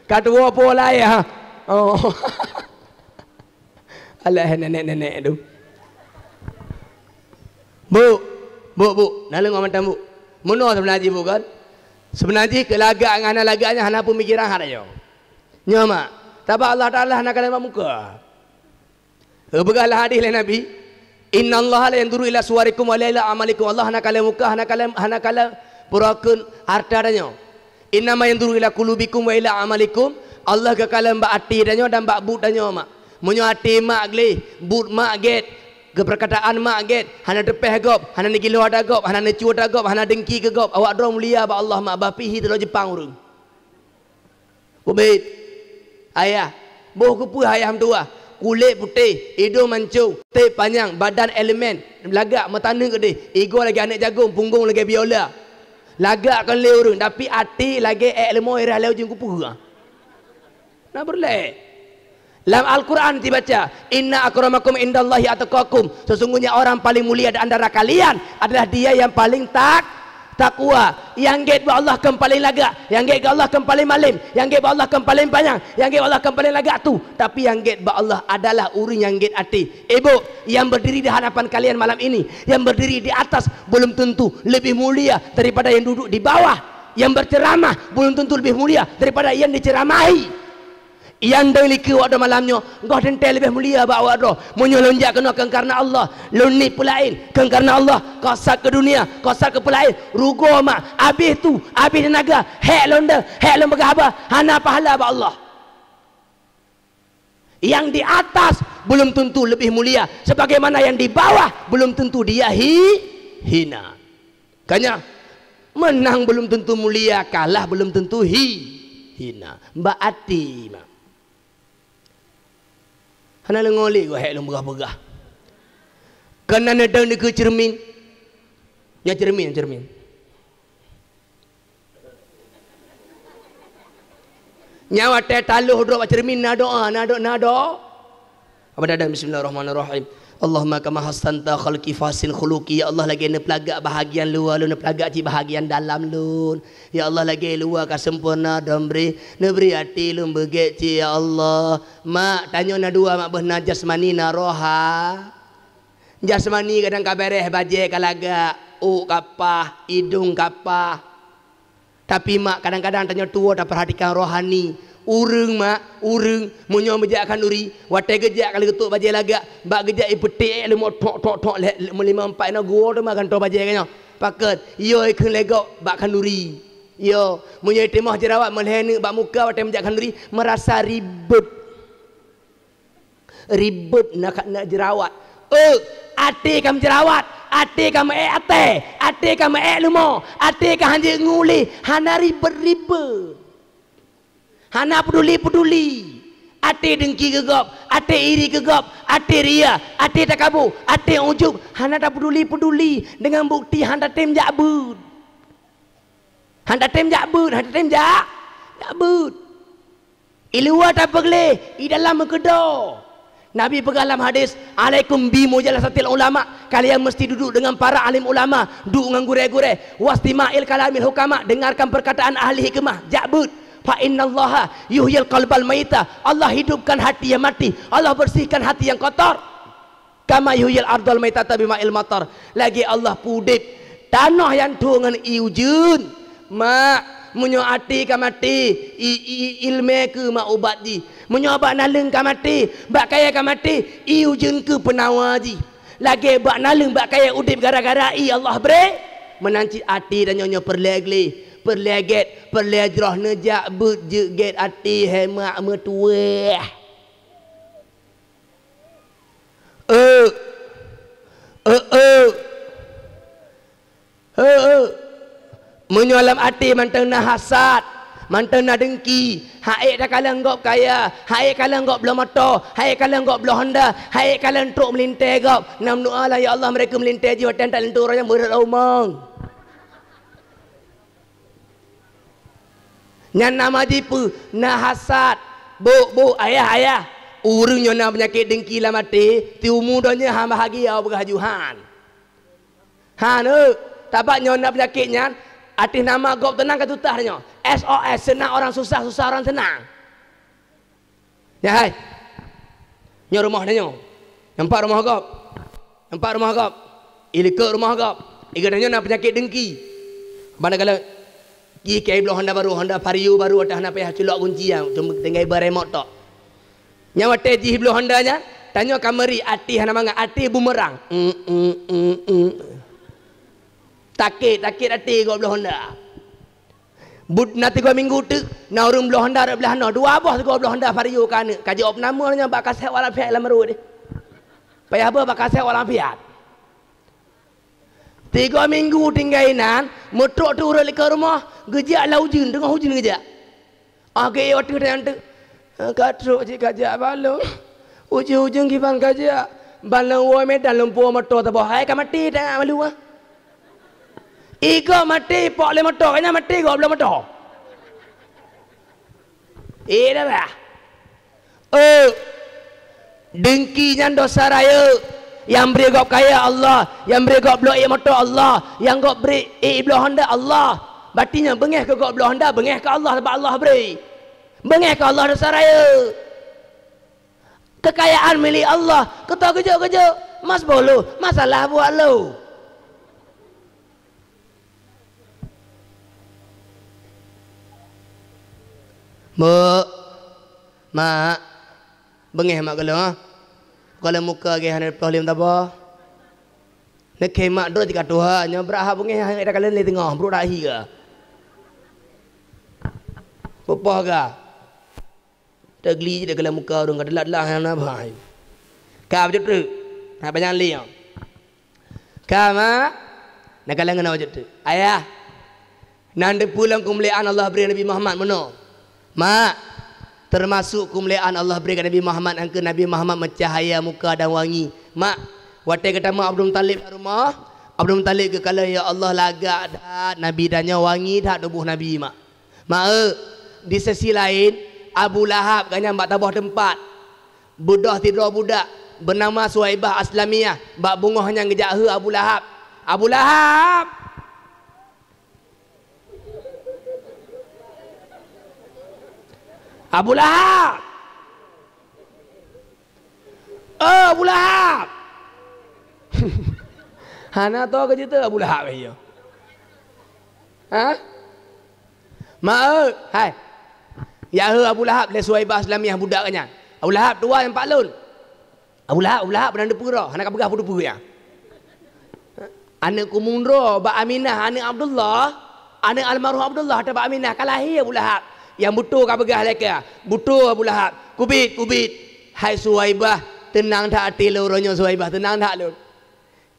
ka tuwoe po lah ya. Oh. Alah nenek-nenek tu. Bu, bu, bu, na leungoe mantong bu. Meunoe seubeuna jih bu kan? Seubeuna jih keu lagak ngon hana lagak nyan hana peumikiran hat ayoe. Nyoe mak, sabab Allah Taala hana kalon bak muka. Geupeugah lam hadis lé Nabi, "Innallaha la yanzuru ila suwarikum wa la ila amalikum." Allah hana kalon muka, hana kalon, hana kalon pura kheun hareuta tanyoe. "Innama yanzuru ila qulubikum wa ila amalikum." Allah geukalon bak até tanyoe dan bak buet tanyoe mak. Meunyoe até mak gleh, buet mak gét, geupeurkataan mak gét, hana teupéh gob, hana neugiloe ata gob, hana neucue ata gob, hana deungki keu gob, awak droe mulia bak Allah mak, bah pih hi teuloe jipang ureuëng. Ubit. Ayah. Boh keupeue ayah meutuwah. Kulét putéh, idong mancong, tép panyang, badan elemen, lagak meutaneuh keudeh, igoe lagée aneuëk jagong, punggong lagée biola. Lagak kon lé ureuëng, tapi até lagée ék leumo irah lé ujong keupeue. Na peureulée. Lam Al-Quran dibaca, "Inna akramakum indallahi atqakum." Sesungguhnya orang paling mulia di antara kalian adalah dia yang paling tak-, takwa. Nyang gét bak Allah kon paléng lagak, nyang gét bak Allah kon paléng malém, nyang gét bak Allah kon paléng panyang, nyang gét bak Allah kon paléng lagak tu. Tapi nyang gét bak Allah adalah ureuëng nyang gét até. Ibu, yang berdiri di hadapan kalian malam ini, yang berdiri di atas belum tentu lebih mulia daripada yang duduk di bawah. Yang berceramah belum tentu lebih mulia daripada yang diceramahi. Nyang dong likeu awak droe malam nyoe, goh teuntée leubeh mulia bak awak droe. Meunyoe lôn jak keunoe kon kareuna Allah, lôn niet peulaén kon kareuna Allah, kosat keu dunia, kosat keu peulaén, rugoe mak, abéh tu, abéh teunaga, hék lôn deuh, hék lôn peugah haba, hana pahala bak Allah. Yang di atas belum tentu lebih mulia, sebagaimana yang di bawah belum tentu dia hi-, hina. Kanya, meunang belum tentu mulia, kalah belum tentu hi-, hina. Bak até mak. Hana leungoe lé goh hék lôn peugah-peugah. Keunan neudong dikeue ceureumin. Nyan ceureumin, ceureumin. Nyan watée taloh droe bak ceureumin na doa, na do-, na do-, Apa dah, bismillahirrahmanirrahim. Allahumma kama hassanta khalqi fahsin khuluqi. Ya Allah, lagée neupeulagak bahagian luwa lôn, neupeulagak cit bahagian dalam lôn. Ya Allah, lagée luwa ka sempurna dan bri, neubri até lôn beugét cit, ya Allah. Mak, tanyoe na dua mak, beuh na jasmani, na roha. Jasmani kadang ka béréh, bajée ka lagak, ôk ka paih, idong ka paih. Tapi mak, kadang-kadang tanyoe tuwoe tapeurhatikan rohani. Ureuëng mak, ureuëng meunyoe meujak khanduri, watée geujak ka lheueh geutok bajée lagak, bak geujak ipeuték leumo thok, thok, thok, lhée, lhée, meulimong empat inoe geuwoe teuma gantoe bajée geuh nyoe. Pakon, yo ikheun lé gob bak khanduri. Yo, meunyoe itimoh jeurawat meulhée neuk bak muka watée meujak khanduri, meurasa ribet. Ribet na ka, na jeurawat. Eh, até ka meujeurawat, até ka meu-ék até, até ka meu-ék leumo, até ka hanjeuet nguléh, hana ribet-ribet. Hana peuduli-peuduli. Até deungki keu gob, até iri keu gob, até ria, até takabu, até ujub, hana tapeuduli-peuduli, deungon bukti hana tatem jak beuet. Hana tatem jak beuet, hana tatem jak, jak beuet. I luwa tapeugleh, i dalam meukeudroe. Nabi peugah lam hadis, "Alaikum bi mujalasatil ulama." Kalian mesti duduk dengan para alim ulama, duduk dengan gurée-gurée. "Wastima'il kalamil hukama," dengarkan perkataan ahli hikmah, jak beuet. "Fa innallaha yuhyil qalbal maita." Allah hidupkan hati yang mati. Allah bersihkan hati yang kotor. "Kama yuhyil ardhal maitata bima'il matar." Lagée Allah peudeb tanoh nyang tho ngon ié ujeuen. Mak, meunyoe até ka maté, i, i, i, iéleumé kheueh mak ubat jih. Meunyoe bak naleueng ka maté, bak kayée ka maté, ié ujeuen kheueh peunawa jih. Lagée bak naleueng bak kayée udeb gara-gara ié Allah bri, meunan cit até tanyoe nyoe peureulée gleh, peureulée gét, peureulée jroh neujak beuet jeuet gét até, hai mak meutuwah. Eu, eu, eu, eu, eu. Meunyoe lam até mantong na hasad, mantong na dengki, han ék takalon gob kaya, han ék kalon gob bloe moto, han ék kalon gob bloe honda, han ék kalon trok meulintée gob, na meudoa lah, "Ya Allah, bri keu meulintée jih watée that linto uroe nyan beurat umong." Nyan nama jipeue? Na hasad. Bôk, bôk, ayah, ayah. Ureuëng nyoe na peunyakét dengki lam até, siumu donya han bahagia, peugah laju han. Han, eu, sabab nyoe na peunyakét nyan, ateueh nama gob teunang ka tutah nyoe. S O S, senang orang susah, susah orang senang. Nyan hai. Nyoe rumoh tanyoe. Nampak rumoh gob? Nampak rumoh gob? Ilikot rumoh gob. Iga tanyoe na peunyakét dengki. Ban galak jih keu bloe honda barô, honda Vario barô, ateueh hana payah culok gunci nyan, cuma tinggai baremot tok. Nyan watée jih bloe honda nyan, tanyoe ka meuri até hana mangat, até bumerang. Mm, mm, mm, mm. Takét, takét até gob bloe honda. But na tiga minggu teuk, na ureuëng bloe honda rot blah noe, dua boh tiga bloe honda Vario ka aneuk, ka jiôb nama nyan bak kasét walafiat lam rot deh. Payah beuh bak kasét walafiat. Tiga minggu tinggai nan, meutrok teuk ureuëng likot rumoh, geujak lam ujeuen, teungoh ujeuen geujak. Ah, geuék ateueh tanyan teuk. Ka trok cit kajak balo. Ujong-ujong kiban kajak. Ban lôn woe Medan lumpoe moto teuboh hai ka maté tanyan malu ah. Igob maté pok lé moto, kanya maté gob lé moto. Eh, dah bah. Eh, dengki nyan dosa rayeuk. Nyang bri gob kaya Allah, nyang bri gob bloe ék moto Allah, nyang gob bri ék bloe honda Allah. Berarti nyan beungéh keu gob bloe honda, beungéh keu Allah, sabab Allah bri. Beungéh keu Allah dosa rayeuk. Keukayaan milék Allah, keu toh geujok-geujok, mas boh lôn, masalah buat lôn. Mbok, mak, beungéh mak goh lom, ah. Goh lom muka geuh hana ploh lom taba. Neukheun mak droe cit ka tuha, nyoe brat hak beungéh hana takalon lé teungoh, brok dak hi ga. Peupoh ga. Teugli jih goh lom muka ureuëng ka teulat-teulat hana ba. Ka bacut treuk. Hana panyang lé nyoe. Ka, mak? Neukalon ngon bacut treuk. Ayah, nan teupeue lom keumuliaan Allah bri Nabi Muhammad meunoe. Mak, teumasuk keumuliaan Allah bri keu Nabi Muhammad, nyang keu Nabi Muhammad meucahya muka dan wangi. Mak, watée geutamong Abdul Muthalib lam rumoh, Abdul Muthalib geukalon, "Ya Allah, lagak that Nabi tanyoe, wangi that tuboh Nabi, mak." Mak eu, di sisi laén, Abu Lahab gobnyan bak saboh teumpat. Beudôh sidroe budak beunama Suwaibah Aslamiyah, bak beungoh nyan geujak heu Abu Lahab, "Abu Lahab! Abu Lahab!" "Oh, Abu Lahab!" Hana toe keu jiteuk Abu Lahab, eh, yo. Ha? Mak eu, hai. Jak heu Abu Lahab lé Suwaibah Aslamiyah budak nyan. "Abu Lahab, tuwoe nyoe pat lôn." "Abu Lahab, Abu Lahab, meunan teupeue droe, hana ka peugah peue-peue nyan." Aneuëk kumung droe bak Aminah, aneuëk Abdullah, aneuëk almarhum Abdullah, ata bak Aminah, ka lahé Abu Lahab. Nyang beutoe ka peugah lé kah, beutoe Abu Lahab. "Kubiet, kubiet. Hai Suwaibah, teunang that até lôn uroe nyoe Suwaibah, teunang that lôn.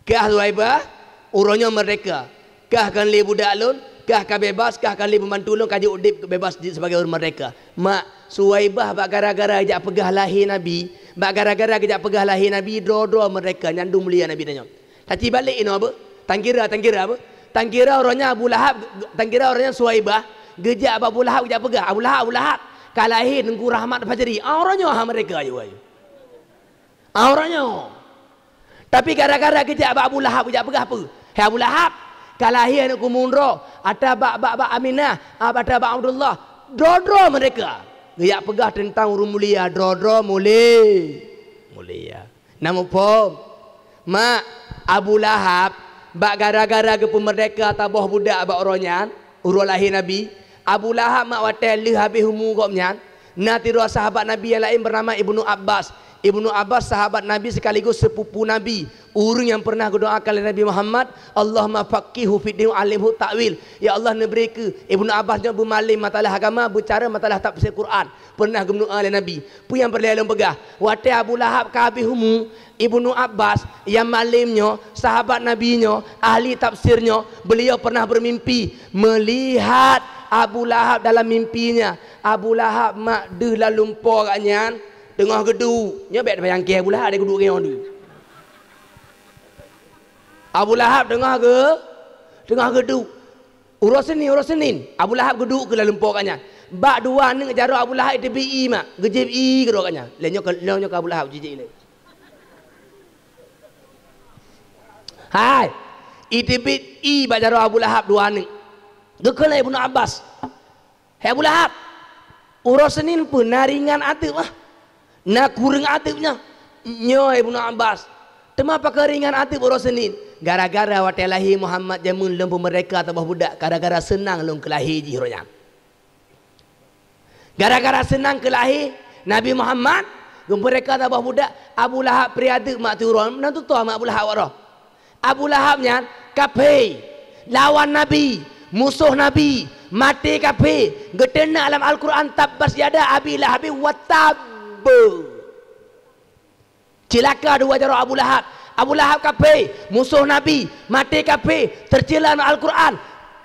Kah Suwaibah, uroe nyoe meurdehka. Kah kon lé budak lôn, kah ka beubaih, kah kon lé pembantu lôn, ka jiôh udeb beubaih jeuet sibagai ureuëng meurdehka." Mak, Suwaibah bak gara-gara geujak peugah lahé Nabi, bak gara-gara geujak peugah lahé Nabi, droe-droe meurdehka, nyan dum mulia Nabi tanyoe. Tapi balek inoe beuh, tangkira, tangkira beuh. Tangkira uroe nyan Abu Lahab, tangkira uroe nyan Suwaibah geujak bak Abu Lahab geujak peugah, "Abu Lahab, Abu Lahab, ka lahé Teungku Rahmat Fajri." Ah, uroe nyoe ha meurdehka ayu-ayu. Ah, uroe nyoe. Tapi gara-gara geujak bak Abu Lahab geujak peugah peue? "Hai Abu Lahab, ka lahé aneuëk kumung droe, ata bak, bak, bak Aminah, ah, ata bak Abdullah, droe-droe meurdehka." Geujak peugah teuntang ureuëng mulia, droe-droe muli-, mulia. Na muphom? Mak, Abu Lahab, bak gara-gara geupeumeurdehka saboh budak bak uroe nyan, uroe lahé Nabi, Abu Lahab mak watée lheueh habéh umu gobnyan, na sidroe sahabat Nabi nyang laén beunama Ibnu Abbas. Ibnu Abbas sahabat Nabi sekaligus sepupu Nabi. Ureuëng nyang pernah geudoakan lé Nabi Muhammad, "Allahumma faqqihhu fid din wa 'allimhu ta'wil." Ya Allah, neubri keu Ibnu Abbas nyoe beumalém masalah agama, beucara masalah tafsir Quran. Pernah geumeudoa lé Nabi. Peue nyang peureulée lôn peugah? Watée Abu Lahab ka habéh umu, Ibnu Abbas nyang malém nyoe, sahabat Nabi nyoe, ahli tafsir nyoe, beliau pernah bermimpi melihat Abu Lahab dalam mimpinya. Abu Lahab mak deuh lam lumpo gobnyan, teungoh geuduek. Nyoe bék bayangkan Abu Lahab ada geuduek ngon deuh. Abu Lahab teungoh geu-, teungoh geuduek. Uroe Senin, uroe Senin, Abu Lahab geuduek keu lam lumpo gobnyan. Bak dua aneuk jaroe Abu Lahab iteubiet ié mak, geujieb ié keudroe gobnyan. Lé nyoe ka, lé nyoe ka Abu Lahab jijak ilée. Hai, iteubiet ié bak jaroe Abu Lahab dua aneuk. Geukheun lé Ibnu Abbas, "Hai Abu Lahab, uroe Senin peue na ringan ateueb ah? Na kureueng ateueb nyoe?" Nyoe Ibnu Abbas, "Teuma pakon ringan ateueb uroe Senin?" "Gara-gara watée lahé Muhammad jameun lôn peumeurdeka saboh budak, gara-gara seunang lôn keu lahé jih uroe nyan." Gara-gara seunang keu lahé Nabi Muhammad, geumeurdeka saboh budak, Abu Lahab pri ateueb mak teuron, meunan tutoe mak Abu Lahab waroh. Abu Lahab nyan kafé, lawan Nabi, musoh Nabi, maté kafé, geuteunak lam Al-Quran, "Tabbat yada Abi Lahabin wa tab." Cilaka dua jaroe Abu Lahab. Abu Lahab kafé, musoh Nabi, maté kafé, teucéla lam Al-Quran,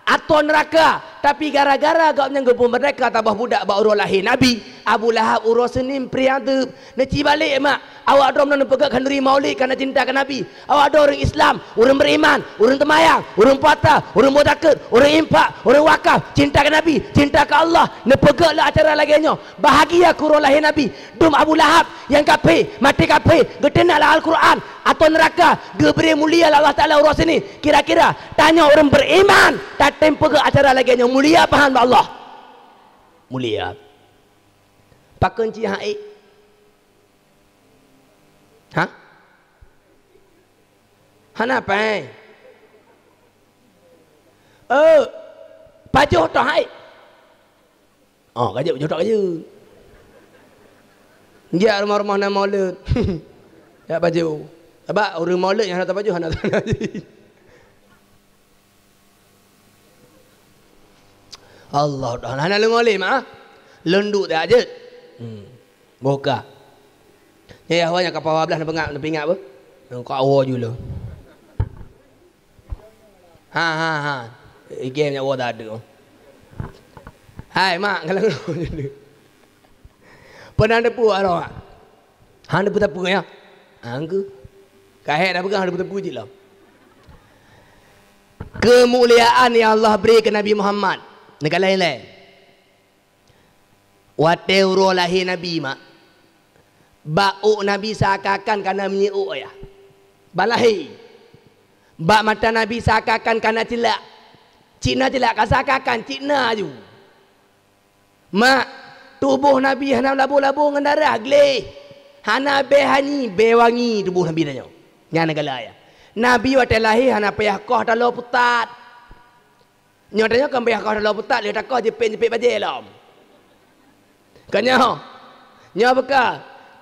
atau neuraka. Tapi gara-gara gobnyan geupeumeurdeka saboh budak bak uroe lahé Nabi, Abu Lahab uroe Senin pri ateueb. Neuci balek mak, awak droe meunan neupeugah khanuri maulid kana cinta keu Nabi. Awak droe ureuëng Islam, ureuëng beriman, ureuëng teumayang, ureuëng puasa, ureuëng beuzakeuet, ureuëng infak, ureuëng wakaf, cinta keu Nabi, cinta keu Allah, neupeugah lé acara lagée nyoe. Bahagia keu uroe lahé Nabi. Dum Abu Lahab nyang kafé, maté kafé, geuteunak lam Al-Quran, atau neuraka, geubri mulia lé Allah Taala uroe Senin. Kira-kira tanyoe ureuëng beriman tatem peugah acara lagée nyoe mulia pahan bak Allah? Mulia. Pakon cit han ék? Ha? Hana péng. Eh, pajoh toh han ék? Oh, ka jeuet pajoh toh ka jeuet. Jak rumoh-rumoh na mulod. Jak pajoh. Sabab ureuëng mulod nyang hana tapajoh hana tapajoh. Allah dah hana lôn oleh mak. Lôn duek tak jeuet. Hmm. Boh ka. Nyan yah awak nyang ka pawa blaih neupeuingat, neupeuingat beuh. Nyang ka awoe ju lôn. Ha ha ha. Igem nyak woe tak ada. Hai mak, kalau pernah depu arwah. Hana peue-peue ya. Ha, engke. Ka hék dah peugah hana peue-peue cit lom. Keumuliaan nyang Allah bri keu Nabi Muhammad. Neukalon ilée. Watée uroe lahé Nabi mak, bak ôk Nabi seakan-akan kana minyeuk ôk ayah. Bak lahé. Bak mata Nabi seakan-akan kana ceulak. Cit na ceulak ka seakan-akan cit na aju. Mak, tuboh Nabi hana labo-labo ngon darah gleh. Hana bèe hanyi, bèe wangi tuboh Nabi tanyoe. Nyan galak ya. Nabi watèe lahé hana payah koh taloe putat. Nyoe tanyoe kan payah koh taloe putat, lheueh takoh jipék-jipék bajèe lom. Ka nyoe. Nyoe beuka.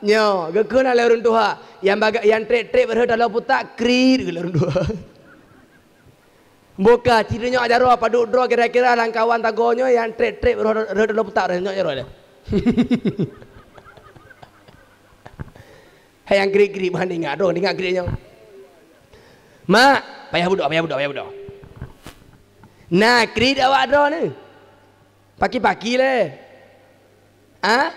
Nyoe geukheun lé ureueng tuha, nyang baga-, nyang trép-trép rhot taloe putat, kriet geukheun lé ureueng tuha. Boh ka, ci tanyoe jaroe padub droe kira-kira lam kawan tagoe nyoe nyang trép-trép rhot, rhot taloe putat nyoe jaroe lé. Hai nyang kriet-kriet meuhan ingat droe, ingat kriet nyoe. Mak, payah budok, payah budok, payah budok. Na kriet awak droe ni. Paki-paki lé. Ah?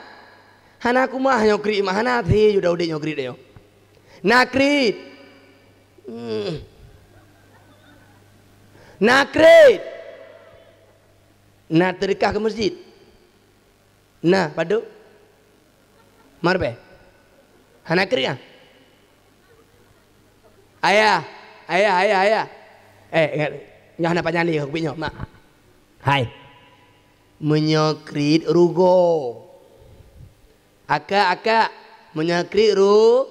Hana kumaha nyoe kriet, mak, hana até ju udép nyoe kriet nyoe. Na kriet. Hmm. Na kriet. Na teudeukah keu meuseujid. Na padub. Marbée. Hana kriet ah. Ayah, ayah, ayah, ayah. Eh, ingat, nyoe hana panyang lé keu nyoe, mak. Hai. Meunyoe kriet rugoe. Akak, akak, meunyoe kriet ru-,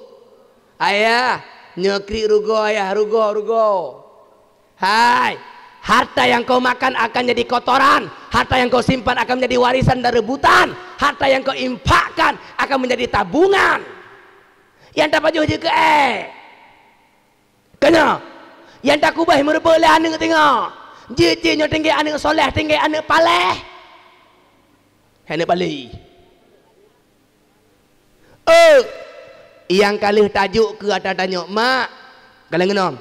ayah, nyoe kriet rugoe, ayah, rugoe, rugoe. Hai, harta yang kau makan akan jadi kotoran, harta yang kau simpan akan menjadi warisan dan rebutan, harta yang kau infakkan akan menjadi tabungan. Nyang tapajoh jeuet keu ék. Keunyoe nyang takubah meureubot lé aneuëk teungoh. Jeuet cit nyoe tinggai aneuëk soléh, tinggai aneuëk paléh. Hai aneuëk paléh. Oh, nyang ka lheueh tajok keu ata tanyoe, mak. Kalon keunoe.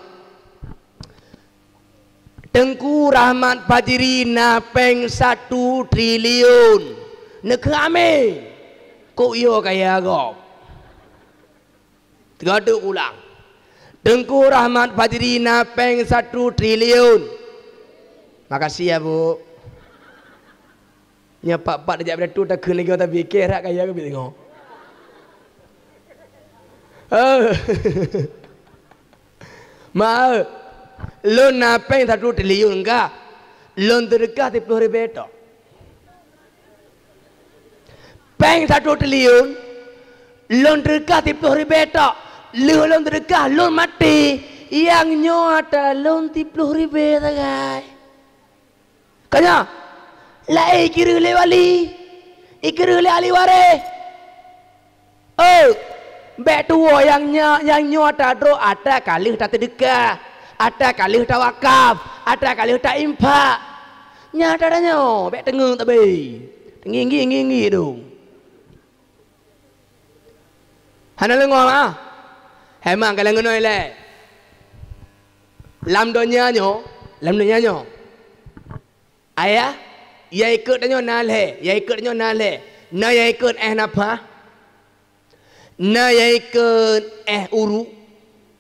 Teungku Rahmat Fajri na péng satu triliun. Neukheun amin. Kok yo kaya gob. Teugaduk ulang. Teungku Rahmat Fajri na péng satu triliun. Makasih ya, Bu. Nyan pat-pat tajak pidato takheun lagèe tapi kira kaya keubiet teungoh. Eh. Ma, lôn na péng satu triliun enggak? Lôn teudeukah siplôh ribèe tok. Péng satu triliun, lôn teudeukah siplôh ribèe tok. Lheueh lôn teudeukah, lôn maté, nyang nyoe ata lôn siplôh ribèe sagai. Ka nyoe, laén ikreueh lé wali, ikreueh lé ahli waréh. Oh, bèk tuwoe nyang nya-, nyang nyoe ata droe, ata ka lheueh tateudeukah, ata ka lheueh tawakaf, ata ka lheueh tainfak. Nyan ata tanyoe, bèk teungeut tabé. Teunggi-nggi-nggi dong. Hana leungoe, ah. Hai mak, kalon keunoe ilèe. Lam donya nyoe, lam donya nyoe. Ayah, nyang ikot tanyoe na lhèe, nyang ikot tanyoe na lhèe. Na nyang ikot éh nafah, na nyang ikot éh uruek,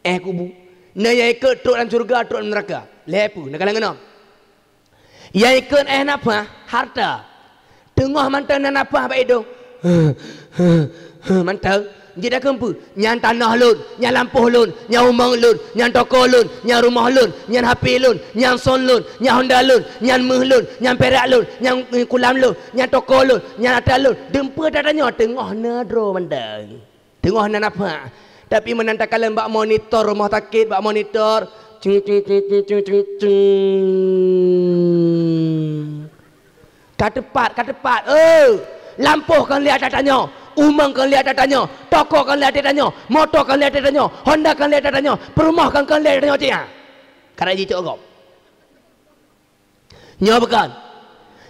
éh kubu, na nyang ikot trok lam syeuruga, trok lam neuraka. Lhèe peue, neukalon keunoe. Nyang ikot éh nafah, hareuta. Teungoh mantong na nafah bak idong. Mantong. Jeuet takheun peue? Nyan tanoh lôn, nyan lampôh lôn, nyan umong lôn, nyan toko lôn, nyan rumoh lôn, nyan H P lôn, nyan son lôn, nyan honda lôn, nyan méuh lôn, nyan pirak lôn, nyan kulam lôn, nyan toko lôn, nyan ata lôn. Dum peue ata tanyoe teungoh na droe mantong. Teungoh na nafah. Tapi meunan takalon bak monitor rumoh sakét, bak monitor, ceng, ceng, ceng. Ka teupat, ka teupat. Eh, lampôh kon lé ata tanyoe, umong kon lé ata tanyoe, toko kon lé ata tanyoe, moto kon lé ata tanyoe, honda kon lé ata tanyoe, peurumoh kon, kon lé ata tanyoe cit nyan. Karab jicok gob. Nyoe bukon.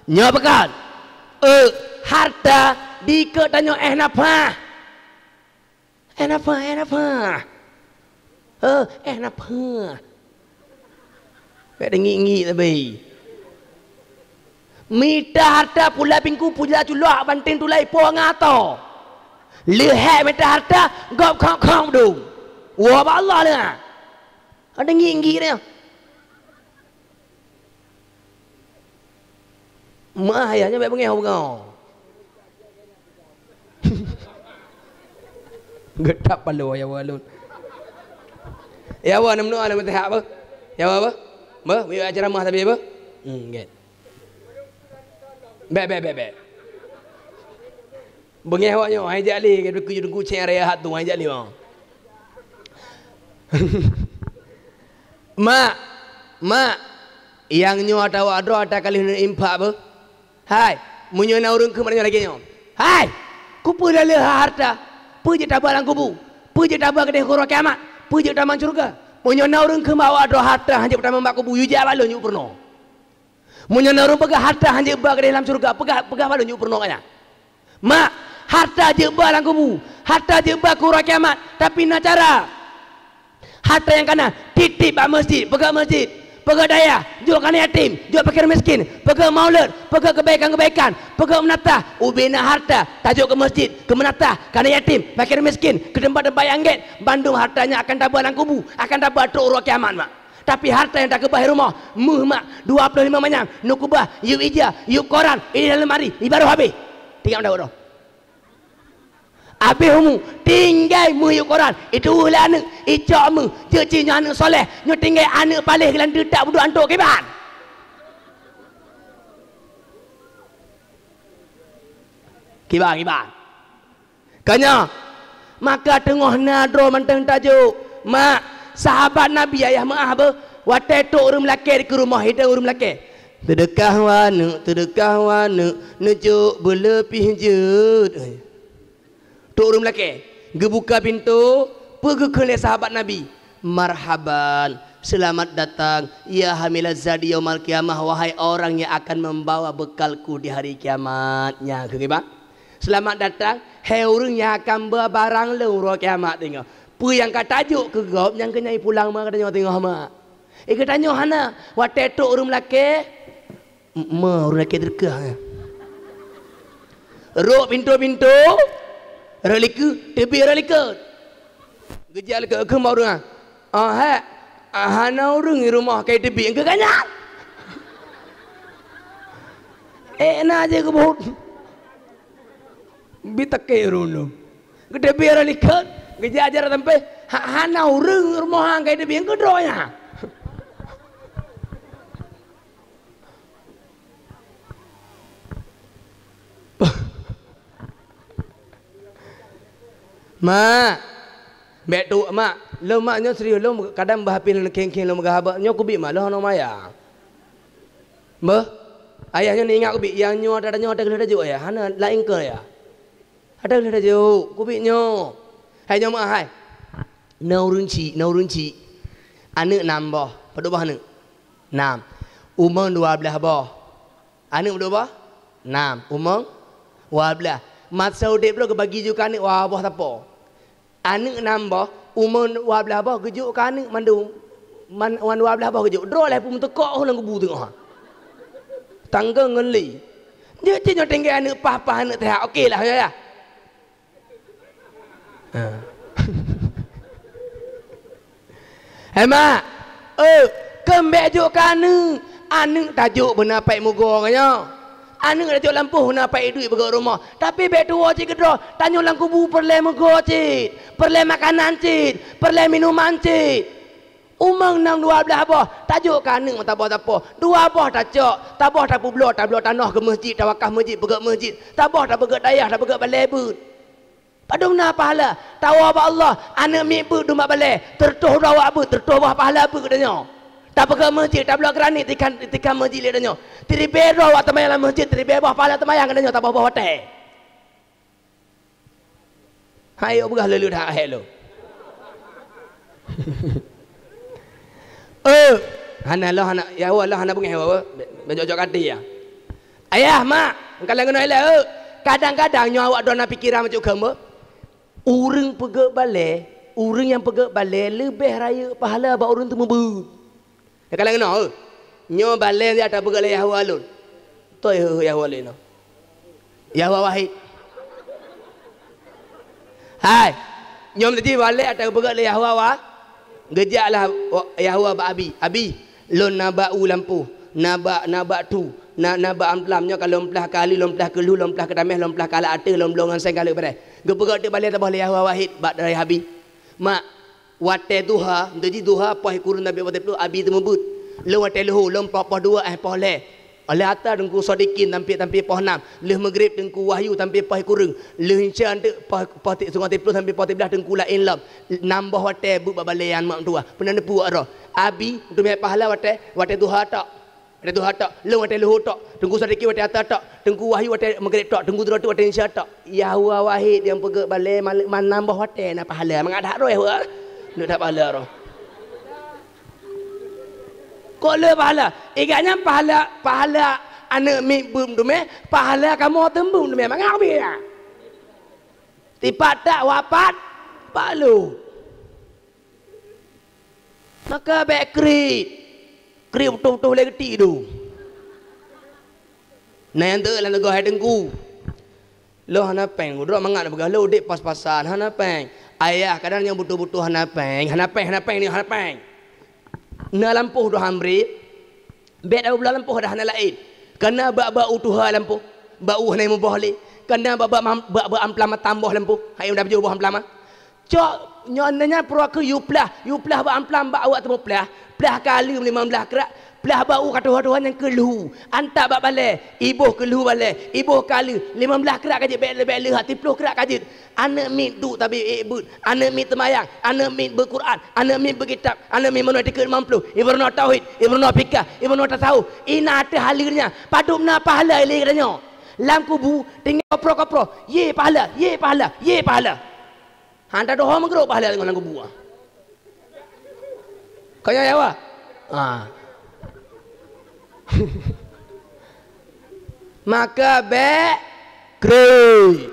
Nyoe bukon. Eh, hareuta dikeue tanyoe éh nafah. Éh nafah, éh nafah. Eh, éh nafah. Bèk teungi-ngi tabé. Mita hareuta pula bingku, pula culok, banting tulai po ngon atoe. Leuhèk mita hareuta, gob khong-khong dong. Woe bak Allah lé. Ada ngi-ngi dia. Meuah ayah nyan bèk beungoh-beungoh. Geutap paloe ya wa lôn. Ya wa, nam noe lam teuhak apa? Ya wa apa? Ba, yuk acara mah tapi apa? Hmm, get. Bèk, bèk, bèk, bèk. Beungéh awak nyoe, hai jak lé, keu teungku céng raya hat tu, hai jak lé bang. Mak, mak, nyang nyoe atawa droe ata ka lheueh neuinfak beuh? Hai, meunyoe na ureueng kheun nyoe lagèe nyoe. Hai, keupeue lé hareuta? Peue jeuet taba lam kubu? Peue jeuet taba keudeh keu uroe kiamat? Peue jeuet tamong syeuruga? Meunyoe na ureueng kheun awak droe hareuta hana jeuet tamong bak kubu, yue jak bak lôn yue peurunoe. Meunyoe na ureueng peugah hareuta hana jeuet ba keudeh lam syeuruga, peugah, peugah bak lôn jeuet peurunoe nyan. Mak, hareuta jeuet ba lam kubu, hareuta jeuet ba keu uroe kiamat, tapi na cara. Hareuta nyang kana, tiep-tiep bak meuseujid, peugöt meuseujid, peugöt dayah, jok keu aneuk yatim, jok fakir miskin, peugöt maulud, peugöt keubaikan-keubaikan, peugöt meunatah, ubé na hareuta, tajok keu meuseujid, keu meunatah, keu aneuk yatim, fakir miskin, keu teumpat-teumpat nyang gét, bandum hareuta nyan akan taba lam kubu, akan taba trok uroe kiamat, mak. Tapi hareuta nyang takeubah di rumoh, méuh mak, dua ploh limong manyam, neukeubah, yub ija, yub koran, idéh lam lemari, ibaroh habéh. Tinggai meudawa roh. Habéh umu, tinggai méuh yub koran, ituweuh lé aneuk, icok méuh, jeuet cit nyoe aneuk soléh, nyoe tinggai aneuk paléh geulan teutak budok antok kiban. Kiban, kiban. Ka nyoe, maka teungoh na droe mantong tajok, mak, sahabat Nabi ayah meu'ah beuh, watèe trok ureueng lakèe dikeue rumoh, idong ureueng lakèe. Teudeukah waneuk, teudeukah waneuk, neujok beuleupih jeuet. Trok ureueng lakèe. Geubuka pintoe, peue geukheun lé sahabat Nabi, "Marhaban, seulamat datang, ya hamilazzadi yaumal qiyamah, wahai orang yang akan membawa bekalku di hari kiamat." Nyan keuh, bah. "Seulamat datang, hai ureuëng nyang akan ba barang lôn uroe kiamat." Teungoh. Peue nyang ka tajok keu gob nyang keunyai pulang ma geutanyoe teungoh ma. Eh, geutanyoe hana, watée trok ureuëng meulakée, M-, ma ureuëng lakée teureukah nyan. Rhot pintoe-pintoe, rhot likot, teubiet rhot likot. Geujak likot keu ma ureuëng, ah. Ah, hek. Ah, hana ureuëng di rumoh ka teubiet keu gobnyan. Eh, na jih keubuet. Bi takée ureuëng nyoe. Geuteubiet rhot likot, geujak-jak rot sampéng, ha-, hana ureuëng rumoh han ka teubiet keu droe nyan. Mak, bék tu, Mak. Lôn, Mak, nyoe serius lôn, kadang bah pih lôn kheng-kheng lôn meugaha bak nyoe kubiet, Mak, lôn hana maya. Beuh, ayah nyoe ingat kubiet, nyang nyoe ata nyoe ata gleh tajok, ayah. Hana laén keu, ayah. Ata gleh tajok, kubiet nyoe. Hai nyoe, Mak, hai. Na ureuëng chik, na ureuëng chik. Aneuëk nam boh, padub boh aneuëk? Nam. Umong dua blaih boh. Aneuëk padub boh? Nam. Umong dua blaih. Masa udeb droe geubagi ju keu aneuëk dua boh sapo. Aneuëk nam boh, umong dua blaih boh geujok keu aneuëk mandum. Man, wan dua blaih boh geujok. Droe lhée peumeuteuko lam kubu teungoh. Tangga ngon lé. Jeuet cit nyoe tinggai aneuëk paih-paih aneuëk teuhak. Oke lah, ya, ya. Ha. Hai mak, eh, keumbék jok keu aneuëk. Aneuëk tajok beuna paét meugo nyoe. Aneuëk tajok lampôh beuna paét duek beugok rumoh. Tapi bék tuwoe cit keudroe, tanyoe lam kubu peureulée meugo cit, peureulée makanan cit, peureulée minuman cit. Umong nam dua blaih boh, tajok keu aneuëk meutabah tapoh. Dua boh tacok, taboh tapeubloe, tabloe tanoh keu meuseujid, tawakaf meuseujid, peugét meuseujid, taboh tapeugét dayah, tapeugét balée beuet. Padub na pahala, tawoe bak Allah, aneuëk miet beuet dum bak balée, teureutôh droe awak beuet, teureutôh boh pahala beuet geutanyoe. Tapeugét meuseujid, tabloe granit tikan, tikan meuseujid lé geutanyoe. Teuribée droe awak teumayang lam meuseujid, teuribée boh pahala teumayang geutanyoe, taboh-boh watée. Hai, yuk peugah lé-lé that, hai lo. Eh, hana lo, hana, ya Allah, hana beungéh, bejok-jok até ya. Ayah, mak, engkau lagée nyoe ilée, eh. Kadang-kadang nyoe awak droe na pikeran macam keume. Ureuëng peugét balée, ureuëng nyang peugét balée leubeh rayeuk pahala bak ureuëng teumeubeut. Nyang ka lagée nyoe, eh. Nyoe balée nyang ata peugét lé Yahwa lôn. Toi, eh, Yahwa lôn nyoe. Yahwa Wahid. Hai, nyoe meuteuji balée ata peugét lé Yahwa wa-, geujak lah wa-, Yahwa bak Abi. Abi, lôn na bak u lampôh, na bak, na bak tu, na, na bak amplam. Nyoe ka lôn plah kali, lôn plah keulhu, lôn plah keutameh, lôn plah kalak ateueh, lôn bloe ngon seng kalak beureh. Geupeugét teuk balée taboh lé Yahwa Wahid bak dari Abi. Mak, watée duha, meuteuji duha, poh kureueng sampoe poh siplôh, Abi teumeubeut. Lôn watée leuhô, lôn poh, poh dua, eh, poh lhée. Lheueh ata Teungku Sodikin sampoe, sampoe poh nam. Lheueh Maghrib Teungku Wahyu sampoe poh kureueng. Lheueh Isya teuk poh, poh ti-, singoh siplôh sampoe poh siblaih Teungku laén lom. Nam boh watée beuet bak balée nyan mak meutuwah. Peunan neupeubuet droe. Abi, teumé pahala watée, watée duha tok. Watée duha tok, lôn watée leuhô tok, Teungku Sadikin watée ata tok, Teungku Wahyu watée Maghrib tok, Teungku Droe watée Isya tok. Yahwa Wahid nyang peugét balée mal-, manam boh watée na pahala. Mangat that roh Yahwa. Neuk that pahala roh. Kok le pahala? Iga nyan pahala, pahala aneuëk miet beuet teumé, pahala kamoe teumbeuet teumé. Mangat bi ya. Tipak tak wapat, palu. Maka bék kriet. Kriet beutôi-beutôi lé geuti dum. Na nyang teuh lam teugah hai Teungku. Lôn hana péng, droe mangat peugah lôn udeb pas-pasan, hana péng. Ayah, kadang nyang beutôi-beutôi hana péng, hana péng, hana péng, hana péng. Na lampôh droe han bri. Bék tapeubloe lampôh dah hana laén. Kana bak-bak u tuha lampôh, bak u hana muboh lé. Kana bak-bak mam-, bak-bak amplam matam boh lampôh, hai dah bujôh boh amplam ah. Cok nyoe nyan pura keu yue plah, yue plah bak amplam bak awak teumé plah. Plah kali limong blaih krak, plah bak u ka tuha-tuha nyang keu lheuhu. Antak bak balée, iboh keu lheuhu balée, iboh kali, limong blaih krak ka jeuet bék, bék lheueh, tiplôh krak ka jeuet. Aneuëk miet duek tabi ék beuet, aneuëk miet teumayang, aneuëk miet beuet Quran, aneuëk miet beuet kitab, aneuëk miet meunoe tikeuet limong ploh, ié meunoe tauhid, ié meunoe fikah, ié meunoe tasawuf. Ina teuh haleue nyan, padub na pahala ilée geutanyoe. Lam kubu tinggai koproh-koproh, yé pahala, yé pahala, yé pahala. Hana tadohong meugrok pahala teungoh lam kubu. Ka nyan ya, Wak? Ha. Maka bék kreueh.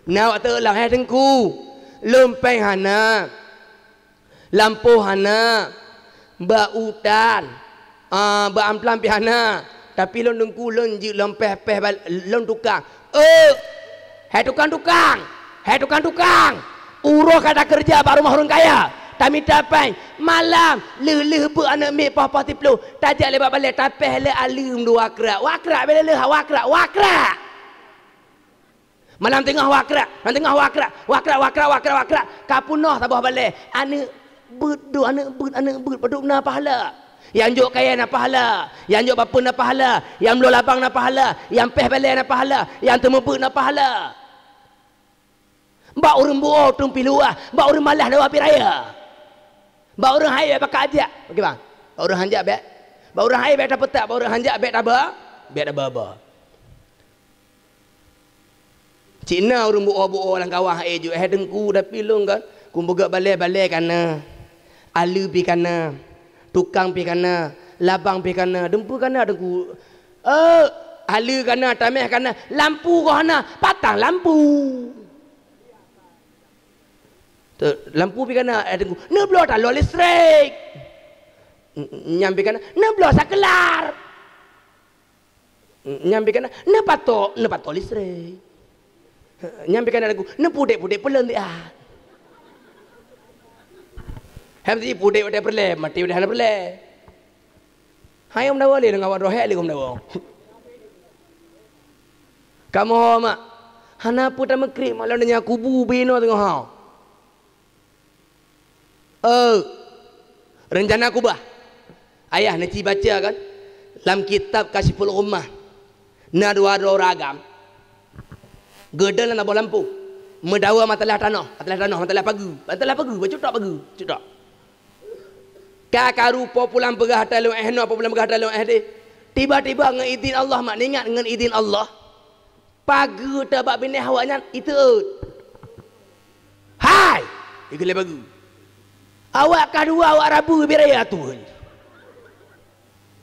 Na awak teulang, "Hai Teungku, lôn péng hana, lampôh hana, bak utan, ah, bak amplam pih hana, tapi lôn Teungku lôn jeuet lôn péh-péh bal-, lôn tukang." "Euk, hai tukang-tukang, hai tukang-tukang, uroe ka takeureuja bak rumoh ureueng kaya, tamita péng, malam lheueh-lheueh beuet aneuk miet poh-poh siplôh, tajak lé bak balée, tapéh lé aleue dua krak, dua krak bèk lé lheueh, dua krak, dua krak." Malam teungoh dua krak, malam teungoh dua krak, dua krak, dua krak, dua krak, dua krak, ka peunoh saboh balée. Aneuk beuet dum, aneuk beuet, aneuk beuet, padub na pahala. Nyang jok kayèe na pahala, nyang jok bapeue na pahala, nyang bloe labang na pahala, nyang péh balée na pahala, nyang teumeubeuet na pahala. Bak ureueng buo teumpih luwah, bak ureueng malah dawa pih raya. Bak ureueng hai bèk pakat jak. Oke, bang. Bak ureueng han jak bèk. Bak ureueng hai bèk tapeutak, bak ureueng han jak bèk taba, bèk taba-ba. Cit na ureueng buo-buo lam kawah, "Eh, jok, eh, Teungku, tapi lôn kan, kupeugöt balée-balée kana, aleue pih kana, tukang pih kana, labang pih kana, dumpeue kana, Teungku." "Eh, aleue kana, tameh kana, lampu goh hana, patang lampu." Tu, lampu pih kana, eh, Teungku, "Neubloe taloe listrik." Nyan pih kana, "Neubloe sakeular." Nyan pih kana, "Neupatok, neupatok listrik." Nyan pih kana lagu, "Neupudek-pudek peuleueng diat." Hai meusti pudek watèe peureulèe, maté watèe hana peureulèe. Hai meudawa lé, ngon awak droe lé meudawa. Kamoe ho mak, hana peue tameukriek mak lôn nyan kubu binoe teungoh ho. Eh, rencana kubah. Ayah neuci baca kan? Lam kitab Kasyful Ghummah, na dua droe ureueng agam. Geudong lam saboh lampôh. Meudawa matalah tanoh, matalah tanoh, matalah pageue. Matalah pageue, bacut tok pageue, bacut tok. Ka karu po pulang peugah ata lôn eh noe, po pulang peugah ata lôn eh deh. Tiba-tiba ngon idin Allah, mak, ingat ngon idin Allah. Pageue teubak binéh awaknyan iteuôt. Hai! Ikheun lé pageue. Awak ka dua, awak rabu bit raya tuh.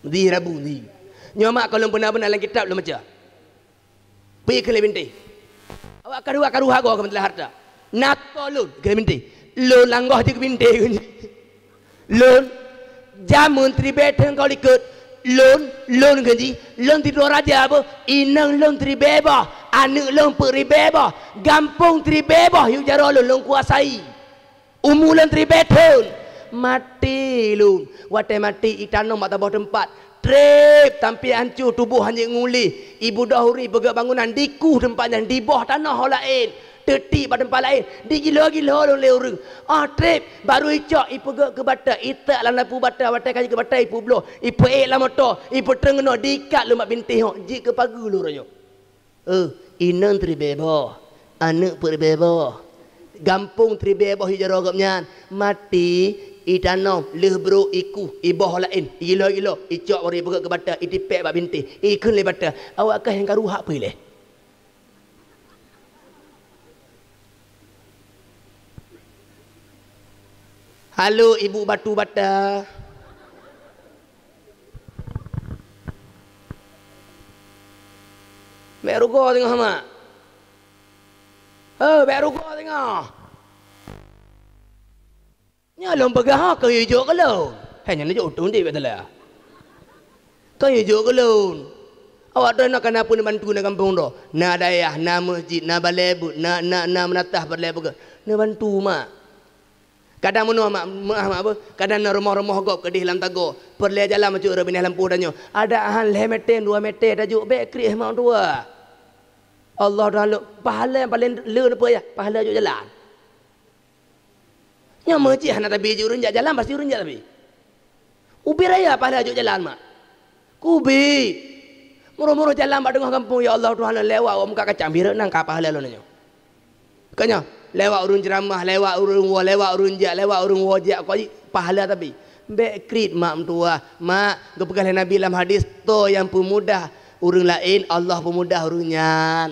Di rabu di. Nyoe mak, ka lôn peuna-peuna lam kitab lôn baca. Pi kheun lé bintéh. Awak ka dua, ka dua goe keu masalah harta. Na tô lôn kheun lé bintéh. Lôn langgoh jeuet keu bintéh kheun jih. Lôn, jameun tribèe thon ka likot. Lôn, lôn kheun jih, lôn sidroe raja beuh, inong lôn tribèe boh, aneuk lôn peuet ribèe boh, gampông tribèe boh yub jaroe lôn, lôn kuasai. Umu lôn tribèe thon, maté lôn. Watèe maté, itanom bak saboh teumpat. Trép, sampai hanco tuboh hana jeuet nguléh. Ibeudôh uri peugöt bangunan, dikueh teumpat nyan, diboh tanoh ho laén. Teuti bak teumpat laén, digilo-gilo lôn lé ureueng. Oh trép, baru icok, ipeugöt keu bata, itak lam lapu bata, watèe ka jeuet keu bata, ipeubloe, ipeuék lam moto, ipeutrön keunoe, diikat lôn bak bintéh nyoe, jeuet keu pageue lôn uroe nyoe. Eh, inong tribèe boh, aneuk peuet ribèe boh. Gampông tribèe boh yub jaroe gobnyan. Maté, itanom, lheueh brôk, ikueh, iboh laén, igilo-gilo, icok baru ipeugöt keu bata, itipék bak bintéh, ikheun lé bata, awak kah nyang ka ruhak peue ilèe. Halo ibu batu bata. Bèk rugoe teungoh, mak. Ho, bèk rugoe teungoh. Nyoe lôn peugah ho, keu yue jok keu lôn. Hai nyan neujok utông deh bèk teulah. Keu yue jok keu lôn. Awak droeneuh ka na peue neubantu na gampông droe. Na dayah, na meuseujid, na balèe beuet, na, na, na meunatah peureulèe peugah. Neubantu mak. Kadang meunoe mak, meuah mak beuh. Kadang na rumoh-rumoh gob keudeh lam tagoe. Peureulèe jalan bacut rot binéh lampôh tanyoe. Adak han lhèe mètè, dua mètè tajok bèk krieh mak tuah. Allah Taala, pahala nyang paleng le neupeue yah, pahala jok jalan. Nyoe meucih hana tabi jih ureueng jak jalan, pasti ureueng jak tabi. Ubit raya pahala jok jalan, mak. Kubit. Muroh-muroh jalan bak teungoh gampông, ya Allah Tuhan, lewat awak muka kacang, bireuk nang ka pahala lôn nyoe. Ka nyoe, lewat ureueng ceuramah, lewat ureueng woe, lewat ureueng jak, lewat ureueng woe jak, kok jih pahala tabi. Bèk kriet mak meutuwah. Mak, geupeugah lé Nabi lam hadis, "Toh nyang peumudah ureueng laén, Allah peumudah ureueng nyan."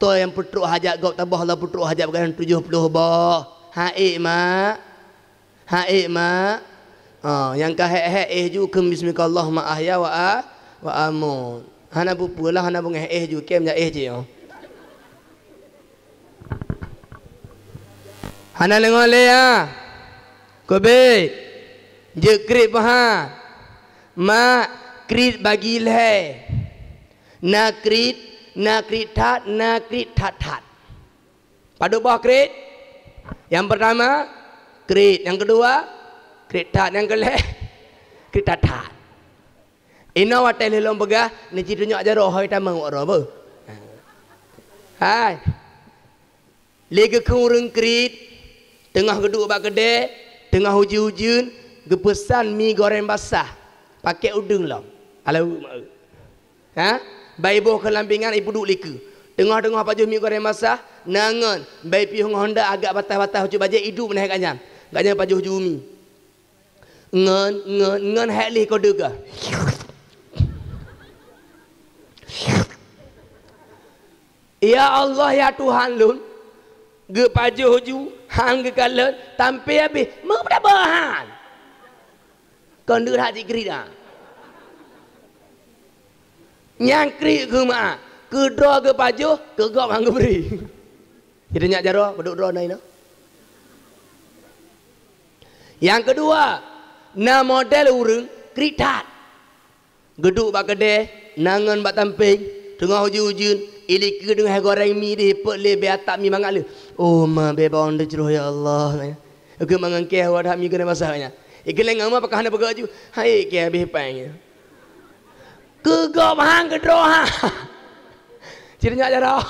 Toh nyang peutrok hajat gob, tabah Allah peutrok hajat bak gobnyan tujoh ploh boh. Han ék, mak. Han ék, mak. Ha, nyang ka hék-hék éh ju kheun bismikallahumma ahya wa a-, wa amut. Hana peue-peue lah, hana beungéh éh ju, kém jak éh cit nyoe. Hana leungoe lé, ha. Keubiet. Jeuet kriet paha. Mak, kriet bagi lhée. Na kriet, na kriet that, na kriet that-that. Padub boh kriet? Nyang peurtama, kriet. Nyang keudua, kriet that. Nyang keulhée, kriet that-that. Inoe watée lheueh lôn peugah, neuci tunyok jaroe hôi tamong uroe beuh. Hai. Lé geukheun ureuëng kriet, teungoh geuduek bak keudée, teungoh ujeuen-ujeuen, geupeusan mi goreng basah, pakèk udeueng lom. Alah, mak. Ha? Bai boh keu lampingan ipeuduek likeu. Teungoh-teungoh pajoh mi goreng basah, na ngon, bai piôh ngon honda agak bataih-bataih ucut bajée iduek meunan gobnyan. Gobnyan pajoh ju mi. Ngon, ngon, ngon hék lé keu deuga. Ya Allah, ya Tuhan lôn, geupajoh ju, han geukalon, tampé habéh, meudabah han. Kon deuh that jikriet, ha. Nyang kriet keu mak, keu droe geupajoh, keu gob han geubri. Jiteunyok jaroe, peuduek droe na inoe. Nyang keudua, na model ureuëng kriet that. Geuduek bak keudée, na ngon bak tampéng, teungoh ujeuen-ujeuen, ilikeu deungon hai goreng mi deh, peuet lé bée atap mi mangat lé. Oh, ma bée bawang deucroh, ya Allah. Ikeu mangat kée hawa that mi keuneuk basah nyan. Ikeu lé ngon ma pakah hana peugah ju, hai kée habéh péng nyan. Keu gob han keudroe ha. Cit nyak jaroe.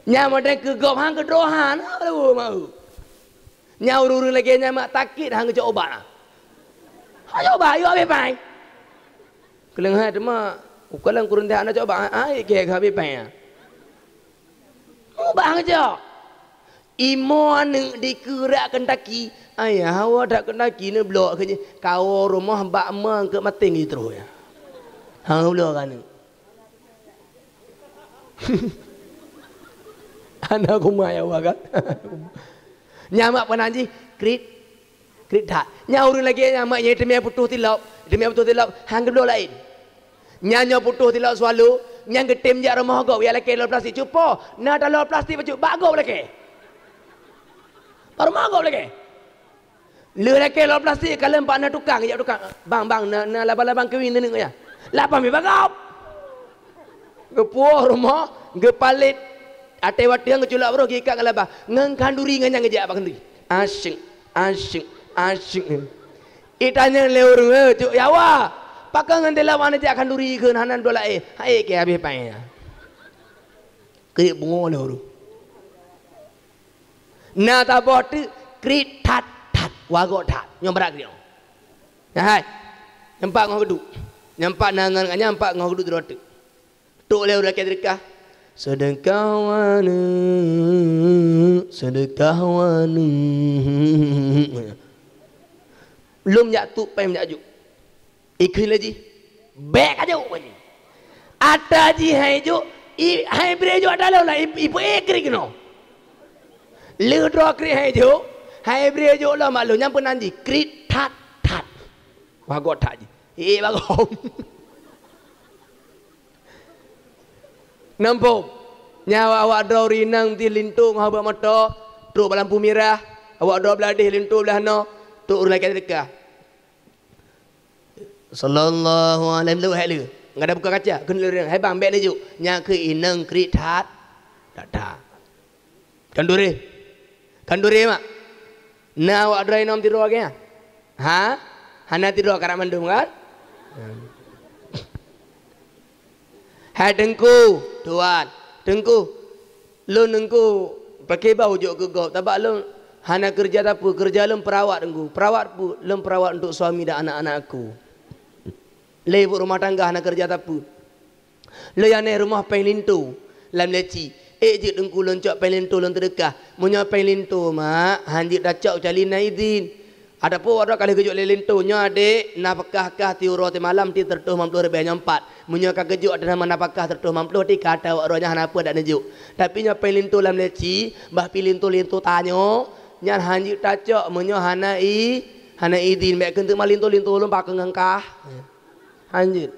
Nyan model keu gob han keudroe han, aduh, mau. Nyan ureuëng-ureuëng lagée nyan mak sakét han geucok ubat. Han geucok ubat, yue habéh péng. Keuleung hai teuma, ukalon kureueng teuh hana cok ubat, ai kée habéh péng. Ubat han geucok. Imo aneuëk dikeue rak Kentucky, ayah hawa that Kentucky neublok keu jih, kawoe rumoh bak ma keu maté ngon jih troh ya. Han bloe keu aneuëk. Hana kumat ya Allah kan. Nyan mak peunan jih kriet, kriet that. Nyan ureuëng lagée nyan mak nyang teumé putôh tilop, teumé putôh tilop han geubloe laén. Nyan nyoe putôh tilop swallow, nyan geutem jak rumoh gob, ya lakée lôn plastik cupo, na talop plastik bacut bak gob lakée. Bak rumoh gob lakée. Lheueh lakée lom plastik, kalon bak na tukang, jak tukang, "Bang, bang, na, na laban-laban keuwin neuneuk nyan." Laban mi bagop. Geupuwoh rumoh, geupalét, até wateueng geuculok baroh geuikat ngon laban. Ngon khanduri ngon nyang geujak bak khanduri. Asyik, asyik, asyik. Itanyong lé ureuëng, "Eh, cuk Yawa, pakon ngon dilap hana jak khanduri kheun hana dua laén?" Hai kée habéh paéh. Keuneuk beungoh lé ureuëng. Na saboh teuk kriet that-that, wagok that. Nyoe brat kriet nyoe. Nah hai. Nyang pat ngon geuduek. Nyang pat na ngon, nyang pat ngon geuduek droe teuk. Trok lé ureuëng lakée seudeukah. Seudeukah waneuk, seudeukah waneuk. Lom jak tuek péng jak jok. Ikheun lé jih, "Bék ka jok," kheun jih. Ata jih hai jok, i, hai bri jok ata lom lah, i, ipeuék kriet keunoe. Lheueh droe kriet hai jok, hai bri jok lom mak lôn, nyan peunan jih, kriet that-that. Wagok that jih. Ék bagom. Nampok. Nyan awak-awak droe ureuëng inong ti linto ngon bak moto, trok bak lampu mirah, awak droe blah deh linto blah noe, trok ureuëng lakée seudeukah. Sallallahu alaihi wasallam, hai lé. Nggak ada buka kaca, keuneuk lé, "Hai bang, bék neujok." Nyan keuh inong kriet that. That-that. Khanduri. Khanduri mak. Na awak droe inong tiroe lagée nyan? Ha? Hana tiroe karak mandum kan? Hai Teungku, tuan. Teungku, lôn Teungku, pakriban jok keu gob, sabab lôn hana keureuja sapeue, keureuja lôn peurawat Teungku. Peurawat peue? Lôn peurawat untuk suami dan anak-anak aku. Lé buet rumah tangga hana keureuja sapeue. Lôn nyang neh rumoh péng linto lam leci. Ék jeuet Teungku lôn cok péng linto lôn seudeukah. Meunyoe péng linto, mak, han jeuet tacok keucuali na idhin. Ataupun awak droe ka lheueh geujok lé linto, "Nyoe adék, nafakah kah tiep uroe tiep malam ti seratus lima puluh ribèe nyoe empat. Meunyoe ka geujok ateueh nama nafakah seratus lima puluh, ti ka atra awak droe nyan hana peue dak neujok. Tapi nyoe péng linto lam leci, bah pi linto-linto tanyoe, nyan hanjeuet tacok meunyoe hana i, hana idin. Bèk keuneuk ma linto-linto lôn pakeue ngon kah." Hanjeuet.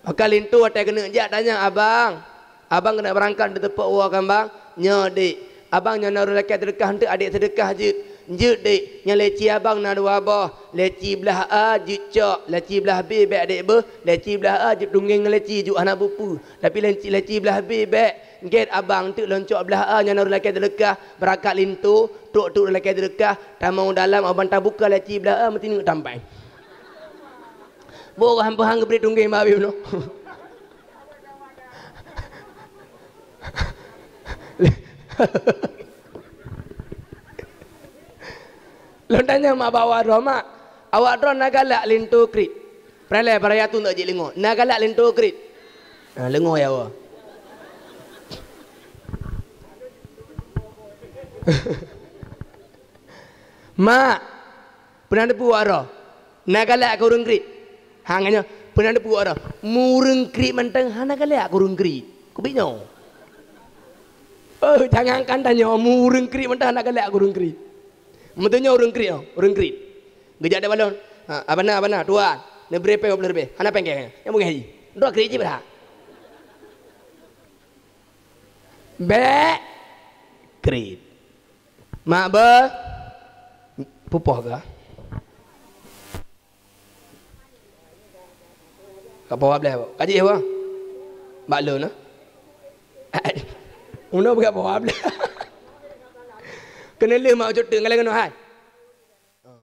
Maka linto watèe keuneuk jak tanyong, "Abang, abang keuneuk beurangkat neuteupeuk woe kan, Bang?" "Nyoe, Dék." "Abang, nyoe na ureueng lakèe seudeukah eunteuk adék seudeukah jeuet." "Jeuet, Dék." "Nyoe leci abang na dua boh. Leci blah A jeuet cok, leci blah B bèk adék beuh, leci blah A jeuet tunggeng ngon leci, jeuet hana peue-peue. Tapi leci, leci blah B bèk. Gèt abang, eunteuk lôn cok blah A, nyoe na ureueng lakèe seudeukah, beurangkat linto, trok-trok ureueng lakèe seudeukah, tamong dalam, abang tabuka leci blah A, meuti neuk tampai." Boh han peuhang geubri tunggeng bak abéh bunoe. Lôn tanyong mak bak awak droe, "Mak, awak droe na galak linto kriet?" Peureulèe baraya tu neuk jeuet lingo. "Na galak linto kriet?" "Ah, lingo ya Allah." "Mak, peue na teupeu awak droe? Na galak keu ureueng kriet?" "Ha, ngon nyoe, peue na teupeu awak droe? Meu ureueng kriet mantong hana galak keu ureueng kriet. Keubiet nyoe." Oh, jangankan tanyoe, meu ureueng kriet mantong hana galak keu ureueng kriet. Meuteunyoe ureueng kriet, oh, ureueng kriet. Geujak dek balon. "Ha, abana, abana, tuan. Neubri péng dua ploh ribèe." "Hana péng kèe." Nyang beungèh jih. Droe kriet jih brat. Bèk kriet. Mak beuh, pupoh gah. Ka poh dua belas, Pak. Ka jih, Pak? Bak lôn, nah. Unoe bak poh dua belas. Keuneulheueh mak ucut teuk ngalai keunoe, hai.